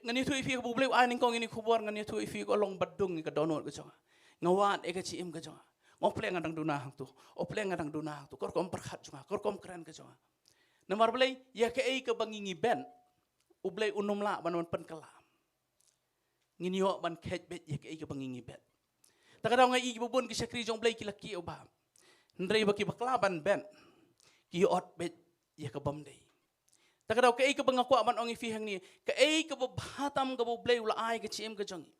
Ngan ïathuh ïa phi kaba U Blei u ai nyngkong ïa kane ka khubor, ngan ïathuh ïa phi, ka long badung ïa ka dohnud ka jong nga. Nga wad ïa ka jingim ka jong nga. Nga ong, U Blei, nga dang duna hangto. U Blei, nga dang duna hangto. Ka rukom pyrkhat jong nga, ka rukom kren ka jong nga. Namar balei? Ïa kaei kaba ngi ngi bet, U Blei un ym lah ban wan pynkylla. Ngin ïoh ban kheit beit ïa kaei kaba ngi ngi bet. Ta ka daw nga i kiba bun ki shakri jong U Blei ki la kiew bha. Hynrei ba ki bakla ban bet, ki ïoh ot beit ïa ka bym dei. Ta ka daw kaei kaba nga kwah ban ong ïa phi hangne, kaei kaba bha tam kaba U Blei u la ai ka jingim ka jong ngi.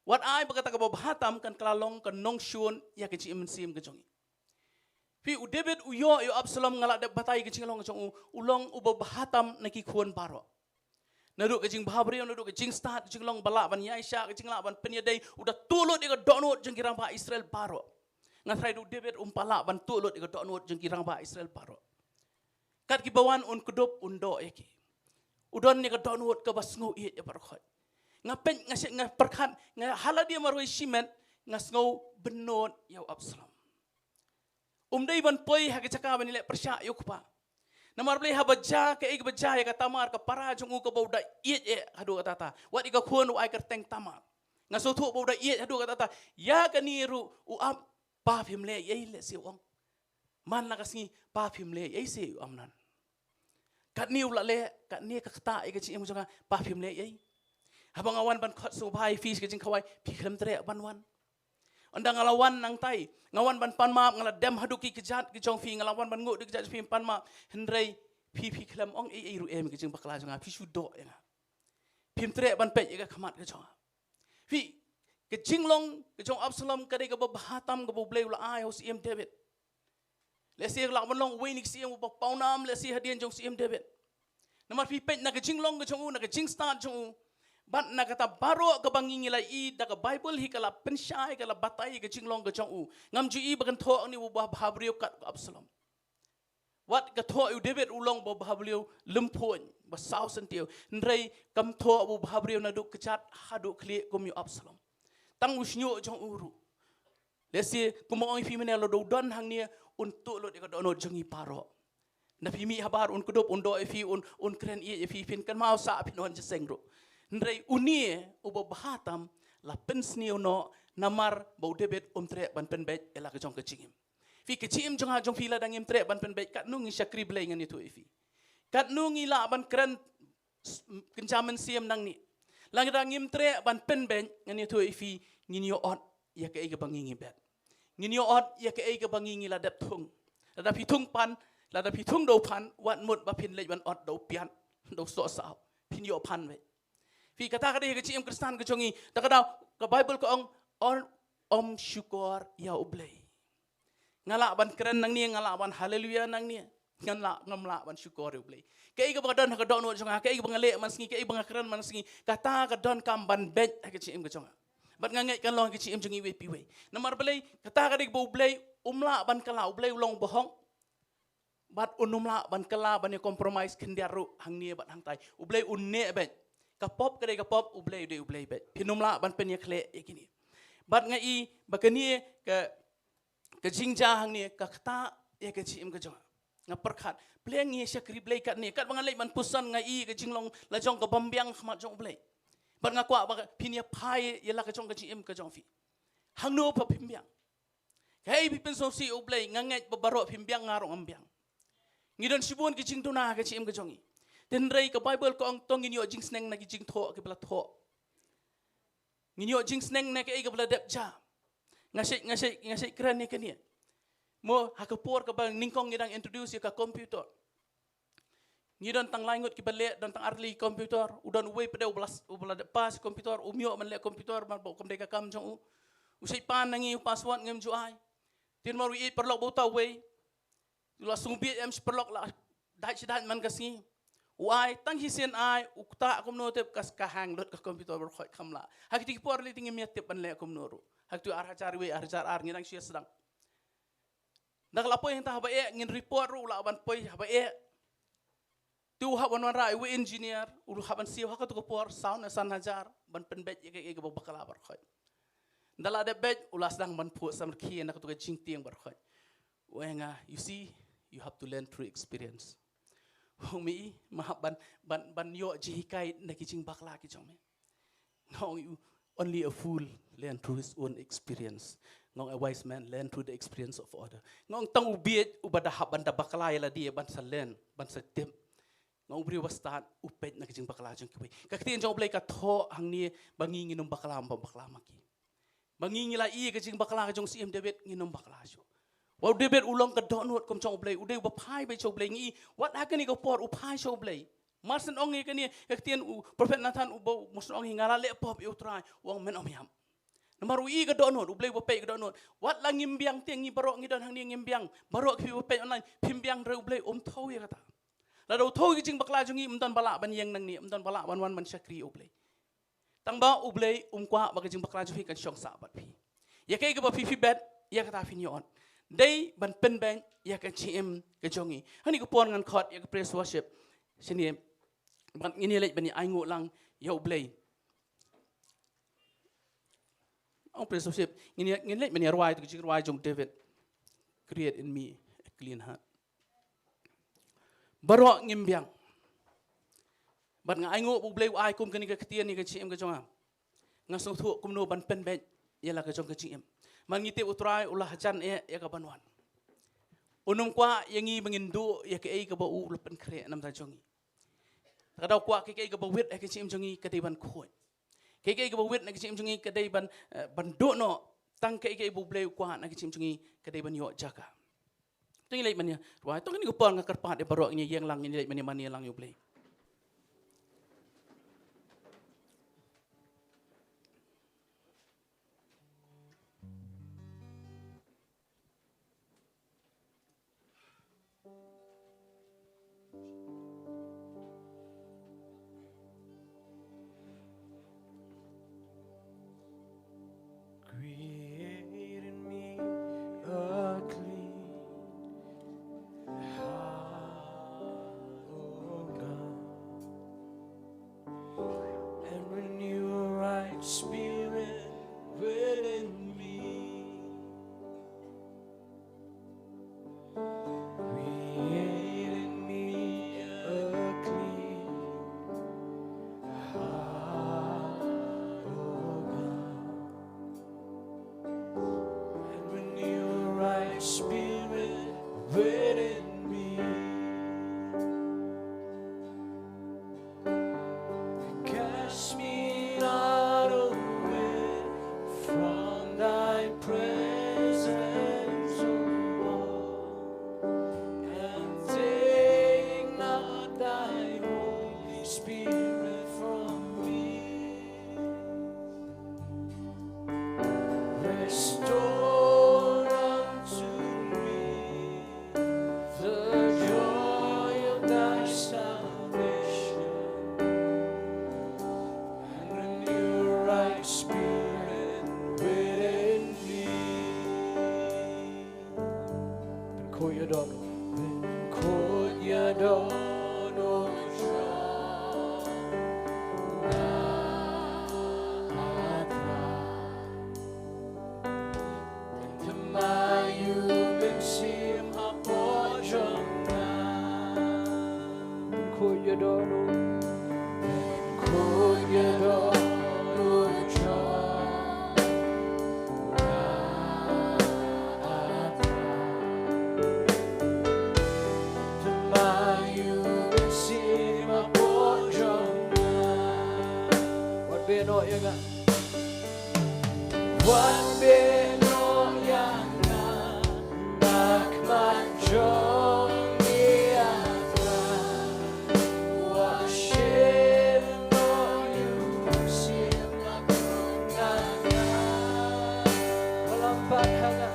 Wat ai ba kata kaba bha tam kan kylla long ka nongshun ïa ka jingim mynsiem ka jong ngi. Phi, u David u ïoh ïa u Absalom, nga la dep batai ka jinglong ka jong u, u long uba bha tam na ki khun baroh. Naduh ka jingbhabriew, naduh ka jingstad, ka jinglong ba lah ban ïaishah, ka jinglah ban pynïadei, u da tuh lut ïa ka dohnud jong ki rangbah Israel baroh. Nga tharai da u David um pat lah ban tuh lut ïa ka dohnud jong ki rangbah Israel baroh. Kat kiba wan un kdup un doh ïa ki. U don ïa ka dohnud kaba sngew ïeit ïa baroh khoit. Nga peit, nga shet, nga pyrkhat, nga ha lade marwei shimet, nga sngew bynnud ïa u Absalom. Um dei ban poi ha ka jaka ban ïaleh pyrshah ïa u kpa. Namar balei, haba jia kaei kaba jia ïa ka Tamar, ka para jong u kaba u da ïeit eh haduh katta katta. Wat ïa ka khun u ai kyrteng Tamar. Nga sngewthuh ba u da ïeit haduh katta katta. Ïa kane ruh u ap, pa phim leh ei, lehse u ong. Man la ka sngi, pa phim leh ei se, u Amnon. Katne u la leh, katne ka ktah ïa ka jingim jong nga, pa phim leh ei. Haba nga wan ban khot sngewbha ïa phi sha ka jingkhawai, phi khlem treh ban wan. Ynda nga la wan nangtai, nga wan ban pan map, nga la dem haduh ki kjat ki jong phi, nga la wan ban nguh haduh ki kjat jong phi, pan map, hynrei phi, phi khlem ong ei ei ruh em ïa ka jingbakla jong nga, phi shu doh ïa nga. Phim treh ban peit ïa ka khmat ka jong nga. Phi, ka jinglong ka jong u Absalom ka dei kaba bha tam kaba U Blei u la ai ha u Syiem David. Lehse lah ban long uwei na ki syiem uba pawnam lehse hadien jong u Syiem David. Namar phi peit na ka jinglong ka jong u, na ka jingstad jong u, bad na kata baroh kaba ngi, ngi la ïohi da ka Baibl hi, ka la pynshai, ka la batai ka jinglong ka jong u. Ngam ju ïohi ba kan thoh hangne uba bhabriew kat u Absalom. Wat ka thoh ïa u David u long uba bhabriew lymphuh, ba saw syntiew. Hynrei kam thoh uba bhabriew naduh kjat haduh khlieh kum ïa u Absalom. Tang u shñiuh jong u ruh. Lehse kumba ong ïa phi mynne, lada u don hangne un tuh lut ïa ka dohnud jong ngi baroh. Na phi mih habar un kdup, un doh ïa phi, un, un kren ïeit ïa phi, phin kynmaw sah phin wan jingïaseng ruh. Hynrei une uba bha tam la pynsniew noh namar ba u David um treh ban pynbeit ïa la ka jong ka jingim. Phi, ka jingim jong nga jong phi lada ngim treh ban pynbeit, katno ngi shakri Blei ngan ïathuh ïa phi. Katno ngi lah ban kren s-, kynja mynsiem nangne. Lada ngim treh ban pynbeit ngan ïathuh ïa phi, ngin ïoh ot ïa kaei kaba ngi ngi bet. Ngin ïoh ot ïa kaei kaba ngi ngi la dep thung. Lada phi thung pan, lada phi thung da u pan, wat mut ba phin leit ban ot da u piat, da u soh saw. Phin ïoh pan beit. Phi, kata ka dei ka jingim Khristan ka jong ngi. Ta ka daw ka Baibl ka ong, ong, ym shukor ïa u Blei. Nga lah ban kren nangne, nga lah ban haleluya nangne, ngan lah, ngam lah ban shukor ïa u Blei. Kaei kaba ka don ha ka dohnud jong nga, kaei kaba nga leh man sngi, kaei kaba nga kren man sngi, kata ka donkam ban beit ha ka jingim ka jong nga. Bad nga ngeit kan long ha ka jingim jong iwei pa iwei. Namar balei, kata ka dei kaba u Blei um lah ban kylla, u Blei u long uba hok. Bad un ym lah ban kylla, ban ïa compromise khyndiat ruh hangne bad hangtai. U Blei un neh beit. Ka pop ka dei ka pop, u Blei u dei u Blei beit. Phin ym lah ban pynïakhleh ïa kine. Bad nga i ba kane ka, ka jingjia hangne ka ktah ïa ka jingim ka jong nga. Nga pyrkhat, phi, ngi shakri Blei katne, katba nga leit ban puson nga i ka jinglong lajong kaba ym biang ha khmat jong u Blei. Bad nga kwah ba phin ïa phai ïa la ka jong ka jingim ka jong phi. Hangno ba phim biang. Kaei ba phin sngewsih ïa u Blei, nga ngeit ba baroh phim biang, nga ruh ngam biang. Ngi don shibun ki jingduna ha ka jingim ka jong ngi. Hynrei ka Baibl ka ong to ngin ïoh jingsneng na ki jingthoh kiba la thoh. Ngin ïoh jingsneng na kaei kaba la dep jia. Nga shait, nga shait, nga shait kren ïa kane. Mo, ha ka por kaba nyngkong ngi dang introduce ïa ka computer. Ngi don tang lai ngut kiba leh, don tang ar tylli ki computer, u don uwei pat de uba la, uba la dep pass computer, um ïoh ban leh computer, namar ba kam dei ka kam jong u. U shait pan na ngi u password, ngim ju ai. Te namar u ïeit paralok ba uta uwei, u la sngewbha em shi paralok, la dait shi dait man ka sngi. U ai, tang shisien ai, u ktah kumno tip, ka, ka hang lut ka computer baroh khoit, kham lah. Ha kito ki por lei te ngim ïa tip ban leh kumno ruh. Ha kito ar hajar wei, ar hajar ar, ngi dang shu ïa sdang. Nda ka la poi hangta haba eh, ngin report ruh u lah ban poi haba eh. Te u hap ban wanrah ïa u engineer, u hap ban siew ha kato ka por saw ne san hajar ban pynbeit ïa kaei kaei kaba bakla baroh khoit. Nda la dep beit, u la sdang ban phuh samrkhie na kato ka jingtieng baroh khoit. U ong ïa nga, you see, you have to learn through experience. U ong me, me hap ban, ban, ban ïoh jinghikai na ki jingbakla ki jong me. Nga ong ïa u, only a fool learn through his own experience. Nga ong a wise man learn through the experience of other. Nga ong tang u bieit uba da hap ban da bakla ïa lade ban sa learn, ban sa tip. Nga ong u briew ba stad u peit na ka jingbakla jong kiwei. Ka ktien jong U Blei ka thoh hangne ba ngi ngin ym bakla, ym bakla ma ki. Ba ngi ngi la i ka jingbakla ka jong u Syiem David, ngin ym bakla shuh. Wa u David u long ka dohnud kum jong U Blei, u dei uba phai beit sha U Blei. Ngi wat ha kane ka por u phai sha U Blei. Mar shu ong ïa kane ka ktien u prophet Nathan, uba mar shu ong hi nga la leh pop ïa U Trai, u ong men ym ïap. Namar u i ka dohnud, U Blei uba peit ka dohnud. Wat la ngim biang te ngi baroh ngi don hangne ngim biang. Baroh ki ba peit online, phim biang hynrei U Blei um thew ïa kata. Lada u thew ïa ka jingbakla jong ngi, ym don ba lah ban ïeng nangne, ym don ba lah ban wan ban shakri ïa U Blei. Tang ba U Blei um kwah ba ka jingbakla jong phi kan shong sah bad phi. Ïa kaei kaba phi phi bet, ïa kata phin ïoh. Dei ban pynbeit ïa ka jingim ka jong ngi. Hangne ka por ngan khot ïa ka praise worship. Shane, bad ngin ïa leit ban ïa ainguh lang ïa U Blei. Ong praise worship, ngin ïa, ngin leit ban ïa rwai, tu ka jingrwai jong David. Create in me a clean heart. Baroh ngim biang. Bad nga ainguh ba U Blei u ai kum kane ka ktien ïa ka jingim ka jong nga. Nga sngewthuh kumno ban pynbeit ïa la ka jong ka jingim. Man ngi tip U Trai u la hajan eh ïa kaba wan. Um kwah ïa ngi ba ngin duh ïa kaei kaba u la pynkhreh na ka bynta jong ngi. Ka dei u kwah kaei kaei kaba wit ha ka jingim jong ngi ka dei ban khuid. Kaei kaei kaba wit na ka jingim jong ngi ka dei ban, eh, ban duh noh. Tang kaei kaei ba U Blei u kwah na ka jingim jong ngi ka dei ban ïoh jaka. To ngin leit ban ïa rwai, to ngin ïa pang, nga kyrpad ïa baroh, ngin ïa ïeng lang, ngin leit ban ïa mane lang ïa U Blei. Create in me a clean heart, O God, and renew a right spirit within me. Create in me a clean heart, O God, and renew a right spirit within me. Cast me not away from thy presence, O Lord, and take not thy Holy Spirit from me. Restore unto me the joy of thy salvation, and renew a right spirit within me. Pynkhuid ïa dohnud. Pynkhuid ïa dohnud jong nga, A Trai. Thymmai U Mynsiem hapoh jong nga. Pynkhuid ïa dohnud. Pynkhuid ïa dohnud jong nga, A Trai. Thymmai U Mynsiem hapoh jong nga. Wat beh noh ïa nga. Wat beh noh ïa nga na khmat jong ngi, A Trai. Wat shim noh U Mynsiem hapoh jong nga. Wat lam pat ha nga.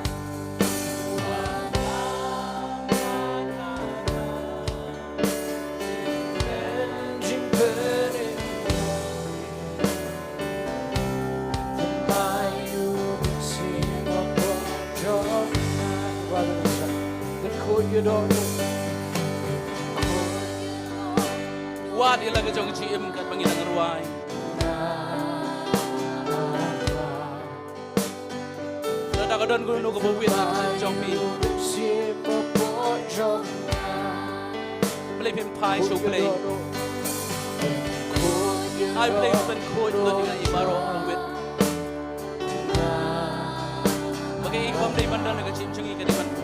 Wat lam pat ha nga. Jingpynim. Wad ïa la ka jong ka jingim katba ngi nang rwai. Lada ka don kano kaba wit ha ka jingim jong phi, Blei, phim phai sha U Blei. Ai Blei, u pynkhuid ïa ngi baroh ba wit. Ba kaei kaba ym dei ban don ha ka jingim jong ngi ka dei ban khuid.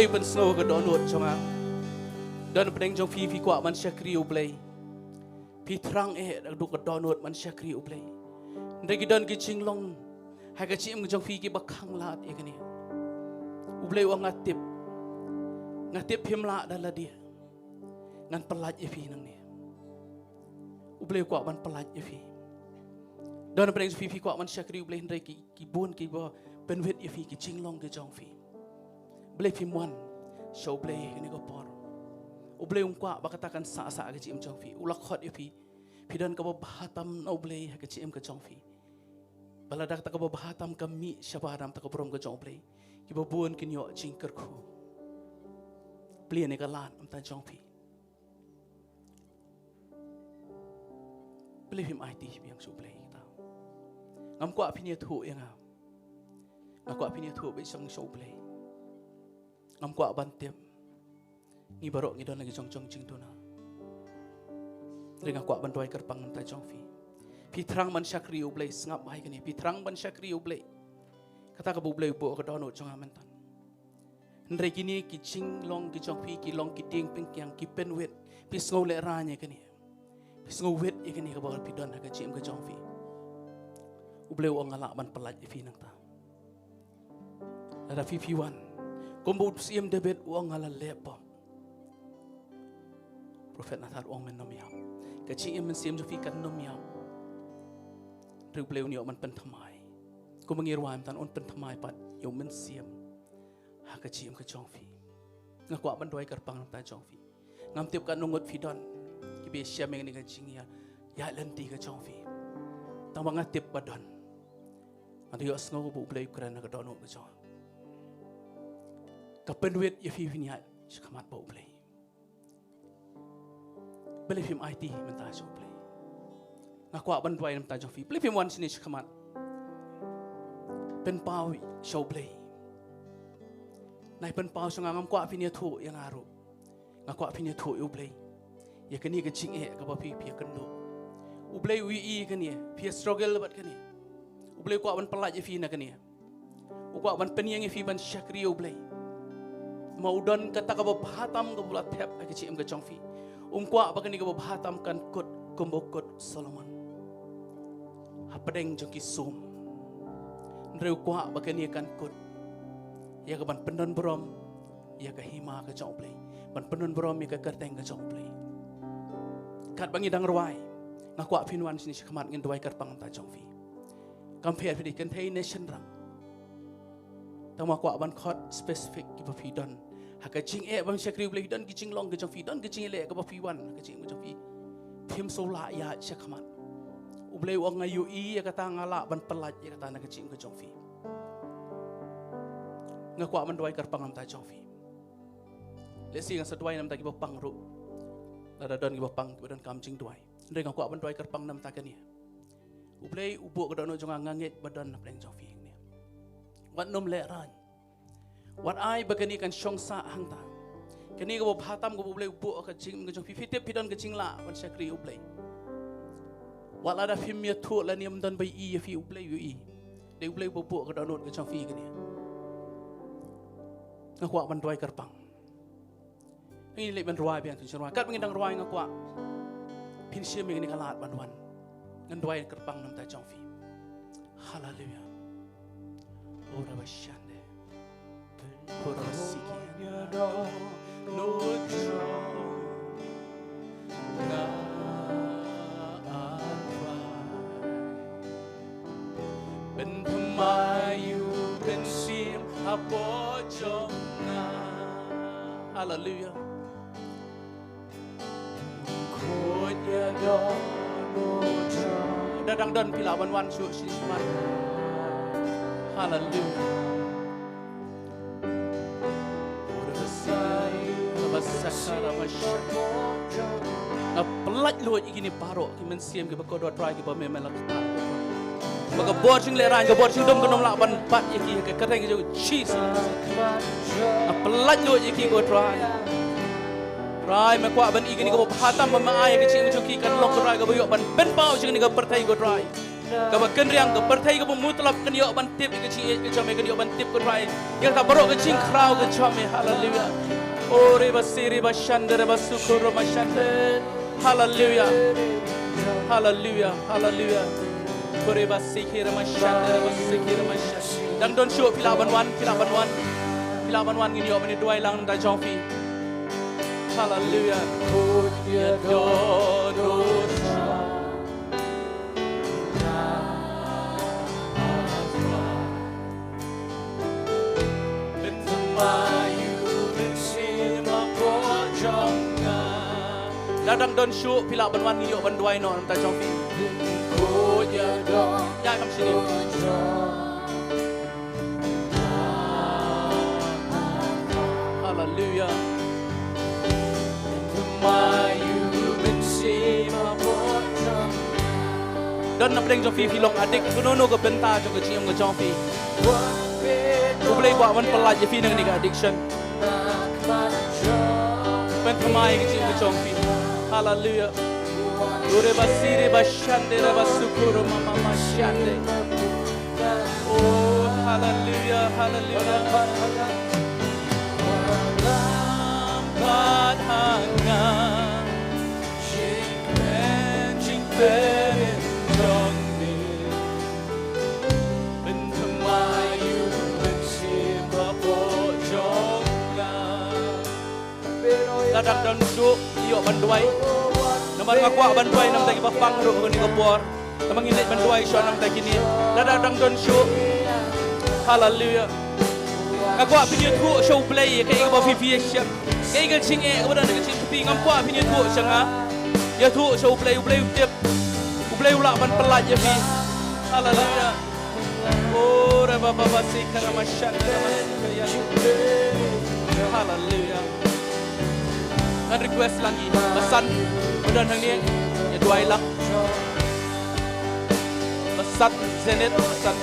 Pynsngew ka dohnud jong nga. Don pdeng jong phi, phi kwah ban shakri U Blei. Phi thrang eh da ka dohnud ban shakri U Blei. Hynrei ki don ki jinglong ha ka jingim ka jong phi kiba khanglad ïa kane. U Blei u ong nga tip. Nga tip phim lah da lade. Ngan pyllait ïa phi nangne. U Blei u kwah ban pyllait ïa phi. Don pdeng jong phi, phi kwah ban shakri U Blei hynrei ki, ki bun kiba pynwit ïa phi ki jinglong ki jong phi. Balei phim wan sha U Blei ha kane ka por? U Blei um kwah ba kata kan sah sah ha ka jingim jong phi. U la khot ïa phi. Phi don kaba bha tam na U Blei ha ka jingim ka jong phi. Ba lada kata kaba bha tam ka mih shabar na ka bynta ka burom ka jong U Blei, kiba bun kin ïoh jingkyrkhu. Plie ïa kane ka lad na ka bynta jong phi. Balei phim aiti biang sha U Blei kata? Ngam kwah phin ïathuh ïa nga. Nga kwah phin ïathuh beit sha U Blei. Ngam kwah ban tip. Ngi baroh ngi don la ki jong jong jingduna. Hynrei nga kwah ban duwai kyrpang na ka bynta jong phi. Phi thrang ban shakri U Blei, sngap bha ïa kane. Phi thrang ban shakri U Blei. Kata kaba U Blei u buh ha ka dohnud jong nga mynta. Hynrei kine ki jinglong ki jong phi ki long ki dieng pyngkiang, ki pynwit. Phi sngew lehraiñ ïa kane. Phi sngew wit ïa kane kaba phi don ha ka jingim ka jong phi. U Blei u ong nga lah ban pyllait ïa phi nangta. Lada phi phi wan. Kumba u Syiem David u ong nga la leh pop. Prophet Nathan u ong men nym ïap. Ka jingim mynsiem jong phi kan nym ïap. Hynrei U Blei un ïoh ban pynthymmai. Kumba ngi rwai mynta un pynthymmai pat ïa u mynsiem ha ka jingim ka jong phi. Nga kwah ban duwai kyrpang na ka bynta jong phi. Ngam tip katno ngut phi don kiba ïashem ïa kane ka jingïaid lynti ka jong phi. Tangba nga tip ba don. Nga ïohsngew ba U Blei u kren ha ka dohnud ka jong. Ka pynwit ïa phi phin ïaid shakhmat bad U Blei. Balei phim aiti mynta sha U Blei? Nga kwah ban duwai na ka bynta jong phi. Balei phim wan shane shakhmat? Pynpaw sha U Blei. Nai pynpaw sha nga, ngam kwah phin ïathuh ïa nga ruh. Nga kwah phin ïathuh ïa U Blei. Ïa kane ka jingeh kaba phi phi ïakynduh. U Blei u ïohi ïa kane, phi ïa struggle bad kane. U Blei u kwah ban pyllait ïa phi na kane. U kwah ban pynïeng ïa phi ban shakri ïa U Blei. Ma u don kata kaba bha tam kaba u la thep ha ka jingim ka jong phi. Um kwah ba kane kaba bha tam kan kut kumba u kut Solomon hapdeng jong ki sum. Hynrei u kwah ba kane kan kut ïa ka ban pyndon burom ïa ka hima ka jong U Blei, ban pyndon burom ïa ka kyrteng ka jong U Blei. Katba ngi dang rwai, nga kwah phin wan shane shakhmat, ngin duwai kyrpang na ka bynta jong phi. Kam pher phi dei kynthei ne shynrang. Tangba kwah ban khot specific kiba phi don ha ka jingeh ban shakri U Blei, phi don ki jinglong ki jong phi, don ki jingïaleh kaba phi wan ha ka jingeh jong phi. Phim sngewlah ïaid shakhmat. U Blei u ong nga ïohi ïa kata, nga lah ban pyllait ïa kata na ka jingeh ka jong phi. Nga kwah ban duwai kyrpang na ka bynta jong phi. Lehse ngan sa duwai na ka bynta kiba pang ruh. Lada don kiba pang, kiba donkam jingduwai. Hynrei nga kwah ban duwai kyrpang na ka bynta kane. U Blei u buh ka dohnud jong nga, nga ngeit ba don hapdeng jong phi kane. Wat nym lehraiñ. Wat ai ba kane kan shong sah hangta. Kane kaba bha tam kaba U Blei u buh ha ka jingim ka jong phi, phi tip phi don ka jinglah ban shakri U Blei. Wat lada phim ïathuh lane ym don ba ïohi ïa phi, U Blei u ïohi. Dei U Blei uba buh ka dohnud ka jong phi kane. Nga kwah ban duwai kyrpang. Ngin leit ban rwai biang, katba ngi dang rwai nga kwah phin shim ïa kane ka lad ban wan. Ngan duwai kyrpang na ka bynta jong phi. Haleluya. Ora bashande. Ora basiki. Pynthymmai ïa u Mynsiem hapoh jong nga. Haleluya. Khot ïa u don u don. Lada dang don phi lah ban wan shuh shane shakhmat. Haleluya. Nga pyllait lut ïa kine baroh ki mynsiem kiba kordor Trai kiba me me la ktah. Ba ka bor jinglehrain, ka bor jingdum kan ym lah ban bat ïa ki ha ka kyrteng ka jong u Jisu. Nga pyllait lut ïa ki ko Trai. Trai me kwah ban ïohi ïa kine kiba bha tam ba me ai ïa ka jingim jong ki kan long ko Trai kaba ïoh ban pynpaw jong kane ka pyrthei ko Trai. kaba kynriang, ka pyrthei kaba mutlop kan ïoh ban tip ïa ka jingïeit ka jong me, kan ïoh ban tip, ko Trai, ïa kata baroh ka jingkhraw ka jong me. Haleluya. O reba si reba shande reba sukhu reba shande. Haleluya. Haleluya. Haleluya. Ko reba si ki reba shande reba si ki reba shande. Dang don shuh, phi lah ban wan, phi lah ban wan. Phi lah ban wan, ngin ïoh ban ïa duwai lang na ka bynta jong phi. Haleluya. Ko ïa don don shuh. Lada dang don shuh, phi lah ban wan, ngin ïoh ban duwai noh na ka bynta jong phi. Ïa kam shane. Haleluya. Don na pdeng jong phi, phi long addict, kano kano ka bynta jong ka jingim ka jong phi. U Blei u kwah ban pyllait ïa phi na kane ka addiction. Pynthymmai ïa ka jingim ka jong phi. Haleluya. Ure ba sire ba shande re ba sukuru mama ma shande. Oh, haleluya, haleluya. Lam bad hanga. Jingkren jingkren jong me. Pynthymmai ïa u Mynsiem Bakhuid jong nga. Lada dang don shuh, ïoh ban duwai. Namar nga kwah ban duwai na ka bynta kiba pang ruh ha kane ka por. Namar ngin leit ban duwai shuwa na ka bynta kine. Lada dang don shuh. Haleluya. Nga kwah phin ïathuh sha U Blei ïa kaei kaba phi phi ïashem. Kaei ka jingeh kaba don ha ka jingim phi, ngam kwah phin ïathuh sha nga. Ïathuh sha U Blei, U Blei u tip. U Blei u lah ban pyllait ïa phi. Haleluya. Oh, reba ba ba si ka rama shan rama si ka ya. Haleluya. Ngan request lang ïa ba san ba don hangne, ïa duwai lang. Ba san Zenith, ba san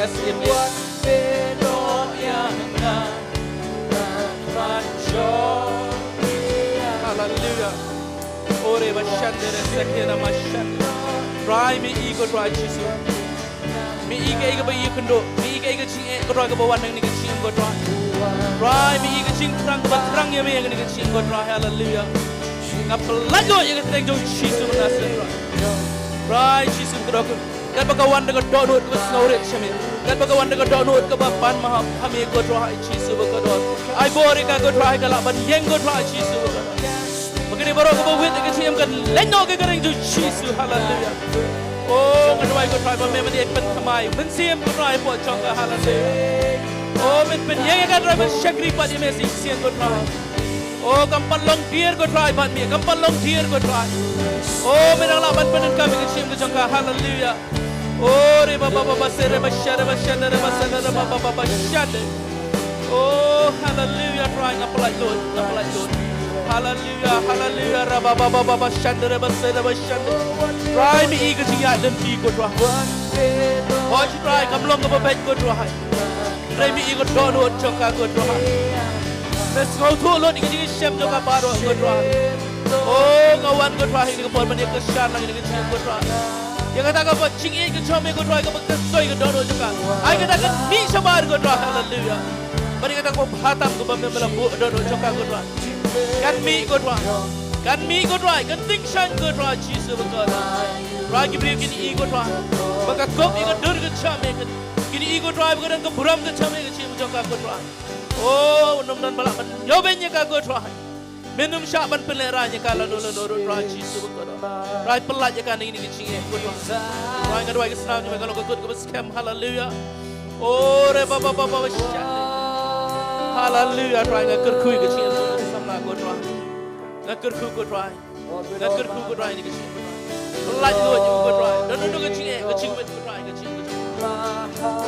S M A. Haleluya. Ore ba shan de re se ke na ma shan. Trai, me i ko Trai Jisu. Me i kaei kaba i kynduh, me i kaei ka jingeh ko Trai kaba wan na kane ka jingim ko Trai. Trai, me i ka jingthrang kaba thrang ïa me ha kane ka jingim ko Trai. Haleluya. Nga pyllait lut ïa ka kyrteng jong Jisu Nasaret Trai. Trai Jisu kyrteng. Katba ka wan da ka dohnud kaba sngewrit sha me. Katba ka wan da ka dohnud kaba pan maham ha me ko Trai Jisu bakordor. Ai bor ïa ka ko Trai ka lah ban ïeng ko Trai Jisu bakordor. Ba kane baroh kaba wit ïa ka jingim kan leit noh ha ka kyrteng jong Jisu. Haleluya. O, nga duwai ko Trai ba me men ïa pynthymmai Mynsiem ko Trai hapoh jong ka. Haleluya. O, men pynïeng ïa ka Trai ban shakri pat ïa me shisien ko Trai. O, kam pat long tiar ko Trai bad me, kam pat long tiar ko Trai. O, me dang lah ban pyndonkam ïa ka jingim ka jong ka. Haleluya. O, re ba ba ba ba se re ba sha re ba sha re ba sha re ba ba ba ba sha re. O, haleluya, Trai nga pyllait lut, nga pyllait lut. Haleluya, haleluya, ra ba ba ba ba ba sha re ba se re ba sha re. Trai me i ka jingïaid lynti ko Trai. O, Trai kam long kaba beit ko Trai. Trai me i ka dohnud jong ka ko Trai. Me sngewthuh lut ïa ka jingshem jong ka baroh ko Trai. O, nga wan ko Trai ha kane ka por ban ïa kyrshan lang ïa ka jingim ko Trai. Ïa kata kaba jingïeit ka jong me ko Trai kaba kyrsoi ka dohnud jong ka. Ai kata kan mih shabar ko Trai. Haleluya. Bad ïa kata kaba bha tam kaba me la buh dohnud jong ka ko Trai. Kan mih ko Trai. Kan mih ko Trai. Kan tyngshaiñ ko Trai Jisu bakordor. Trai ki briew kin i ko Trai. Ba ka kup ïa ka dur ka jong me kan Kine i ko Trai ba ka don ka burom ka jong me ha ka jingim jong ka ko Trai. O, ym don ba lah ban ïoh beiñ ïa ka ko Trai. Men ym shah ban pynlehrain ïa ka lano lano ruh Trai Jisu ba ko Trai. Trai pyllait ïa ka na kine ki jingeh ko Trai. Trai nga duwai ka snam jong me ka long ka kut kaba skhem. Haleluya. O, re ba ba ba ba ba shande. Haleluya Trai nga kyrkhu ïa ka jingeh jong ka samla ko Trai. Nga kyrkhu ko Trai. Nga kyrkhu ko Trai ïa ka jingeh ko Trai. Pyllait lut ïa u ko Trai. Don don ka jingeh ka jingwit ko Trai ka jingeh ko Trai.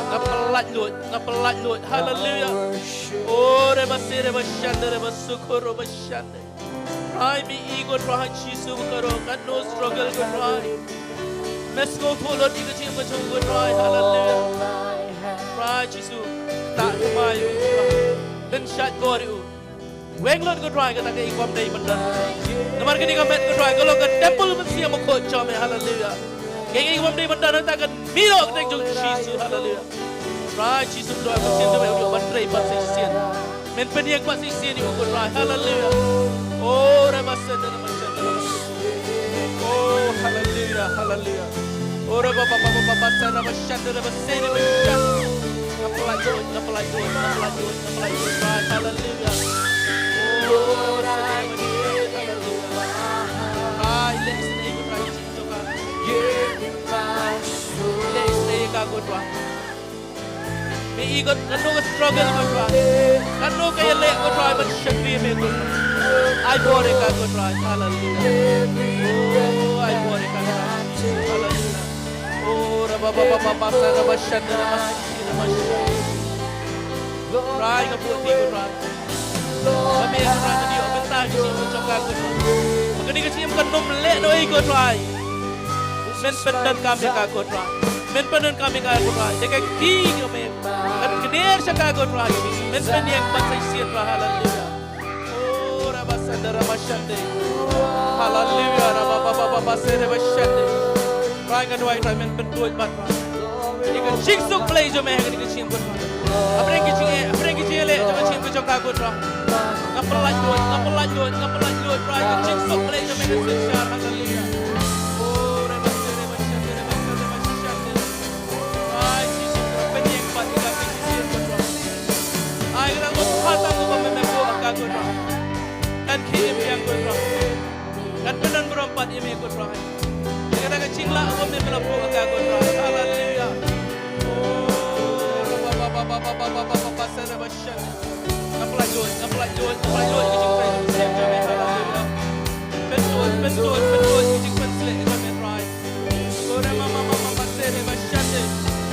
Nga pyllait lut, nga pyllait lut. Haleluya. O re ba se re ba shande re ba sukhu re ba shande. Trai me i ko Trai Jisu ba ka ro ka no struggle ko Trai. Me sngewthuh lut ïa ka jingeh ka jingwit ko Trai. Haleluya. Trai Jisu. Ta ko mai u Trai. Pynshait bor ïa u. Weng lut ko Trai kata ka i kam dei ban don. Namar kane ka met ko Trai ka long ka temple mynsiem bakhuid jong me. Haleluya. Kaei kaei kaba ym dei ban don, nangta kan mih noh ha ka kyrteng jong u Jisu. Haleluya. Trai Jisu, to ai mynsiem jong me u ïoh ban trei pat sa shisien. Men pynïeng pat sa shisien ïa u ko Trai. Haleluya. Oh, raba sende raba shende raba sende. Oh, haleluya, haleluya. Oh, raba ba ba ba ba ba sa raba shende raba sende raba shende. Nga pynlait lut, nga pynlait lut, nga pynlait lut, nga pynlait lut Trai. Haleluya. Oh, raba sende raba shende. Haleluya. Ai, leh isynei ko Trai, jingïohi jong ka. Leh isynei ïa ka ko Trai. Me i ko, katno ka struggle ko Trai. Katno ka ïaleh ko Trai ban shakri ïa me ko Trai. Ai bor ïa ka ko Trai. Haleluya. Oh, ai bor ïa ka ko Trai. Haleluya. Oh, raba ba ba ba ba sa raba shende raba sende raba shende. Trai nga buh ïa ka ko Trai. Ba me ko Trai men ïoh bynta ka jingim jong ka ko Trai. Ba kane ka jingim kan ym leh noh ei ko Trai. Men pyndonkam ïa ka ko Trai. Men pyndonkam ïa ka ko Trai. Da ka kti jong me kan kner sha ka ko Trai. Men pynïeng pat sa shisien Trai. Haleluya. Oh, raba sende raba shende. Haleluya. Raba ba ba ba ba sende raba shende. Trai nga duwai Trai men pynduwai pat Trai. Ïa ka jingsuk Blei jong me ha kane ka jingim ko Trai. Hapdeng ki jingeh, hapdeng ki jingeh jong ka jingim ka jong ka ko Trai. Nga pynlait lut, nga pynlait lut, nga pynlait lut Trai. Ka jingsuk Blei jong me kan synshar. Haleluya. Oh, reba sha, reba sha, reba sha, reba sha. Trai Jisu, pynïeng pat ïa ka jingim ko Trai. Ai ka dang lut kata ko ba me me buh ha ka ko Trai. Kan khie im biang ko Trai. Kan pyndonkam pat ïa me ko Trai. Ïa kata ka jinglah ba me me la buh ha ka ko Trai. Haleluya. Oh, ba, ba, ba, sa, da, ba, sha. Nga pynlait lut, nga pynlait lut, nga pynlait lut, ka jingpynsleh jong me. Haleluya. Pynlait, pynlait, pynlait, ka jingpynsleh jong me Trai. Lore ma, ma, ma, ma, ma, se, re, ba, shande.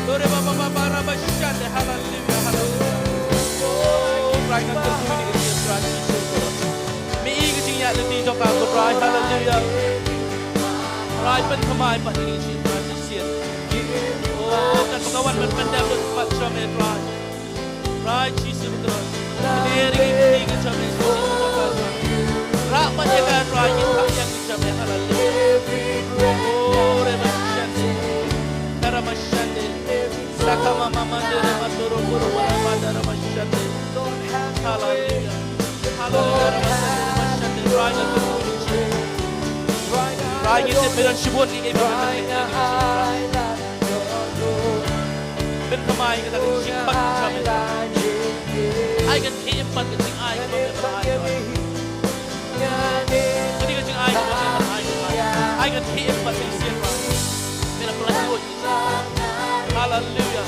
Lore ba, ba, ba, ba, ra, ba, shande. Haleluya, haleluya. Oh, Trai nga kyrkhu ïa ka jingim Trai Jisu. Me i ka jingïaid lynti jong ka ko Trai. Haleluya. Trai pynthymmai pat ïa ka jingim Trai Jisu. Oh, kan ba ka wan ban pyndem lut pat sha me Trai. Trai Jisu Khrist. Kane ri ki ki ki jam ri ki jam ri. Rah pat ïa ka Trai ki thap ïa ki jam ri. Haleluya. Oh, re ba shande. Kara ba shande. Saka ma ma ma de re ba toro koro ba ra ba da ra ba shande. Haleluya. Haleluya. Ra ba shande, ra ba shande. Trai ngi tip. Trai ngi tip me don shibun ki ki. Pynthymmai kata ka jingpang ka jam. Ai ka thiem pat ka jingai kaba me ai. Kane ka jingai kaba me ai. Ai ka thiem pat ka jingsian pat. Me la pynlait lut. Haleluya.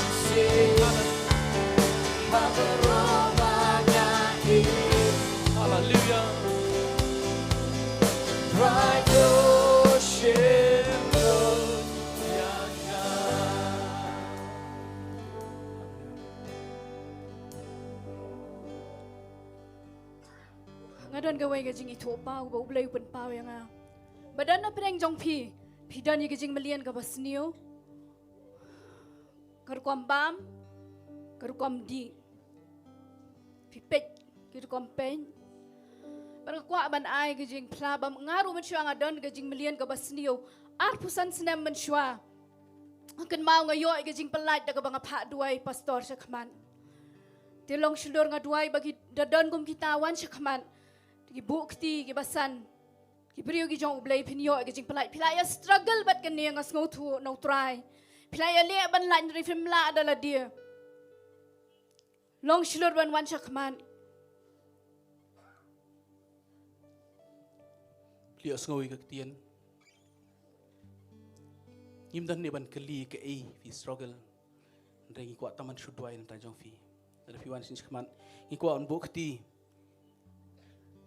Haleluya. Haleluya. Nga don kawei ka jingithuhpaw ba U Blei u pynpaw ïa nga. Ba don na pdeng jong phi, phi don ïa ka jingmlien kaba sniew. Ka rukom bam, ka rukom dih. Phi peit, ki rukom peit. Bad nga kwah ban ai ka jingphla ba nga ruh mynshuwa nga don ka jingmlien kaba sniew. Arphew san snem mynshuwa. Kynmaw nga ïoh ïa ka jingpynlait da kaba nga phah duwai pastor shakhmat. Te long shlur nga duwai ba ki da don kum kita wan shakhmat. Ki buh kti kiba san. Ki briew ki jong U Blei phin ïoh ïa ka jingpynlait. Phi la ïa struggle bad kane nga sngewthuh na U Trai. Phi la ïa leh ban lait hynrei phim lah da lade. Long shlur ban wan shakhmat. Phi ïohsngew ïa ka ktien. Ngim don ne ban kylli kaei phi struggle. Hynrei ngi kwah tang ban shu duwai na bynta jong phi. Lada phi wan sha ngi shakhmat ngi kwah ban buh kti.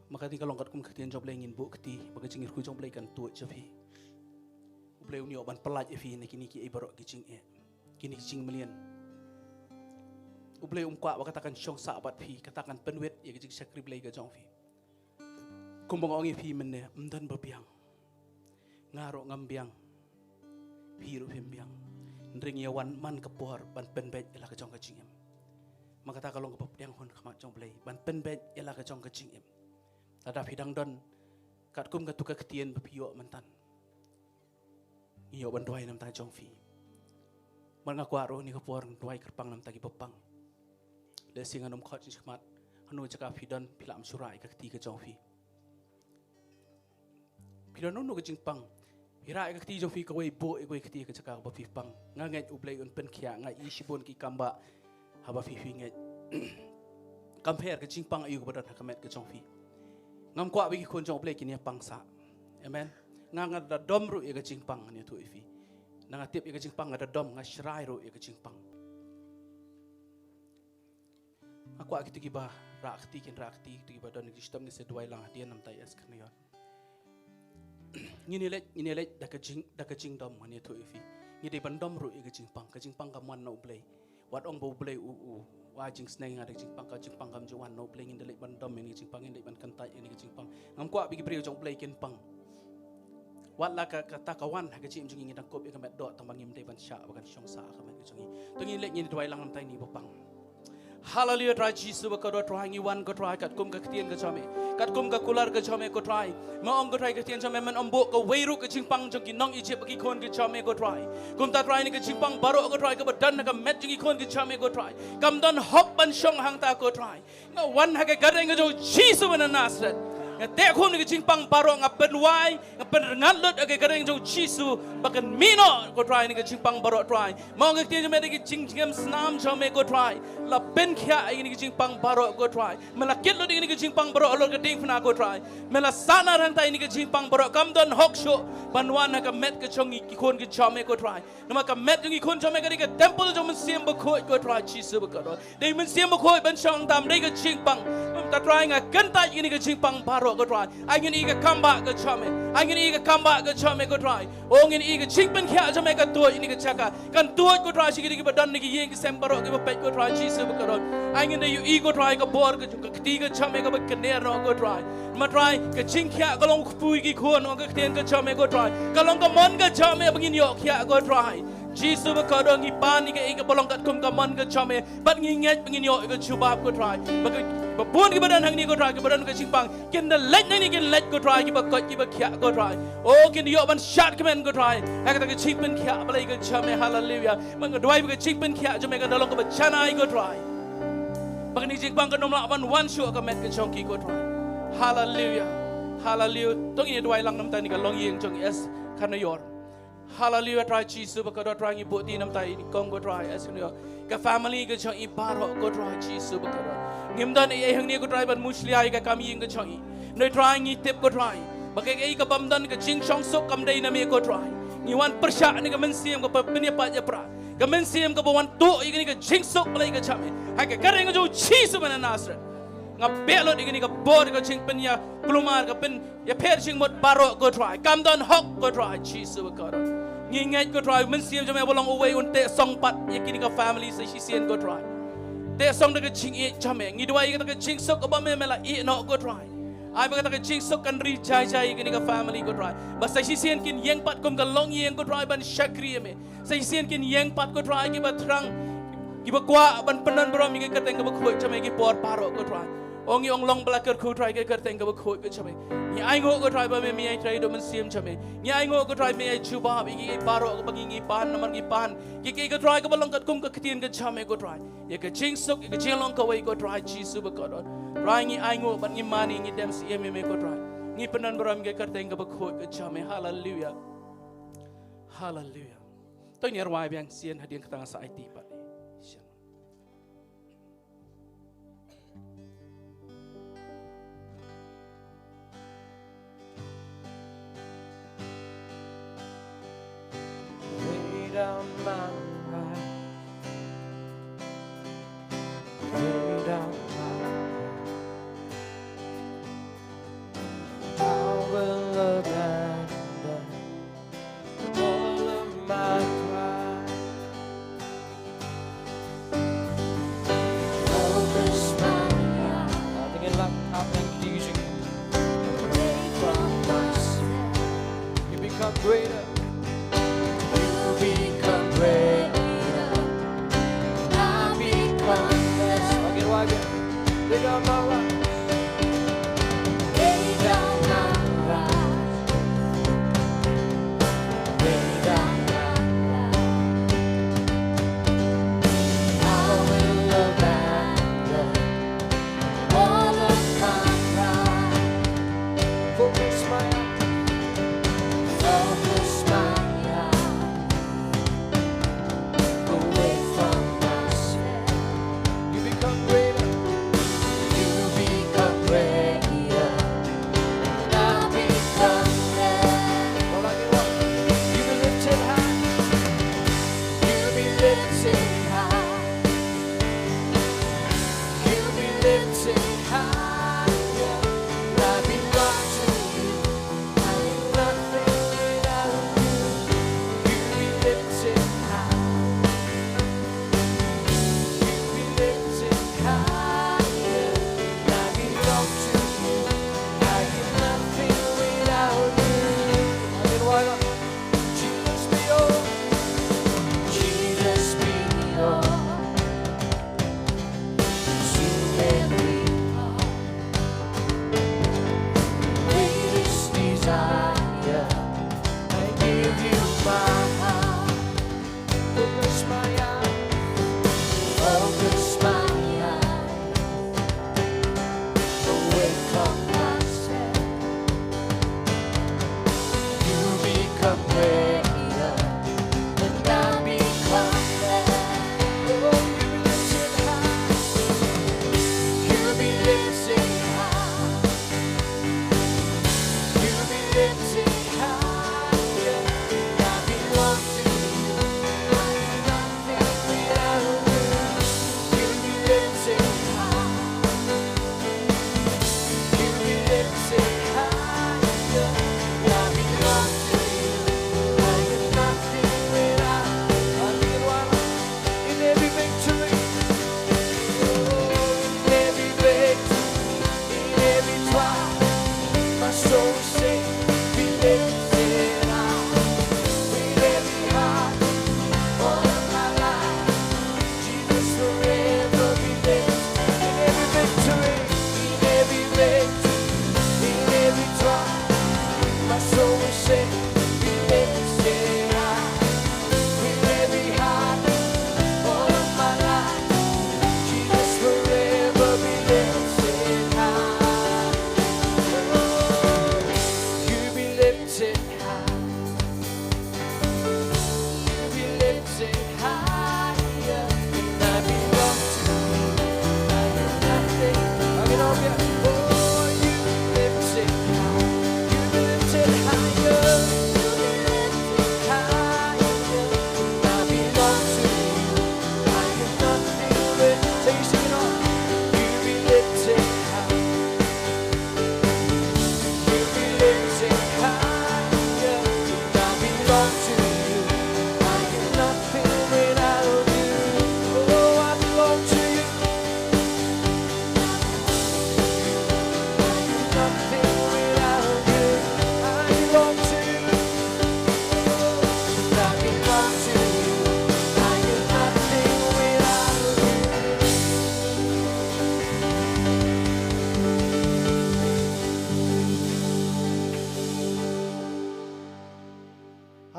Ma ka dei ka long katkum ka ktien jong U Blei ngin buh kti ba ka jingkyrkhu jong U Blei kan tuid sha phi. U Blei un ïoh ban pynlait ïa phi na kine kiei baroh ki jingeh, kine ki jingmlien. U Blei um kwah ba kata kan shong sah bad phi, kata kan pynwit ïa ka jingshakri Blei ka jong phi. Kumba nga ong ïa phi mynne, ym don ba biang. Nga ruh ngam biang. Phi ruh phim biang. Hynrei ngi ïa wan man ka por ban pynbeit ïa la ka jong ka jingim. Ma kata ka long kaba pdiang hun khmat jong U Blei ban pynbeit ïa la ka jong ka jingim. Lada phi dang don katkum katu ka ktien ba phi ïoh mynta. Ngi ïoh ban duwai namar jong phi. Mar nga kwah ruh ïa kane ka por ngan duwai kyrpang namar ki bapang. Lehse ngan ym khot shi khmat hano jaka phi don, phi lah ban shu rah ïa ka kti ka jong phi. Phi don hano ka jingpang, phi rah ïa ka kti jong phi kawei, buh ïa kawei ka kti ka jaka kaba phi pang. Nga ngeit U Blei un pynkhiah, nga ïohi shibun ki kam ba haba phi phi ngeit. Compare ka jingpang aïu kaba don ha ka met ka jong phi. Ngam kwah ba ki khun jong U Blei kin ïa pang sah. Amen. Nga nga da dom ruh ïa ka jingpang, ngan ïathuh ïa phi. Nga tip ïa ka jingpang, nga da dom, nga shrai ruh ïa ka jingpang. Nga kwah kito kiba rah kti kin rah kti, kito kiba don ki shitom ngin sa duwai lang hadien namar ïa ka kynnoh. Ngin ïa leit, ngin ïa leit da ka jing, da ka jingdom, ngan ïathuh ïa phi. Ngi dei ban dom ruh ïa ka jingpang, ka jingpang kam wan na U Blei. Wat ong ba U Blei u, u ai jingsneng ha ka jingpang, ka jingpang kam ju wan na U Blei, ngin da leit ban dom ïa ka jingpang, ngin leit ban kyntait ïa ka jingpang. Ngam kwah ba ki briew jong U Blei kin pang. Wat la ka, kata ka wan ha ka jingim jong ngi, ngi dang kup ïa ka met doh, tang ba ngim dei ban shah ba kan shong sah ha ka met ka jong ngi. To ngin leit ngin duwai lang namar ïa kine ki bapang. Haleluia, Trai Jisu ba kordor, Trai ngi wan ko Trai katkum ka ktien ka jong me, katkum ka kular ka jong me ko Trai. Me ong ko Trai ka ktien jong me, men ym buh kawei ruh ka jingpang jong ki nong Egypt ha ki khun ka jong me ko Trai. Kumta Trai kane ka jingpang baroh ko Trai kaba don ha ka met jong ki khun ka jong me ko Trai, kam don hok ban shong hangta ko Trai. Nga wan ha ka kyrteng ka jong U Jisu ba na Nasareth. Nga teh khum ïa ka jingpang baroh, nga pynwai, nga pynrngat lut ha ka kyrteng ka jong U Jisu ba kan mih noh ko Trai ïa ka jingpang baroh Trai. Me ong ka ktien jong me da ka jingngem snam jong me ko Trai, la pynkhiah ïa ka jingpang baroh ko Trai. Me la kit lut ïa ka jingpang baroh halor ka diengphna ko Trai. Me la sahnarphna ïa ka jingpang baroh, kam don hok shuh ban wan ha ka met ka jong ngi ki khun ka jong me ko Trai. Namar ka met jong ngi ki khun jong me ka dei ka temple jong U Mynsiem Bakhuid ko Trai Jisu ba kordor. Dei U Mynsiem Bakhuid ban shong tam, dei ka jingpang. Kumta Trai nga kyntait ïa kane ka jingpang baroh ko Trai. Ai ngin ïohi ka kam ba ka jong me. Ai ngin ïohi ka kam ba ka jong me ko Trai. O ngin ïohi ka jingpynkhiah jong me ka tuid ïa kane ka jaka. Kan tuid ko Trai sha kine kiba don ha ki ïing ki sem baroh kiba peit ko Trai Jisu ba kordor. Ai ngin da ïohi ko Trai ka bor ka jong ka kti ka jong me kaba kner noh ko Trai. Ma Trai ka jingkhiah ka long u kpu ïa ki khun, ong ka ktien ka jong me ko Trai. Ka long ka mon ka jong me ba ngin ïoh khiah ko Trai. Jisu ba kordor, ngi pan ïa kaei kaba long katkum ka mon ka jong me. Bad ngi ngeit ba ngin ïoh ïa ka jubab ko Trai. Ba ka, ba bun kiba don hangne ko Trai, kiba don ka jingpang, kin da leit nangne kin leit ko Trai, kiba koit kiba khiah ko Trai. O kin ïoh ban shad kmen ko Trai ha kata ka jingpynkhiah Blei ka jong me. Haleluia. Ba nga duwai ba ka jingpynkhiah jong me kan da long kaba janai ko Trai. Ba kane ka jingpang kan ym lah ban wan shuh ha ka met ka jong ki ko Trai. Haleluia. Haleluia. To ngin ïa duwai lang namar kane ka longïing jong i S Kanayor. Haleluia, Trai Jisu ba kordor, Trai ngi buh kti namar i kong ko Trai S Kanayor. Ka family ka jong i baroh ko Trai Jisu ba kordor. Ngim don ei ei hangne ko Trai ban mushlia ïa ka kam ïing ka jong i. Hynrei Trai ngi tip ko Trai ba kaei kaei kabym don ka jingshongsuk kam dei na me ko Trai. Ngi wan pyrshah ïa kane ka mynsiem kaba pynïapat ïapra, ka mynsiem kaba wan tuh ïa kane ka jingsuk Blei ka jong me. Ha ka kyrteng ka jong U Jisu ba na Nasareth. Nga beh lut ïa kane ka bor ka jingpynïakulmar, ka pynïapher jingmut baroh ko Trai. Kam don hok ko Trai Jisu ba kordor. Ngi ngeit ko Trai, U Mynsiem jong me ba long uwei un teh song pat ïa kine ka family sa shisien ko Trai. Teh song da ka jingïeit jong me. Ngi duwai ïa kata ka jingsuk kaba me me la ïeh noh ko Trai. Ai ba kata ka jingsuk kan ri jai jai ïa kane ka family ko Trai. Ba sa shisien kin ïeng pat kum ka longïing ko Trai ban shakri ïa me. Sa shisien kin ïeng pat ko Trai kiba thrang, kiba kwah ban pyndon burom ïa ka kyrteng kaba khuid jong me ha ki por baroh ko Trai. O ngi ong long ba la kyrkhu Trai ïa ka kyrteng kaba khuid ka jong me. Ngi ainguh ko Trai ba me me ïai trei da U Mynsiem jong me. Ngi ainguh ko Trai me ïai jubab ïa kiei baroh kaba ngi ngi pan namar ngi pan ïa kiei ko Trai kaba long katkum ka ktien ka jong me ko Trai. Ïa ka jingsuk, ïa ka jinglong kawei ko Trai Jisu ba kordor. Trai ngi ainguh bad ngi mane, ngi dem siem ïa me ko Trai. Ngi pyndon burom ïa ka kyrteng kaba khuid ka jong me. Haleluia. Haleluia. To ngin rwai biang sien hadien kata nga sa aiti pat. Lay down my pride. Lay down my pride. I will abandon all of my pride. Focus my eyes. Tingin lang, up and pleasing. Away from myself. You become greater. You become greater. I become less. Again, why again? Lay down my pride. Lay down my pride. Lay down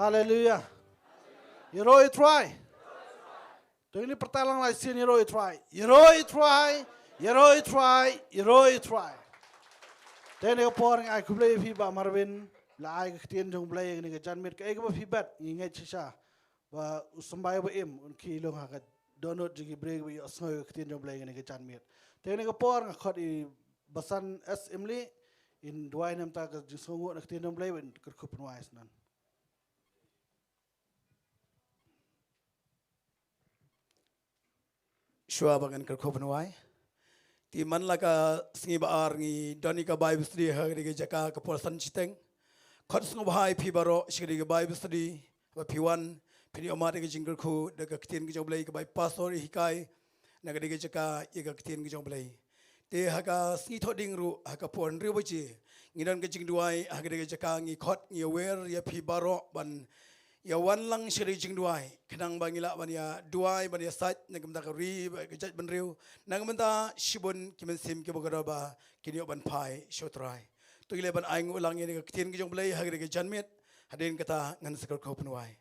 Hallelujah. Ïaroh ïa u Trai. To ngin pyrta lang lai sien, ïaroh ïa u Trai. Ïaroh ïa u Trai. Ïaroh ïa u Trai. Ïaroh ïa u Trai. Te kane ka por nga ai khublei ïa phi Bah Marvin. La ai ka ktien jong u Blei kane ka janmiet, kaei kaba phi bet ngi ngeit shisha ba u symbai ba im un ki long ha ka dohnud jong ki briew ba ïohsngew ïa ka ktien jong u Blei kane ka janmiet. Te kane ka por nga khot ïa i Basan S Imli in duwai na ka bynta ka jingsngewnguh na ka ktien jong u Blei, ban kyrkhu pynwai shen. Shuwa ba ngan kyrkhu pynwai. Te man la ka sngi ba ar ngi don ïa ka Bible study ha kane ka jaka ka por san shiteng. Khot sngewbha ïa phi baroh sha kane ka Bible study. Ba phi wan, phin ïoh mad ïa ka jingkyrkhu da ka ktien ka jong u Blei kaba i pastor i hikai na kane ka jaka ïa ka ktien ka jong u Blei. Te ha ka sngi Thohdieng ruh ha ka por hynriew baje ngi don ka jingduwai ha kane ka jaka, ngi khot, ngi ïawer ïa phi baroh ban ïa wan lang sha kane ka jingduwai khnang ba ngi lah ban ïa duwai ban ïa sait na ka bynta ka ri bad ka jaitbynriew, na ka bynta shibun ki mynsiem kiba kordor ba kin ïoh ban phai sha u Trai. To ngi leh ban ainguh lang ïa kane ka ktien ka jong u Blei ha kane ka janmiet. Hadien kata ngan sa kyrkhu pynwai.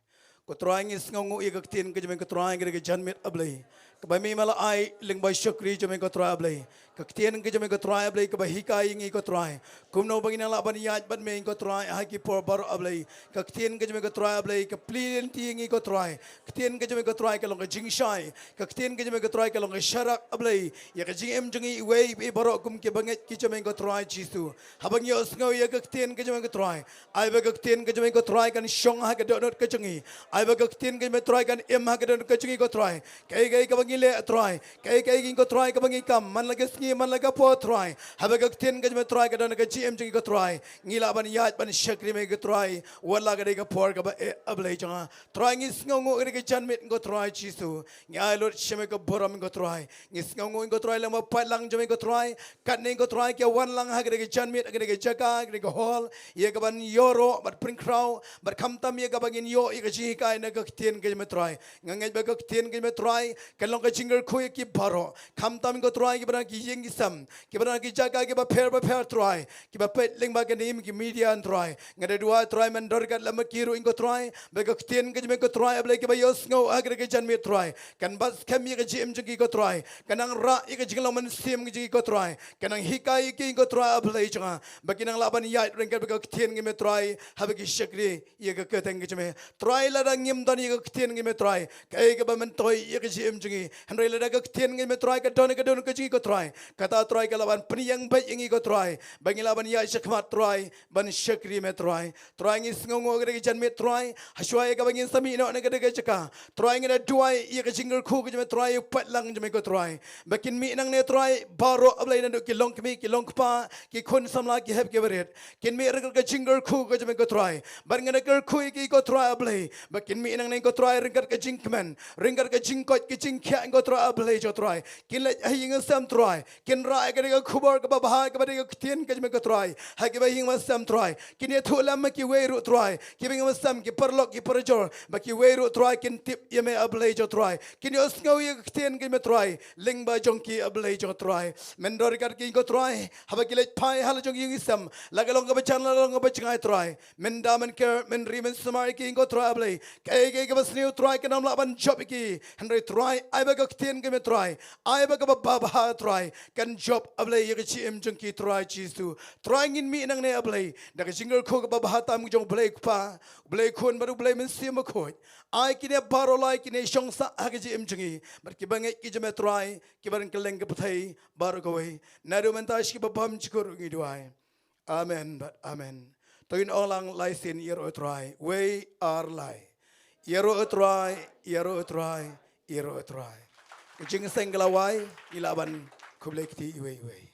Ko Trai, ngi sngewnguh ïa ka ktien ka jong me ko Trai ha kane ka janmiet, A Blei, kaba me ma la ai lyngba u shakri jong me ko Trai, A Blei. Ka ktien ka jong me ko Trai, A Blei, kaba hikai ïa ngi ko Trai kumno ba ngin nang lah ban ïaid bad me ko Trai ha ki por baroh, A Blei. Ka ktien ka jong me ko Trai, A Blei, ka plie lynti ïa ngi ko Trai. Ka ktien ka jong me ko Trai ka long ka jingshai. Ka ktien ka jong me ko Trai ka long ka sharak, A Blei, ïa ka jingim jong ngi iwei pa iwei baroh kum ki bangeit ki jong me ko Trai Jisu. Haba ngi ïohsngew ïa ka ktien ka jong me ko Trai, ai ba ka ktien ka jong me ko Trai kan shong ha ka dohnud ka jong ngi. Ai ba ka ktien ka jong me Trai kan im ha ka dohnud ka jong ngi ko Trai. Kaei kaei kaba ngi leh Trai, kaei kaei ko Trai kaba ngi kam man la ka sngi man la ka por Trai, haba ka ktien ka jong me Trai ka don ha ka jingim jong ngi ko Trai, ngi lah ban ïaid ban shakri me ko Trai wat la ka dei ka por kaba eh, A Blei jong nga. Trai, ngi sngewnguh ïa kane ka janmiet ko Trai Jisu. Ngi ai lut sha me ka burom ko Trai. Ngi sngewnguh ko Trai lem bad paidlang jong me ko Trai. Katne ko Trai ki wan lang ha kane ka janmiet, ha kane ka jaka, ha kane ka hall, ïa kaban ïaroh bad pynkhraw bad khamtam ïa kaba ngin ïoh ïa ka jinghikai ai na ka ktien ka jong me Trai. Nga ngeit ba ka ktien ka jong me Trai kan long ka jingkyrkhu ïa ki baroh. Khamtam ko Trai kiba na ki ïing ki sem, kiba na ki jaka kiba pher ba pher Trai, kiba peit lyngba kane ki media Trai. Nga da duwai Trai men dor kat lem ki ruh ko Trai ba ka ktien ka jong me ko Trai A Blei kiba ïohsngew ha ka janmiet Trai kan bat skhem ïa ka jingim jong ki ko Trai, kan nang rah ïa ka jinglong mynsiem ka jong ki ko Trai, kan nang hikai ïa ki ko Trai A Blei jong nga ba kin nang lah ban ïaid ryngkat bad ka ktien ka jong me Trai haba ki shakri ïa ka kyrteng ka jong me. Trai lada ngim don ïa ka ktien ka jong me Trai, kaei kaba myntoi ïa ka jingim jong ngi? Hynrei lada ka ktien ka jong me Trai ka don ha ka dohnud ka jong ngi ko Trai, kata Trai ka lah ban pynïeng beit ïa ngi ko Trai ba ngin lah ban ïaid shakhmat Trai ban shakri me Trai. Trai ngi sngewnguh ha ka janmiet Trai, hashwa ïa kaba ngin sa mih noh na ka jaka, Trai ngi da duwai ïa ka jingkyrkhu ka jong me Trai, ïa u paidlang jong me ko Trai, ba kin mih nangne Trai baroh A Blei, naduh ki longkmie ki longkpa, ki khun samla, ki hep ki barit, kin mih ryngkat ka jingkyrkhu ka jong me ko Trai. Bad nga da kyrkhu ïa ki ko Trai A Blei ba kin mih nangne ko Trai ryngkat ka jingkmen, ryngkat ka jingkoit ka jingkhiah ko Trai A Blei jong Trai, kin leit ha ïing ha sem Trai, kin rah ïa ka dei ka khubor kaba bha kaba dei ka ktien ka jong me ko Trai ha kiba ïing ba sem Trai. Kin ïathuh lem ma kiwei ruh Trai, kiba ïing ba sem, ki paralok ki parajor, ba kiwei ruh Trai kin tip ïa me A Blei jong Trai, kin ïohsngew ïa ka ktien ka jong me Trai lyngba jong ki A Blei jong Trai. Men dor kat ki ko Trai haba ki leit phai ha la jong ïing ïing sem, la ka long kaba jan la ka long kaba jngai Trai, men da men ker, men ri men sumar ïa ki ko Trai A Blei. Kaei kaei kaba sniew Trai kan ym lah ban jop ïa ki, hynrei Trai ai ba ka ktien ka jong me Trai, ai ba kaba bha bha Trai kan jop A Blei ïa ka jingim jong ki Trai Jisu. Trai ngin mih nangne A Blei da ka jingkyrkhu kaba bha tam ka jong U Blei Kpa, U Blei Khun bad U Blei Mynsiem Bakhuid. Ai kine baroh lai kin ïashong sah ha ka jingim jong ngi bad kiba ngeit ki jong me Trai, kiba ryngkat ka pyrthei baroh kawei, naduh mynta sha kiba bymjukut ruh ngi duwai. Amen bad amen. To ngin ong lang lai sien: Ïaroh Trai, wei ar lai. Ïaroh Trai, ïaroh Trai, ïaroh Trai. Ka jingseng ka la wai, ngi lah ban khublei kti iwei iwei.